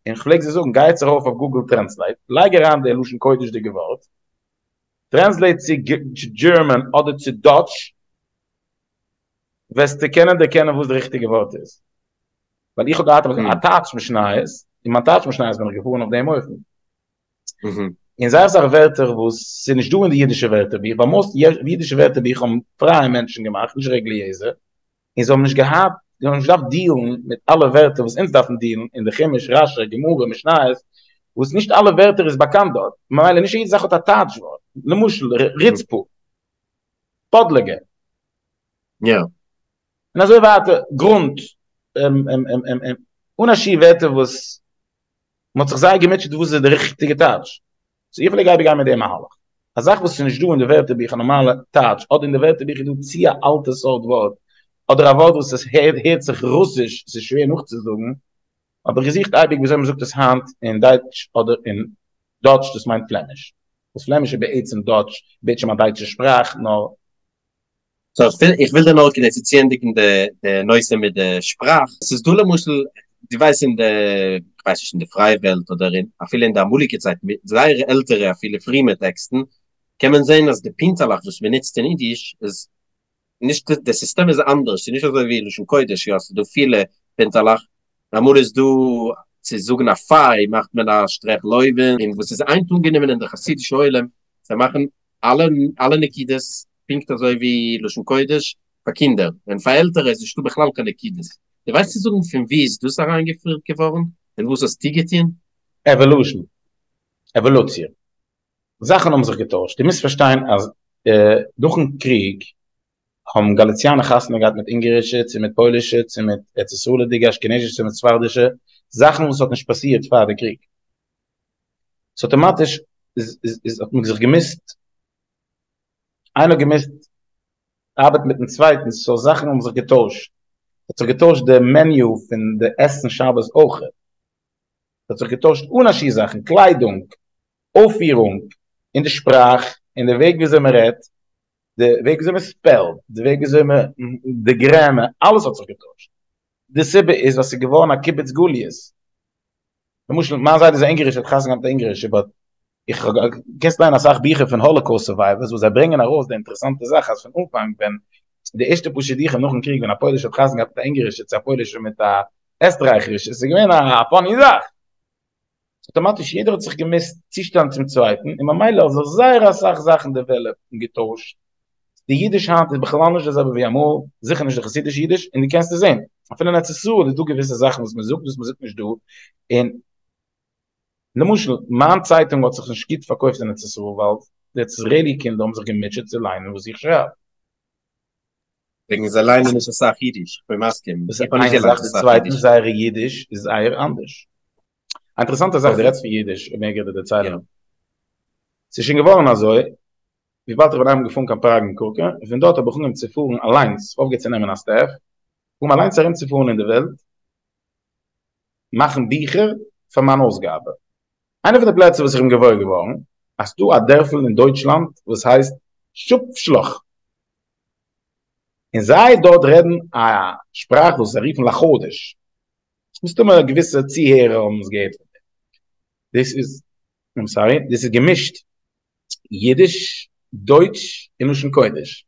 און כ'פלעג זיי זאגן, גיי יעצט ארויף אויף Google Translate, לייג אריין די לשון קודש'דיגע ווארט, translate צו German אדער צו Dutch, וועסטו קענען דערקענען וואס די ריכטיגע ווארט איז. ווייל איך האב געהאט א טייטש משניות, און מיין טייטש משניות בין איך געפארן אויף דעם אופן. און זייער אסאך ווערטער וואס ס'איז נישט דא אין די אידישע ווערטערביך, ווייל most אידישע ווערטערביך האבן פרייע מענטשן געמאכט, נישט רעליגיעזע, און זיי האבן נישט געהאט, זיי האבן נישט געדארפט דיעלן מיט אלע ווערטער וואס אונז דארפן דיעלן אין די חומש, רשי, גמרא, משניות, וואס נישט אלע ווערטער איז באקאנט דארט, ממילא נישט יעדע זאך האט א טייטש ווארט, למשל רצפה, פאדלעגע. יא. און אזוי ווייטער, גרונט, אן א שיעור ווערטער וואס מען האט זיך זייער געמוטשעט וואס איז די ריכטיגע טייטש. so איך פלעג אייביג גיין מיט די מהלך. א זאך וואס איז נישט דא אין די ווערטערביך א נארמאלע טייטש, אדער אין די ווערטערביך איז דא צו א אלטע סארט ווארט, אדער א ווארט וואס עס הערט זיך רוסיש, עס איז שווער נאכצוזאגן, האב איך געזוכט אייביג וויאזוי מען זאגט עס היינט אין דייטש אדער אין Dutch, דאס מיינט פלעמיש. וואס פלעמיש איז בעצם Dutch, בעצם א דייטשע שפראך, נאר. so איך וויל דיר נאר כדי צו צוענדיגן די נושא מיט די שפראך, ס'איז דא למשל, דו ווייסט אין די, כ'ווייס נישט אין די פרייע וועלט אדער אין אפילו אין די אמאליגע צייט, זייער עלטערע אפילו פרימע טעקסטן, קען מען זען אז די פינטעלעך וואס מען נוצט אין אידיש איז נישט, די סיסטעם איז אנדערש, ס'איז נישט אזוי ווי לשון קודש, יא ס'איז דא פילע פינטעלעך, אמאל איז דא צו זאגן א פיי מאכט מען א שטרעכל אויבן, און וואס איז היינט אנגענומען אין די חסידישע עולם, זיי מאכן אלע אלע נקודות פונקט אזוי ווי לשון קודש פאר קינדער, און פאר עלטערע איז נישטא בכלל קיין נקודות. דו ווייסט צו זאגן פון וואו איז דאס אריינגעפירט געווארן און וואס האסטו געטון? Evolution, עוואלוציע. זאכן האבן זיך געטוישט. דו מוזט פארשטיין אז נאכן קריג האבן גאליציאנער חתונה געהאט מיט אונגערישע, צו מיט פוילישע, צו מיט ארץ ישראל'דיגע, אשכנזישע, צו מיט ספרדישע, זאכן וואס האט נישט פאסירט פאר די קריג. so אטאמאטיש איז האט מען זיך געמוזט, איינער האט געמוזט ארבעטן מיטן צווייטן, so זאכן האבן זיך געטוישט. ס'האט זיך געטוישט די menu פון די עסן שבת אויכעט. ס'האט זיך געטוישט אן א שיעור זאכן, קליידונג, אויפפירונג, אין די שפראך, אין די וועג וויאזוי מען רעדט, די וועג וויאזוי מען spell ט, די וועג וויאזוי מען, די grammar, אלעס האט זיך געטוישט. די סיבה איז ווייל ס'איז געווארן א קיבוץ גליות. למשל, מיין זיידע איז א אונגערישער, האט חתונה געהאט מיט א אונגערישע, but איך האב קענסט ליינען אסאך ביכער פון Holocaust survivors וואס זיי ברענגען ארויס די אינטערעסאנטע זאך אז פון אנפאנג ווען די ערשטע פאר שידוכים נאכן קריג ווען א פוילישע האט חתונה געהאט מיט א אונגערישע צו א פוילישע מיט א עסטרייכערישע עס איז געווען א funny זאך. אטאמאטיש יעדער האט זיך געמוזט צושטעלן צום צווייטן און ממילא האט זיך זייער אסאך זאכן developed און געטוישט. די אידיש היינט איז בכלל נישט די זעלבע ווי אמאל, זיכער נישט די חסידישע אידיש, און דו קענסט עס זען אפילו אין ארץ ישראל איז דא געוויסע זאכן וואס מען זאגט וואס מען זאגט נישט דא, און למשל מיין צייטונג האט זיך נישט גוט פארקויפט אין ארץ ישראל ווייל די ארץ ישראלי קינדער האבן זיך געמוטשעט צו ליינען וואס איך שרייב. וועגן זיי ליינען נישט אסאך אידיש, איך בין מסכים, דאס איז איין זאך, די צווייטע זייערע אידיש איז זייער אנדערש. א אינטערעסאנטע זאך, דו רעדסט פון אידיש, אויב מעג איך דיר דערציילן. ס'איז שוין געווארן אזוי, וויבאלד איך בין איינמאל געפארן קיין פראג און קראקע, און פון דארט האב איך אנגעהויבן צו פארן אליינס, אויפגעהערט צו נעמען א staff, אנגעהויבן אליינס ארומצופארן אין די וועלט, מאכן ביכער פאר מיין אויסגאבע. איינע פון די פלעצער וואס איך בין געוואויר געווארן, אז ס'דא א דערפל אין דויטשלאנד וואס הייסט שופשלאך, און זיי דארט רעדן א שפראך וואס זיי רופן לחדש, מסתמא געוויסע צוהערער האבן עס געהערט פון דעם, דאס איז, I'm sorry, דאס איז געמישט אידיש, דויטש און לשון קודש.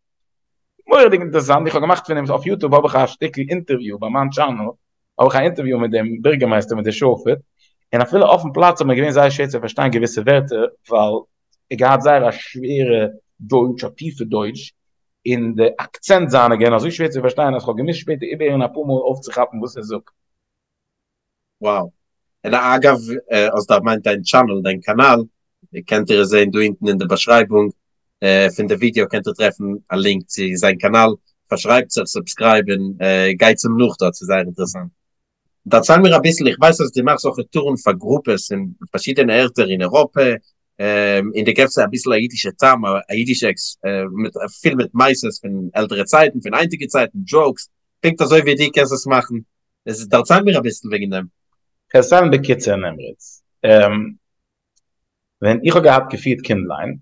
מורא'דיג אינטערעסאנט, איך האב געמאכט פון דעם, אויף YouTube האב איך א שטיקל אינטערוויו, ביי מיין channel האב איך א אינטערוויו מיט דעם בירגערמייסטער מיט די שופט, און אפילו אויפן פלאץ האט מיר געווען זייער שווער צו פארשטיין געוויסע ווערטער, ווייל ער געהאט זייער א שווערע דויטש, א טיפע דויטש, און די אקצענט זיינע געווען אזוי שווער צו פארשטיין אז כ'האב געמוזט שפעטער איבערהערן אפאר מאל אויפצוכאפן וואס ער זאגט. Wow. און אגב, האסט דערמאנט דיין channel, דיין קאנאל, קענט איר עס זען דא אונטן אין די באשרייבונג פון די ווידיאו קענט איר טרעפן א link צו זיין קאנאל, פארשרייבט זיך, subscribe און גייטס אים נאך דארט, ס'איז זייער אינטערעסאנט. דערצייל מיר אביסל, איך ווייס אז דו מאכסט אויך טורן פאר גרופעס אין פארשידענע ערטער אין אירופה, און דו געבסט זיי אביסל א אידישע טעם, א אידישע עקס, מיט פיל מיט מעשות פון עלטערע צייטן, פון היינטיגע צייטן, jokes, פונקט אזוי ווי דו קענסט עס מאכן. איז דערצייל מיר אביסל וועגן דעם. כ'וועל דערציילן בקיצור נמרץ. ווען איך האב געהאט געפירט קינדליין,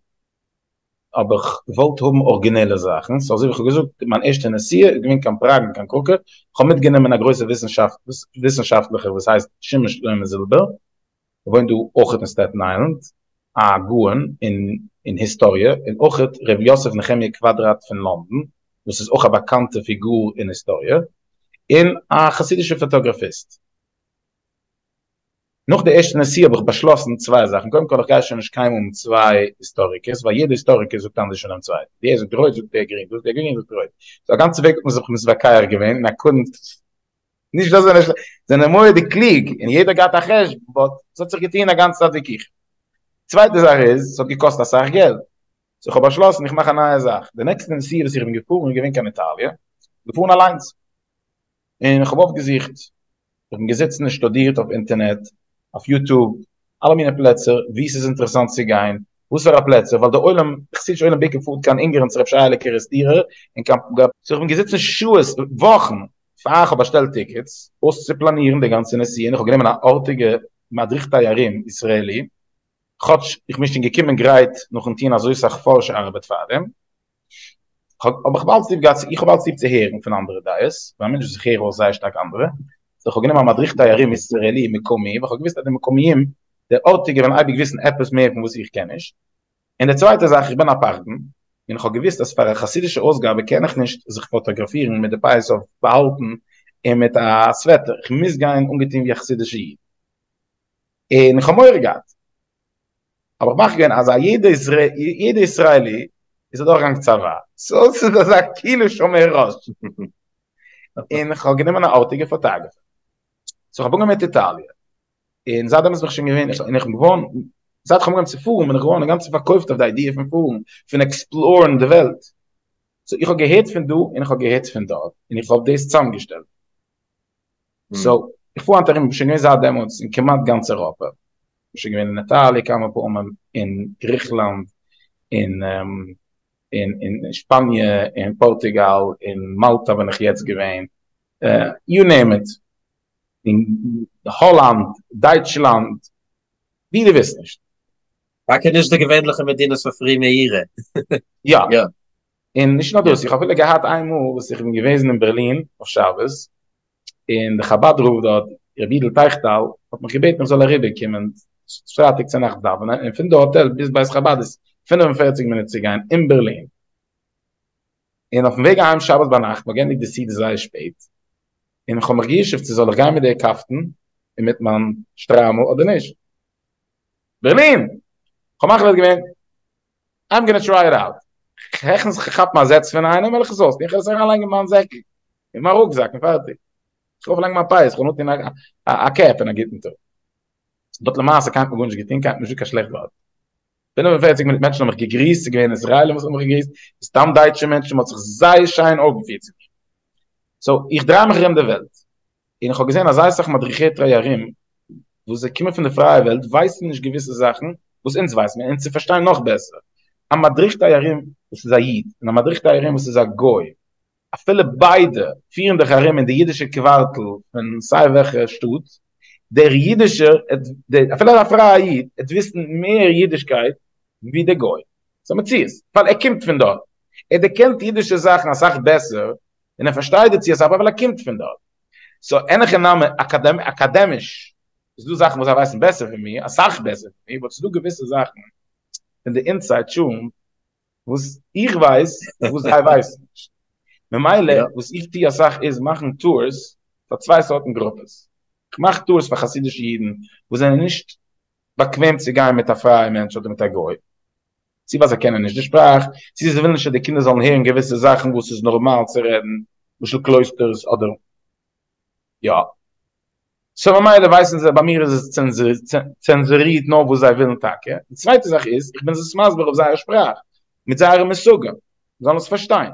האב איך געוואלט האבן ארגינעלע זאכן, so אזוי ווי איך האב געזאגט, מיין ערשטע נסיעה איז געווען קיין פראג און קיין קראקע, איך האב מיטגענומען א גרויסע וויסנשאפטליכער וואס הייסט שמעון שלמה זילבער, וואוינט דא אויכעט אין סטעטן איילענד, א גאון אין היסטאריע, און אויכעט ר' יוסף נחמיה קוואדראט פון לאנדאן, וואס איז אויך א באקאנטע פיגור אין היסטאריע, און א חסידישע פאטאגראפיסט. נאך די ערשטע נסיעה האב איך באשלאסן צוויי זאכן, קודם כל איך גיי שוין נישט קיינמאל מיט צוויי היסטאריקערס, ווייל יעדע היסטאריקער זאגט אנדערש פונעם צווייטן, דער זאגט רויט זאגט דער גרין, דער גרין זאגט רויט, so א גאנצע וועג האט מען זיך מתווכח געווען און א קונד, נישט דאס זענען זענען מורא'דיג קלוג און יעדער געהאט א חשבון, but עס האט זיך געטוהן א גאנצע צייט וויכוחים. צווייטע זאך איז, עס האט געקאסט אסאך געלט, so איך האב באשלאסן איך מאך א נייע זאך, די נעקסטע נסיעה וואס איך בין געפארן איז געווען קיין איטאליע, געפארן אליינס, און איך האב אויפגעזוכט, איך בין געזיצן און שטודירט אויף אינטערנעט, אויף YouTube, אלע מיני פלעצער וואו ס'איז אינטערעסאנט צו גיין, וואס פאר א פלעצער, ווייל די עולם, די חסידישע עולם בעיקר פארט קיין אונגערן צו רב שייעלע קערעסטירער, און קיין. so איך בין געזיצן שעות, וואכן, פאר איך האב באשטעלט tickets, אויסצופלאנירן די גאנצע נסיעה, און איך האב גענומען א ארטיגע מדריך תיירים ישראלי, כאטש איך בין שוין געקומען גרייט נאכן טון אזוי סאך פארש ארבעט פארדעם, אבער איך האב אלץ ליב געהאט, איך האב אלץ ליב צו הערן פון אנדערע דעות, כ'בין א מענטש וואס איך הער אויס זייער שטארק אנדערע, so איך האב גענומען א מדריך תיירים ישראלי מקומי, ווייל איך האב געוואוסט אז די מקומיים, די ארטיגע וועלן אייביג וויסן עפעס מער פון וואס איך קען נישט. און די צווייטע זאך, איך בין א פחדן, און איך האב געוואוסט אז פאר א חסידישע אויסגאבע קען איך נישט זיך פאטאגראפירן מיט די פאות אויף באהאלטן און מיט א סוועטער, איך מוז גיין אנגעטון ווי א חסידישע איד. און איך האב מורא געהאט. האב איך מחליט געווען אז א יעדע יעדע ישראלי איז אדורכגעגאנגען צבא, so ס'איז אזא כאילו שומר ראש. און איך האב גענומען א ארטיגע photographer. so איך האב אנגעהויבן מיט איטאליע. און זייט דעמאלטס בין איך שוין געווען, און איך בין געווארן, זייט איך האב אנגעהויבן צו פארן בין איך געווארן אינגאנצן פארקויפט אויף די idea פון פארן, פון explore ן די וועלט. so איך האב געהערט פון דא און איך האב געהערט פון דארט, און איך האב דאס צוזאמגעשטעלט. so איך פאר היינט ארום, איך בין שוין געווען זייט דעמאלטס אין כמעט גאנץ אירופה. איך בין שוין געווען אין איטאליע כמה פעמים, אין גריכלאנד, אין אין שפאניע, אין פארטוגאל, אין מאלטא בין איך יעצט געווען. יו נעים איט, אין האלאנד, דייטשלאנד, ווי דו ווילסט נישט. טאקע נישט די געווענליכע מדינות פאר פרומע אירע. יא. און נישט נאר דאס, איך האב אפילו געהאט איין מאל וואס איך בין געוועזן אין בערלין אויף שבת, און די חבד רב דארט, רבי יודל טייכטאל, האט מיך געבעטן איך זאל אריבער קומען פרייטאג צו נאכט דאווענען, און פון די האטעל ביז בית חבד איז 45 מינוט צו גיין אין בערלין. און אויפן וועג אהיים שבת ביינאכט, מ'האט געענדיגט די סעודה זייער שפעט, און איך האב מיך גע'ישוב'ט צו זאל איך גיין מיט די קאפטן און מיט מיין שטריימל אדער נישט. בערלין! כ'האב מחליט געווען, I'm gonna try it out. העכנס כ'כאפ א זעץ פון איינעם וועל איך עס אויסטון, כ'וועל עס אריינלייגן אין מיין זעקל, אין מיין רוקזאק און פארטיג. כ'וועל אויפלייגן מיין פאות, כ'וועל אנטון א קעפ און א גוטן טאג. באט למעשה קיינער האט מיר גארנישט געטון, קיינער האט נישט געזאגט קיין שלעכט ווארט. 45 מינוט מענטשן האבן מיך געגריסט, ס'איז געווען ישראלים וואס האבן מיך געגריסט, סתם דייטשע מענטשן, מ'האט זיך זייער שיין אויפגעפירט צו מיר. so איך דריי מיך ארום די וועלט, און איך האב געזען אז זייער אסאך מדריכי תיירים וואס זיי קומען פון די פרייע וועלט ווייסן נישט געוויסע זאכן וואס אונז ווייסן מיר, און צו פארשטיין נאך בעסער, א מדריך תיירים וואס איז א איד און א מדריך תיירים וואס איז א גוי, אפילו ביידע פירן דיך ארום אין די אידישע קווארטל פון סיי וועלכע שטאט, דער אידישער, אפילו א פרייע איד, עט וויסן מער אידישקייט ווי דער גוי. ס'איז א מציאות, ווייל ער קומט פון דארט. ער דערקענט אידישע זאכן אסאך בעסער, און ער פארשטייט דערצו אסאך ווייל ער קומט פון דארט. so אין הכי נמי, אקאדעמיש איז דא זאכן וואס זיי ווייסן בעסער פון מיר, אסאך בעסער פון מיר, but ס'איז דא געוויסע זאכן פון די inside טשולנט וואס איך ווייס וואס זיי ווייסן נישט. ממילא וואס איך טו אסאך איז מאכן tours פאר צוויי סארטן גרופעס. איך מאך tours פאר חסידישע אידן וואס זענען נישט באקוועם צו גיין מיט א פרייע מענטש אדער מיט א גוי, צו ווייל זיי קענען נישט די שפראך, צו זיי ווילן נישט אז די קינדער זאלן הערן געוויסע זאכן וואס איז נארמאל צו רעדן, למשל קלויסטערס אדער יא. so ממילא ווייסן זיי ביי מיר איז עס צענזורירט נאר וואס זיי ווילן טאקע. די צווייטע זאך איז, איך בין זיי עס מסביר אויף זייער שפראך, מיט זייערע מושגים, זיי זאלן עס פארשטיין.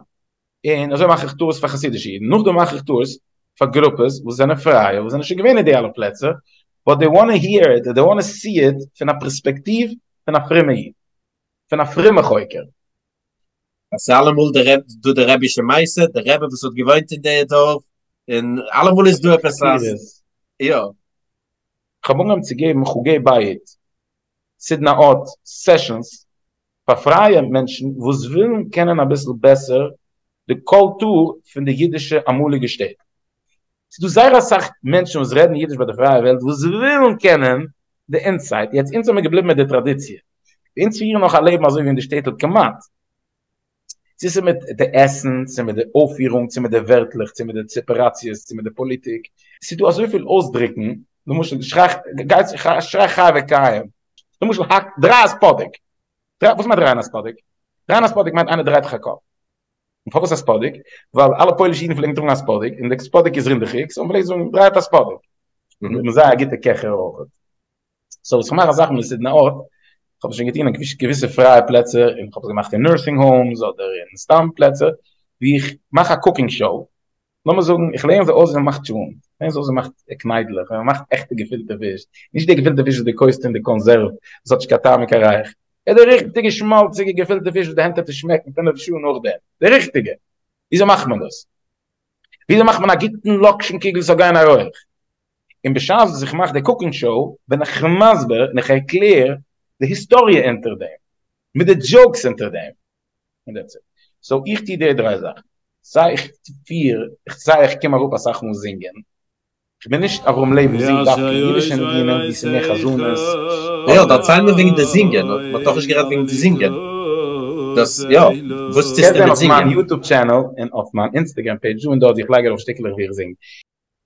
און אזוי מאך איך tours פאר חסידישע אידן, נאכדעם מאך איך tours פאר גרופעס וואס זענען פרייע, וואס זענען שוין געווען אין די אלע פלעצער, but they wanna hear it, they wanna see it פון א פערספעקטיוו פון א פרומע איד, פון א פרומע חוקר. עס איז אלעמאל דא די רבי'שע מעשה, די רבי וואס האט געוואוינט אין די דארף, און אלעמאל איז דא עפעס א. יא. כ'האב אנגעהויבן צו געבן חוגי בית, סדנאות, sessions, פאר פרייע מענטשן וואס ווילן קענען אביסל בעסער די קולטור פון די אידישע אמאליגע שטעט. ס'איז דא זייער אסאך מענטשן וואס רעדן אידיש ביי די פרייע וועלט וואס ווילן קענען די inside. יעצט אונז זעמיר געבליבן מיט די טראדיציע. אונז פירן נאך א לעבן אזוי ווי אין די שטעטל כמעט. צו ס'איז מיט די עסן, צו מיט די אויפפירונג, צו מיט די ווערטלעך, צו מיט די ציפעראציעס, צו מיט די פאליטיק. ס'איז דא אזויפיל אויסדרוקן, למשל שריי חי וקיים, למשל האק, דריי א ספאדיק. וואס מיינט דרייען א ספאדיק? דרייען א ספאדיק מיינט איינער דרייט דיך א קאפ. און פארוואס א ספאדיק? ווייל אלע פוילישע אידן פלעגן טראגן א ספאדיק, און די ספאדיק איז רינדעכיג, so מ'פלעגט זאגן דרייט א ספאדיק. און איך בין זייער א גוטע קעכער אויך. so וואס כ'מאך אסאך מאל איז סדנאות, כ'האב עס שוין געטון אין געוויסע פרייע פלעצער, און כ'האב עס געמאכט אין nursing homes אדער אין סתם פלעצער, ווי איך מאך א cooking show, לאמיר זאגן איך לערן זיי אויס ווי מ'מאכט טשולנט, איך לערן זיי אויס ווי מ'מאכט קניידלעך, ווי מ'מאכט עכטע געפילטע פיש, נישט די געפילטע פיש וואס דו קויפסט אין די קאנזערוו וואס האט נישט קיין טעם און קיין ריח, נאר די ריכטיגע שמאלציגע געפילטע פיש וואס די הענט וועט שמעקן פינף שעה נאכדעם, די ריכטיגע! וויאזוי מאכט מען דאס? וויאזוי מאכט מען א גוטן לאקשן קוגל ס'זאל גיין א רויעך? און בשעת וואס איך מאך די cooking show בין איך מסביר און איך ערקלער די היסטאריע אונטער דעם, מיט די jokes אונטער דעם, און that's it. so איך טו די דריי זאכן, סיי איך פיר, סיי איך קום אראפ אסאך מאל זינגען, איך בין נישט אברהם לעווי וואס זינגט דווקא אידישע ניגונים ווי ס'איז מער חזנות. יא, דערצייל מיר וועגן די זינגען, מ'האט נאכנישט גערעדט וועגן די זינגען. דאס יא, וואס טוסטו קענסט זען מיט אויף מיין זינגען? YouTube channel און אויף מיין Instagram page דא און דארט ווי איך לייג ארויף שטיקלעך ווי איך זינג.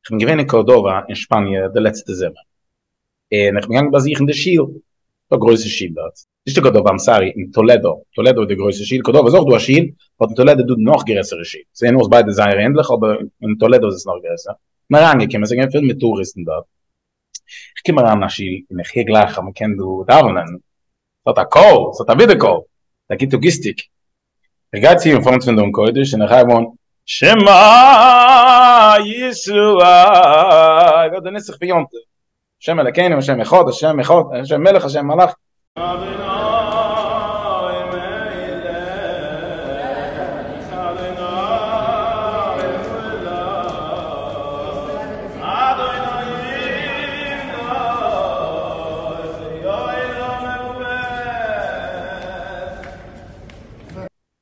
כ'בין געווען אין קארדאווא אין שפאניע די לעצטע זומער, און איך בין געגאנגען באזוכן די שול, ס'דא א גרויסע שול דארט, נישט אין קארדאווא, I'm sorry, אין טאלעדא, טאלעדא איז די גרויסע שול, קארדאווא איז אויך דא א שול, but אין טאלעדא איז דא די נאך גרעסערע שול, זעען אויס ביידע זייער ענדליך אבער אין טאלעדא איז עס נאך גרעסער, כ'בין אריינגעקומען, ס'איז געווען פול מיט טוריסטן דארט, איך קום אריין אין א שול און איך הער גלייך אז מ'קען דא דאווענען, ס'האט א קול, ס'האט א ווידערקול, ס'איז א גוטע אקוסטיק, איך גיי צו אין front פון די ארון קודש און איך הייב אן שמע ישראל, ווערט די נוסח פון יום טוב, השם אלקינו השם אחד השם אחד השם מלך השם מלך.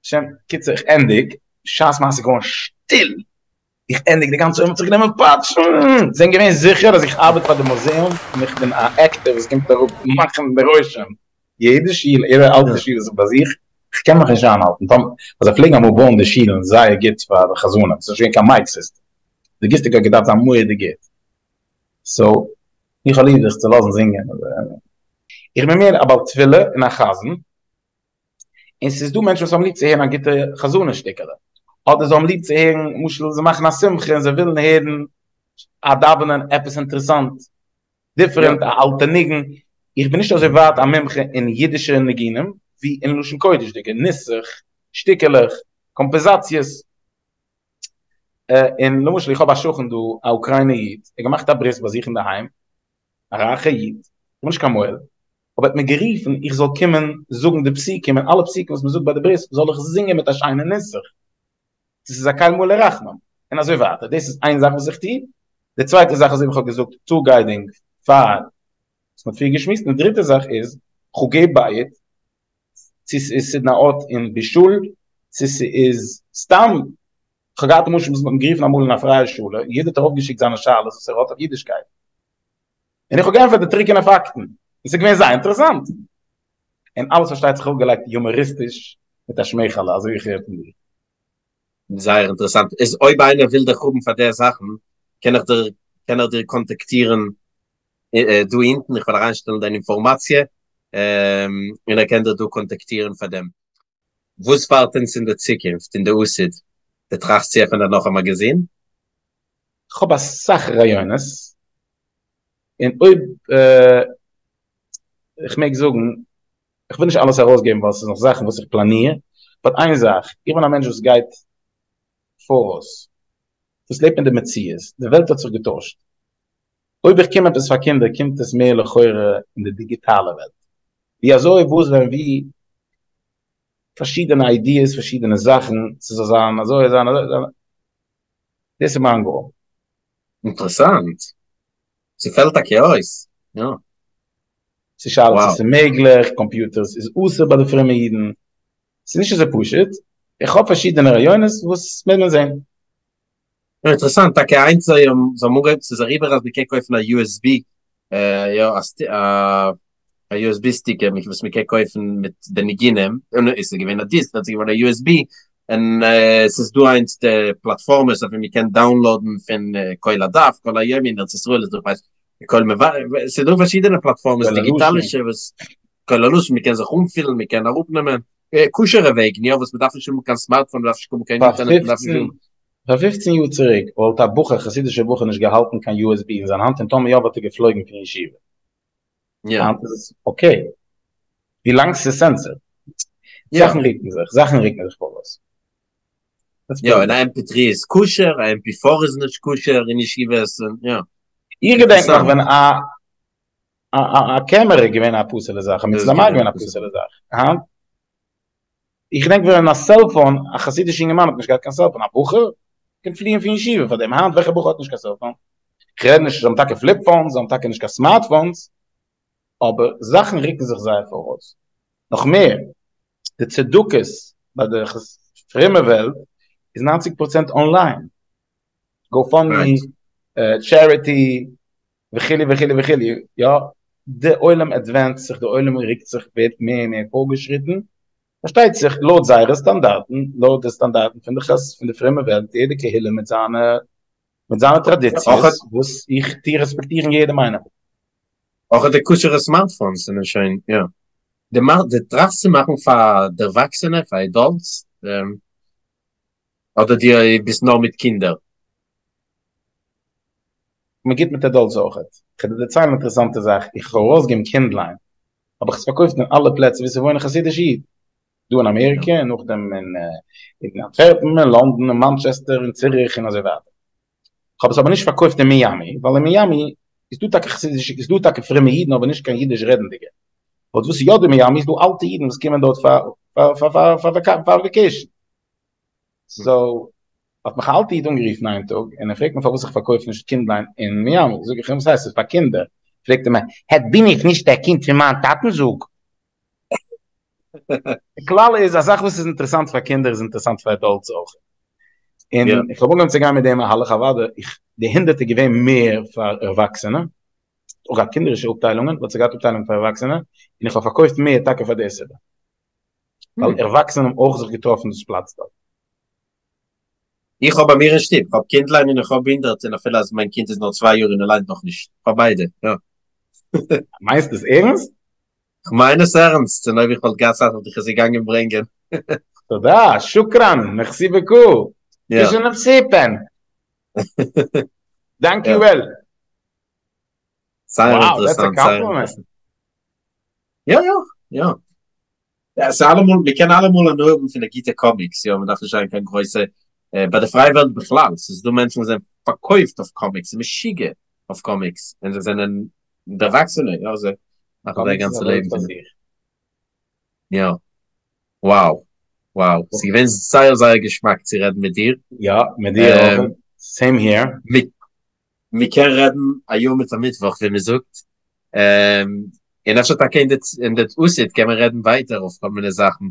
שם, קיצור איך ענדיג, בשעת מעשה איז געווארן שטיל, איך ענדיג די גאנצע עולם האט זיך גענומען פאטשן, זיי זענען געווען זיכער אז איך ארבעט פאר די מוזעאום און איך בין א actor וואס קומט אראפ מאכן די רושם, יעדע שול, יעדע אלטע שול וואס איך באזוך, איך קען מיך נישט איינהאלטן, טאמער, ווייל זיי פלעגן אמאל בויען די שולן זייער גוט פאר די חזנים, ס'איז נישט געווען קיין mic system, די אקוסטיק האט געדארפט זיין מורא'דיג גוט, so איך האב ליב זיך צו לאזן זינגען. איך בין מער א בעל תפילה און א חזן, און ס'איז דא מענטשן וואס האבן ליב צו הערן א גוטע חזנות שטיקעלע, אדער זיי האבן ליב צו הערן, למשל זיי מאכן א שמחה און זיי ווילן הערן א דאווענען עפעס אינטערעסאנט, different, א אלטע ניגון, איך בין נישט אזוי ווייט א מומחה אין אידישע ניגונים ווי אין לשון קודש'דיגע, נוסח, שטיקעלעך, קאמפאזאציעס. און למשל איך האב א שכן דא א אוקריינער איד, ער האט געמאכט א ברית ביי זיך אינדערהיים, א רייכע איד, איך בין נישט קיין מוהל, אבער האט מיר גערופן איך זאל קומען זאגן די פסוקים און אלע פסוקים וואס מען זאגט ביי די ברית זאל איך זינגען מיט א שיינע נוסח, דאס איז א קל מלא רחמים, און אזוי ווייטער, דאס איז איין זאך וואס איך טו, די צווייטע זאך אזוי ווי איך האב געזאגט tour guiding פאר וואס מען האט פריער געשמועסט, און די דריטע זאך איז חוגי בית, צו ס'איז סדנאות אין בישול, צו ס'איז סתם, כ'האב געהאט למשל וואס מ'האט מיר גערופן אמאל אין א פרייע שולע, יעדער האט ארויפגעשיקט זיינע שאלות וואס ער האט אויף אידישקייט, און איך האב געענטפערט די טרוקענע פאקטן, און ס'איז געווען זייער אינטערעסאנט, און אלעס פארשטייט זיך אראפגעלייגט יומאריסטיש מיט א שמייכעלע, אזוי ווי איך הער פון דיר. זייער אינטערעסאנט, איז אויב איינער וויל דיך האבן פאר די זאכן, קען איך דיר קען ער דיר קאנטאקטירן דא אונטן, איך וועל אריינשטעלן דיין אינפארמאציע, און ער קען דיר דא קאנטאקטירן פאר דעם. וואס ווארט אונז אין די צוקונפט, אין די עתיד? דו טראכסט צו עפענען נאך א מאגאזין? כ'האב אסאך רעיונות, און אויב איך מעג זאגן, איך וויל נישט אלעס ארויסגעבן ווייל ס'איז נאך זאכן וואס איך פלאניר, but איין זאך, איך בין א מענטש וואס גייט פאראויס, וואס לעבט מיט די מציאות, די וועלט האט זיך געטוישט, אויב איך קום עפעס פאר קינדער קומט עס מער לכאורה אין די דיגיטאלע וועלט, ווי אזוי וואס ווען ווי, פארשידענע ideas פארשידענע זאכן, ס'זאל זיין אזוי זיין אזוי, דאס איז מיין goal. אינטערעסאנט. ס'פעלט טאקע אויס. יא. ס'איז שאלה צו ס'איז מעגליך, קאמפיוטערס איז אסור ביי די פרומע אידן, ס'איז נישט אזוי פשוט, איך האב פארשידענע רעיונות וואס מוז מען זען. אינטערעסאנט טאקע היינט זיי האבן אנגעהויבן ס'איז אריבער אז מ'קען קויפן א USB יא א USB stick וואס מ'קען קויפן מיט די ניגונים, און עס איז געווען א דיסק דאן איז געווארן א USB, און עס איז דא היינט די פלאטפארמעס אויף ווי מ'קען download ן פון קול הדף, קול היומי, אין ארץ ישראל איז דא כ'ווייס קול מבשר, ס'איז דא פארשידענע פלאטפארמעס דיגיטאלישע וואס קול הלשון מ'קען זיך אנפילן מ'קען אראפנעמען, כשר'ע וועגן יא וואס מ'דארף נישט האבן קיין smartphone מ'דארף נישט האבן קיין אינטערנעט מ'דארף נישט האבן. פאר פופצן יאר צוריק וואלט א בחור, חסידישער בחור נישט געהאלטן קיין USB אין זיין האנט און טאמער יא וואלט ער געפלויגן פון ישיבה. היינט איז עס okay ווילאנג ס'איז סענסערד. זאכן רוקן זיך, זאכן רוקן זיך פאראויס. יא, און א MP3 איז כשר, א MP4 איז נישט כשר אין ישיבות, און יא. איך געדענק נאך ווען א א קעמערע איז געווען א פסול'ע זאך, א מצלמה איז געווען א פסול'ע זאך. היינט? איך געדענק ווען א cellphone, א חסידישע אינגערמאן האט נישט געהאט קיין cellphone, א בחור קען פליען פון ישיבה פאר דעם, היינט וועלכע בחור האט נישט קיין cellphone? כ'רעד נישט, זיי האבן טאקע flip phones, זיי האבן טאקע נישט קיין smartphones, אבער זאכן רוקן זיך זייער פאראויס. נאך מער, די צדקות ביי די פרומע וועלט איז ניינציג פראצענט online, GoFundMe, charity, וכו' וכו' וכו', יא, די עולם advance ט זיך, די עולם רוקט זיך, ווערט מער און מער פארגעשריטן, פארשטייט זיך לויט זייערע סטאנדארטן, לויט די סטאנדארטן פון די פון די פרומע וועלט, יעדע קהילה מיט זיינע מיט זיינע טראדיציעס, וואס איך טוה רעספעקטירן יעדעם איינעם. אויך די כשר'ע smartphones זענען שוין, יא. די טראכסט צו מאכן פאר דערוואקסענע, פאר adults? אדער די ביסט נאר מיט קינדער? מען גיט מיט adults אויכעט. כ'וועל דיר דערציילן אן אינטערעסאנטע זאך, איך האב ארויסגעגעבן קינדליין, האב איך עס פארקויפט אין אלע פלעצער וואו ס'וואוינען חסידישע אידן, דא אין אמעריקע, און נאכדעם אין אנטווערפן, אין לאנדאן, אין מאנטשעסטער, אין ציריך, און אזוי ווייטער. כ'האב עס אבער נישט פארקויפט אין מיאמי, ווייל אין מיאמי איז דא טאקע חסידישע, איז דא טאקע פרומע אידן אבער נישט קיין אידיש רעדנדיגע. but וואס איז יא דא אין מיאמי איז דא אלטע אידן וואס קומען דארט פאר vacation. so האט מיך א אלטע איד אנגערופן איין טאג און ער פרעגט מיר פארוואס איך פארקויף נישט קינדליין אין מיאמי, זאג איך אים וואס הייסט ס'איז פאר קינדער, פרעגט ער מיר, העט בין איך נישט א קינד פון מיין טאטן זאג? די כלל איז א זאך וואס איז אינטערעסאנט פאר קינדער איז אינטערעסאנט פאר adults אויך. און איך האב אנגעהויבן צו גיין מיט דעם מהלך אוודאי איך די הונדערט איז געווען מער פאר ערוואקסענע, אויך געהאט קינדערישע אפטיילונגען but ס'האט געהאט אפטיילונגען פאר ערוואקסענע, און איך האב פארקויפט מער טאקע פאר די סיבה. ווייל ערוואקסענע האבן אויך זיך געטראפן דאס פלאץ דארט. איך האב ביי מיר אין שטוב, איך האב קינדליין און איך האב הונדערט און אפילו אז מיין קינד איז נאר צוויי יאר און ער ליינט נאכנישט, איך האב ביידע, יא. מיינסט עס ערנסט? כ'מיין עס ערנסט, און אויב איך וואלט געהאט צייט וואלט איך עס געגאנגען ברענגען. תודה, שוקראן, merci beaucoup, פישענעפסיפען, דאנק יו וועל. זייער אינטערעסאנט, זייער אינטערעסאנט. יא יא, יא. עס איז אלעמאל, מען קען אלעמאל הנאה האבן פון א גוטע קאמיקס, יא, מען דארף נישט זיין קיין גרויסע, ביי די פרייע וועלט בכלל, ס'איז דא מענטשן וואס זענען פארקויפט אויף קאמיקס, משוגע אויף קאמיקס, און זיי זענען דערוואקסענע, יא, זיי מאכן זייער גאנצע לעבן פון דעם. יא. Wow. Wow. ס'איז געווען זייער זייער געשמאק צו רעדן מיט דיר. יא, מיט דיר אויך. Same here. מ'קען רעדן א יאר מיט א מיטוואך ווי מ'זאגט, און אפשר טאקע אין די אין די עתיד קען מען רעדן ווייטער אויף כל מיני זאכן.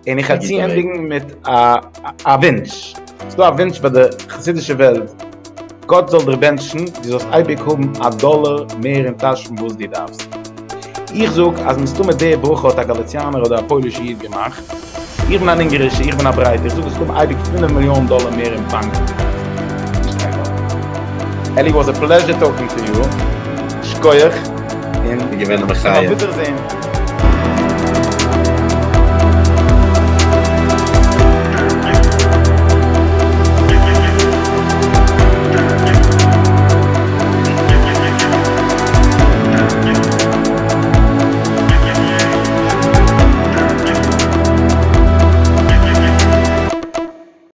און איך וועל צוענדיגן מיט א א ווינטש, ס'איז דא א ווינטש ביי די חסידישע וועלט, גאט זאל דיר בענטשן דו זאלסט אייביג האבן א דאלער מער אין טאש פון וואס דו דארפסט. איך זאג אז מסתמא די ברכה האט א גאליציאנער אדער א פוילישע איד געמאכט, איך בין אן אונגערישע, איך בין א ברייטע, איך זאג זאלסט האבן אייביג פינף מיליאן דאלער מער אין באנק ווי דו דארפסט, נישט קיין דאלער. אלי was a pleasure talking to you, שכוח, און געווען א מחיה. אויף ווידערזעהן.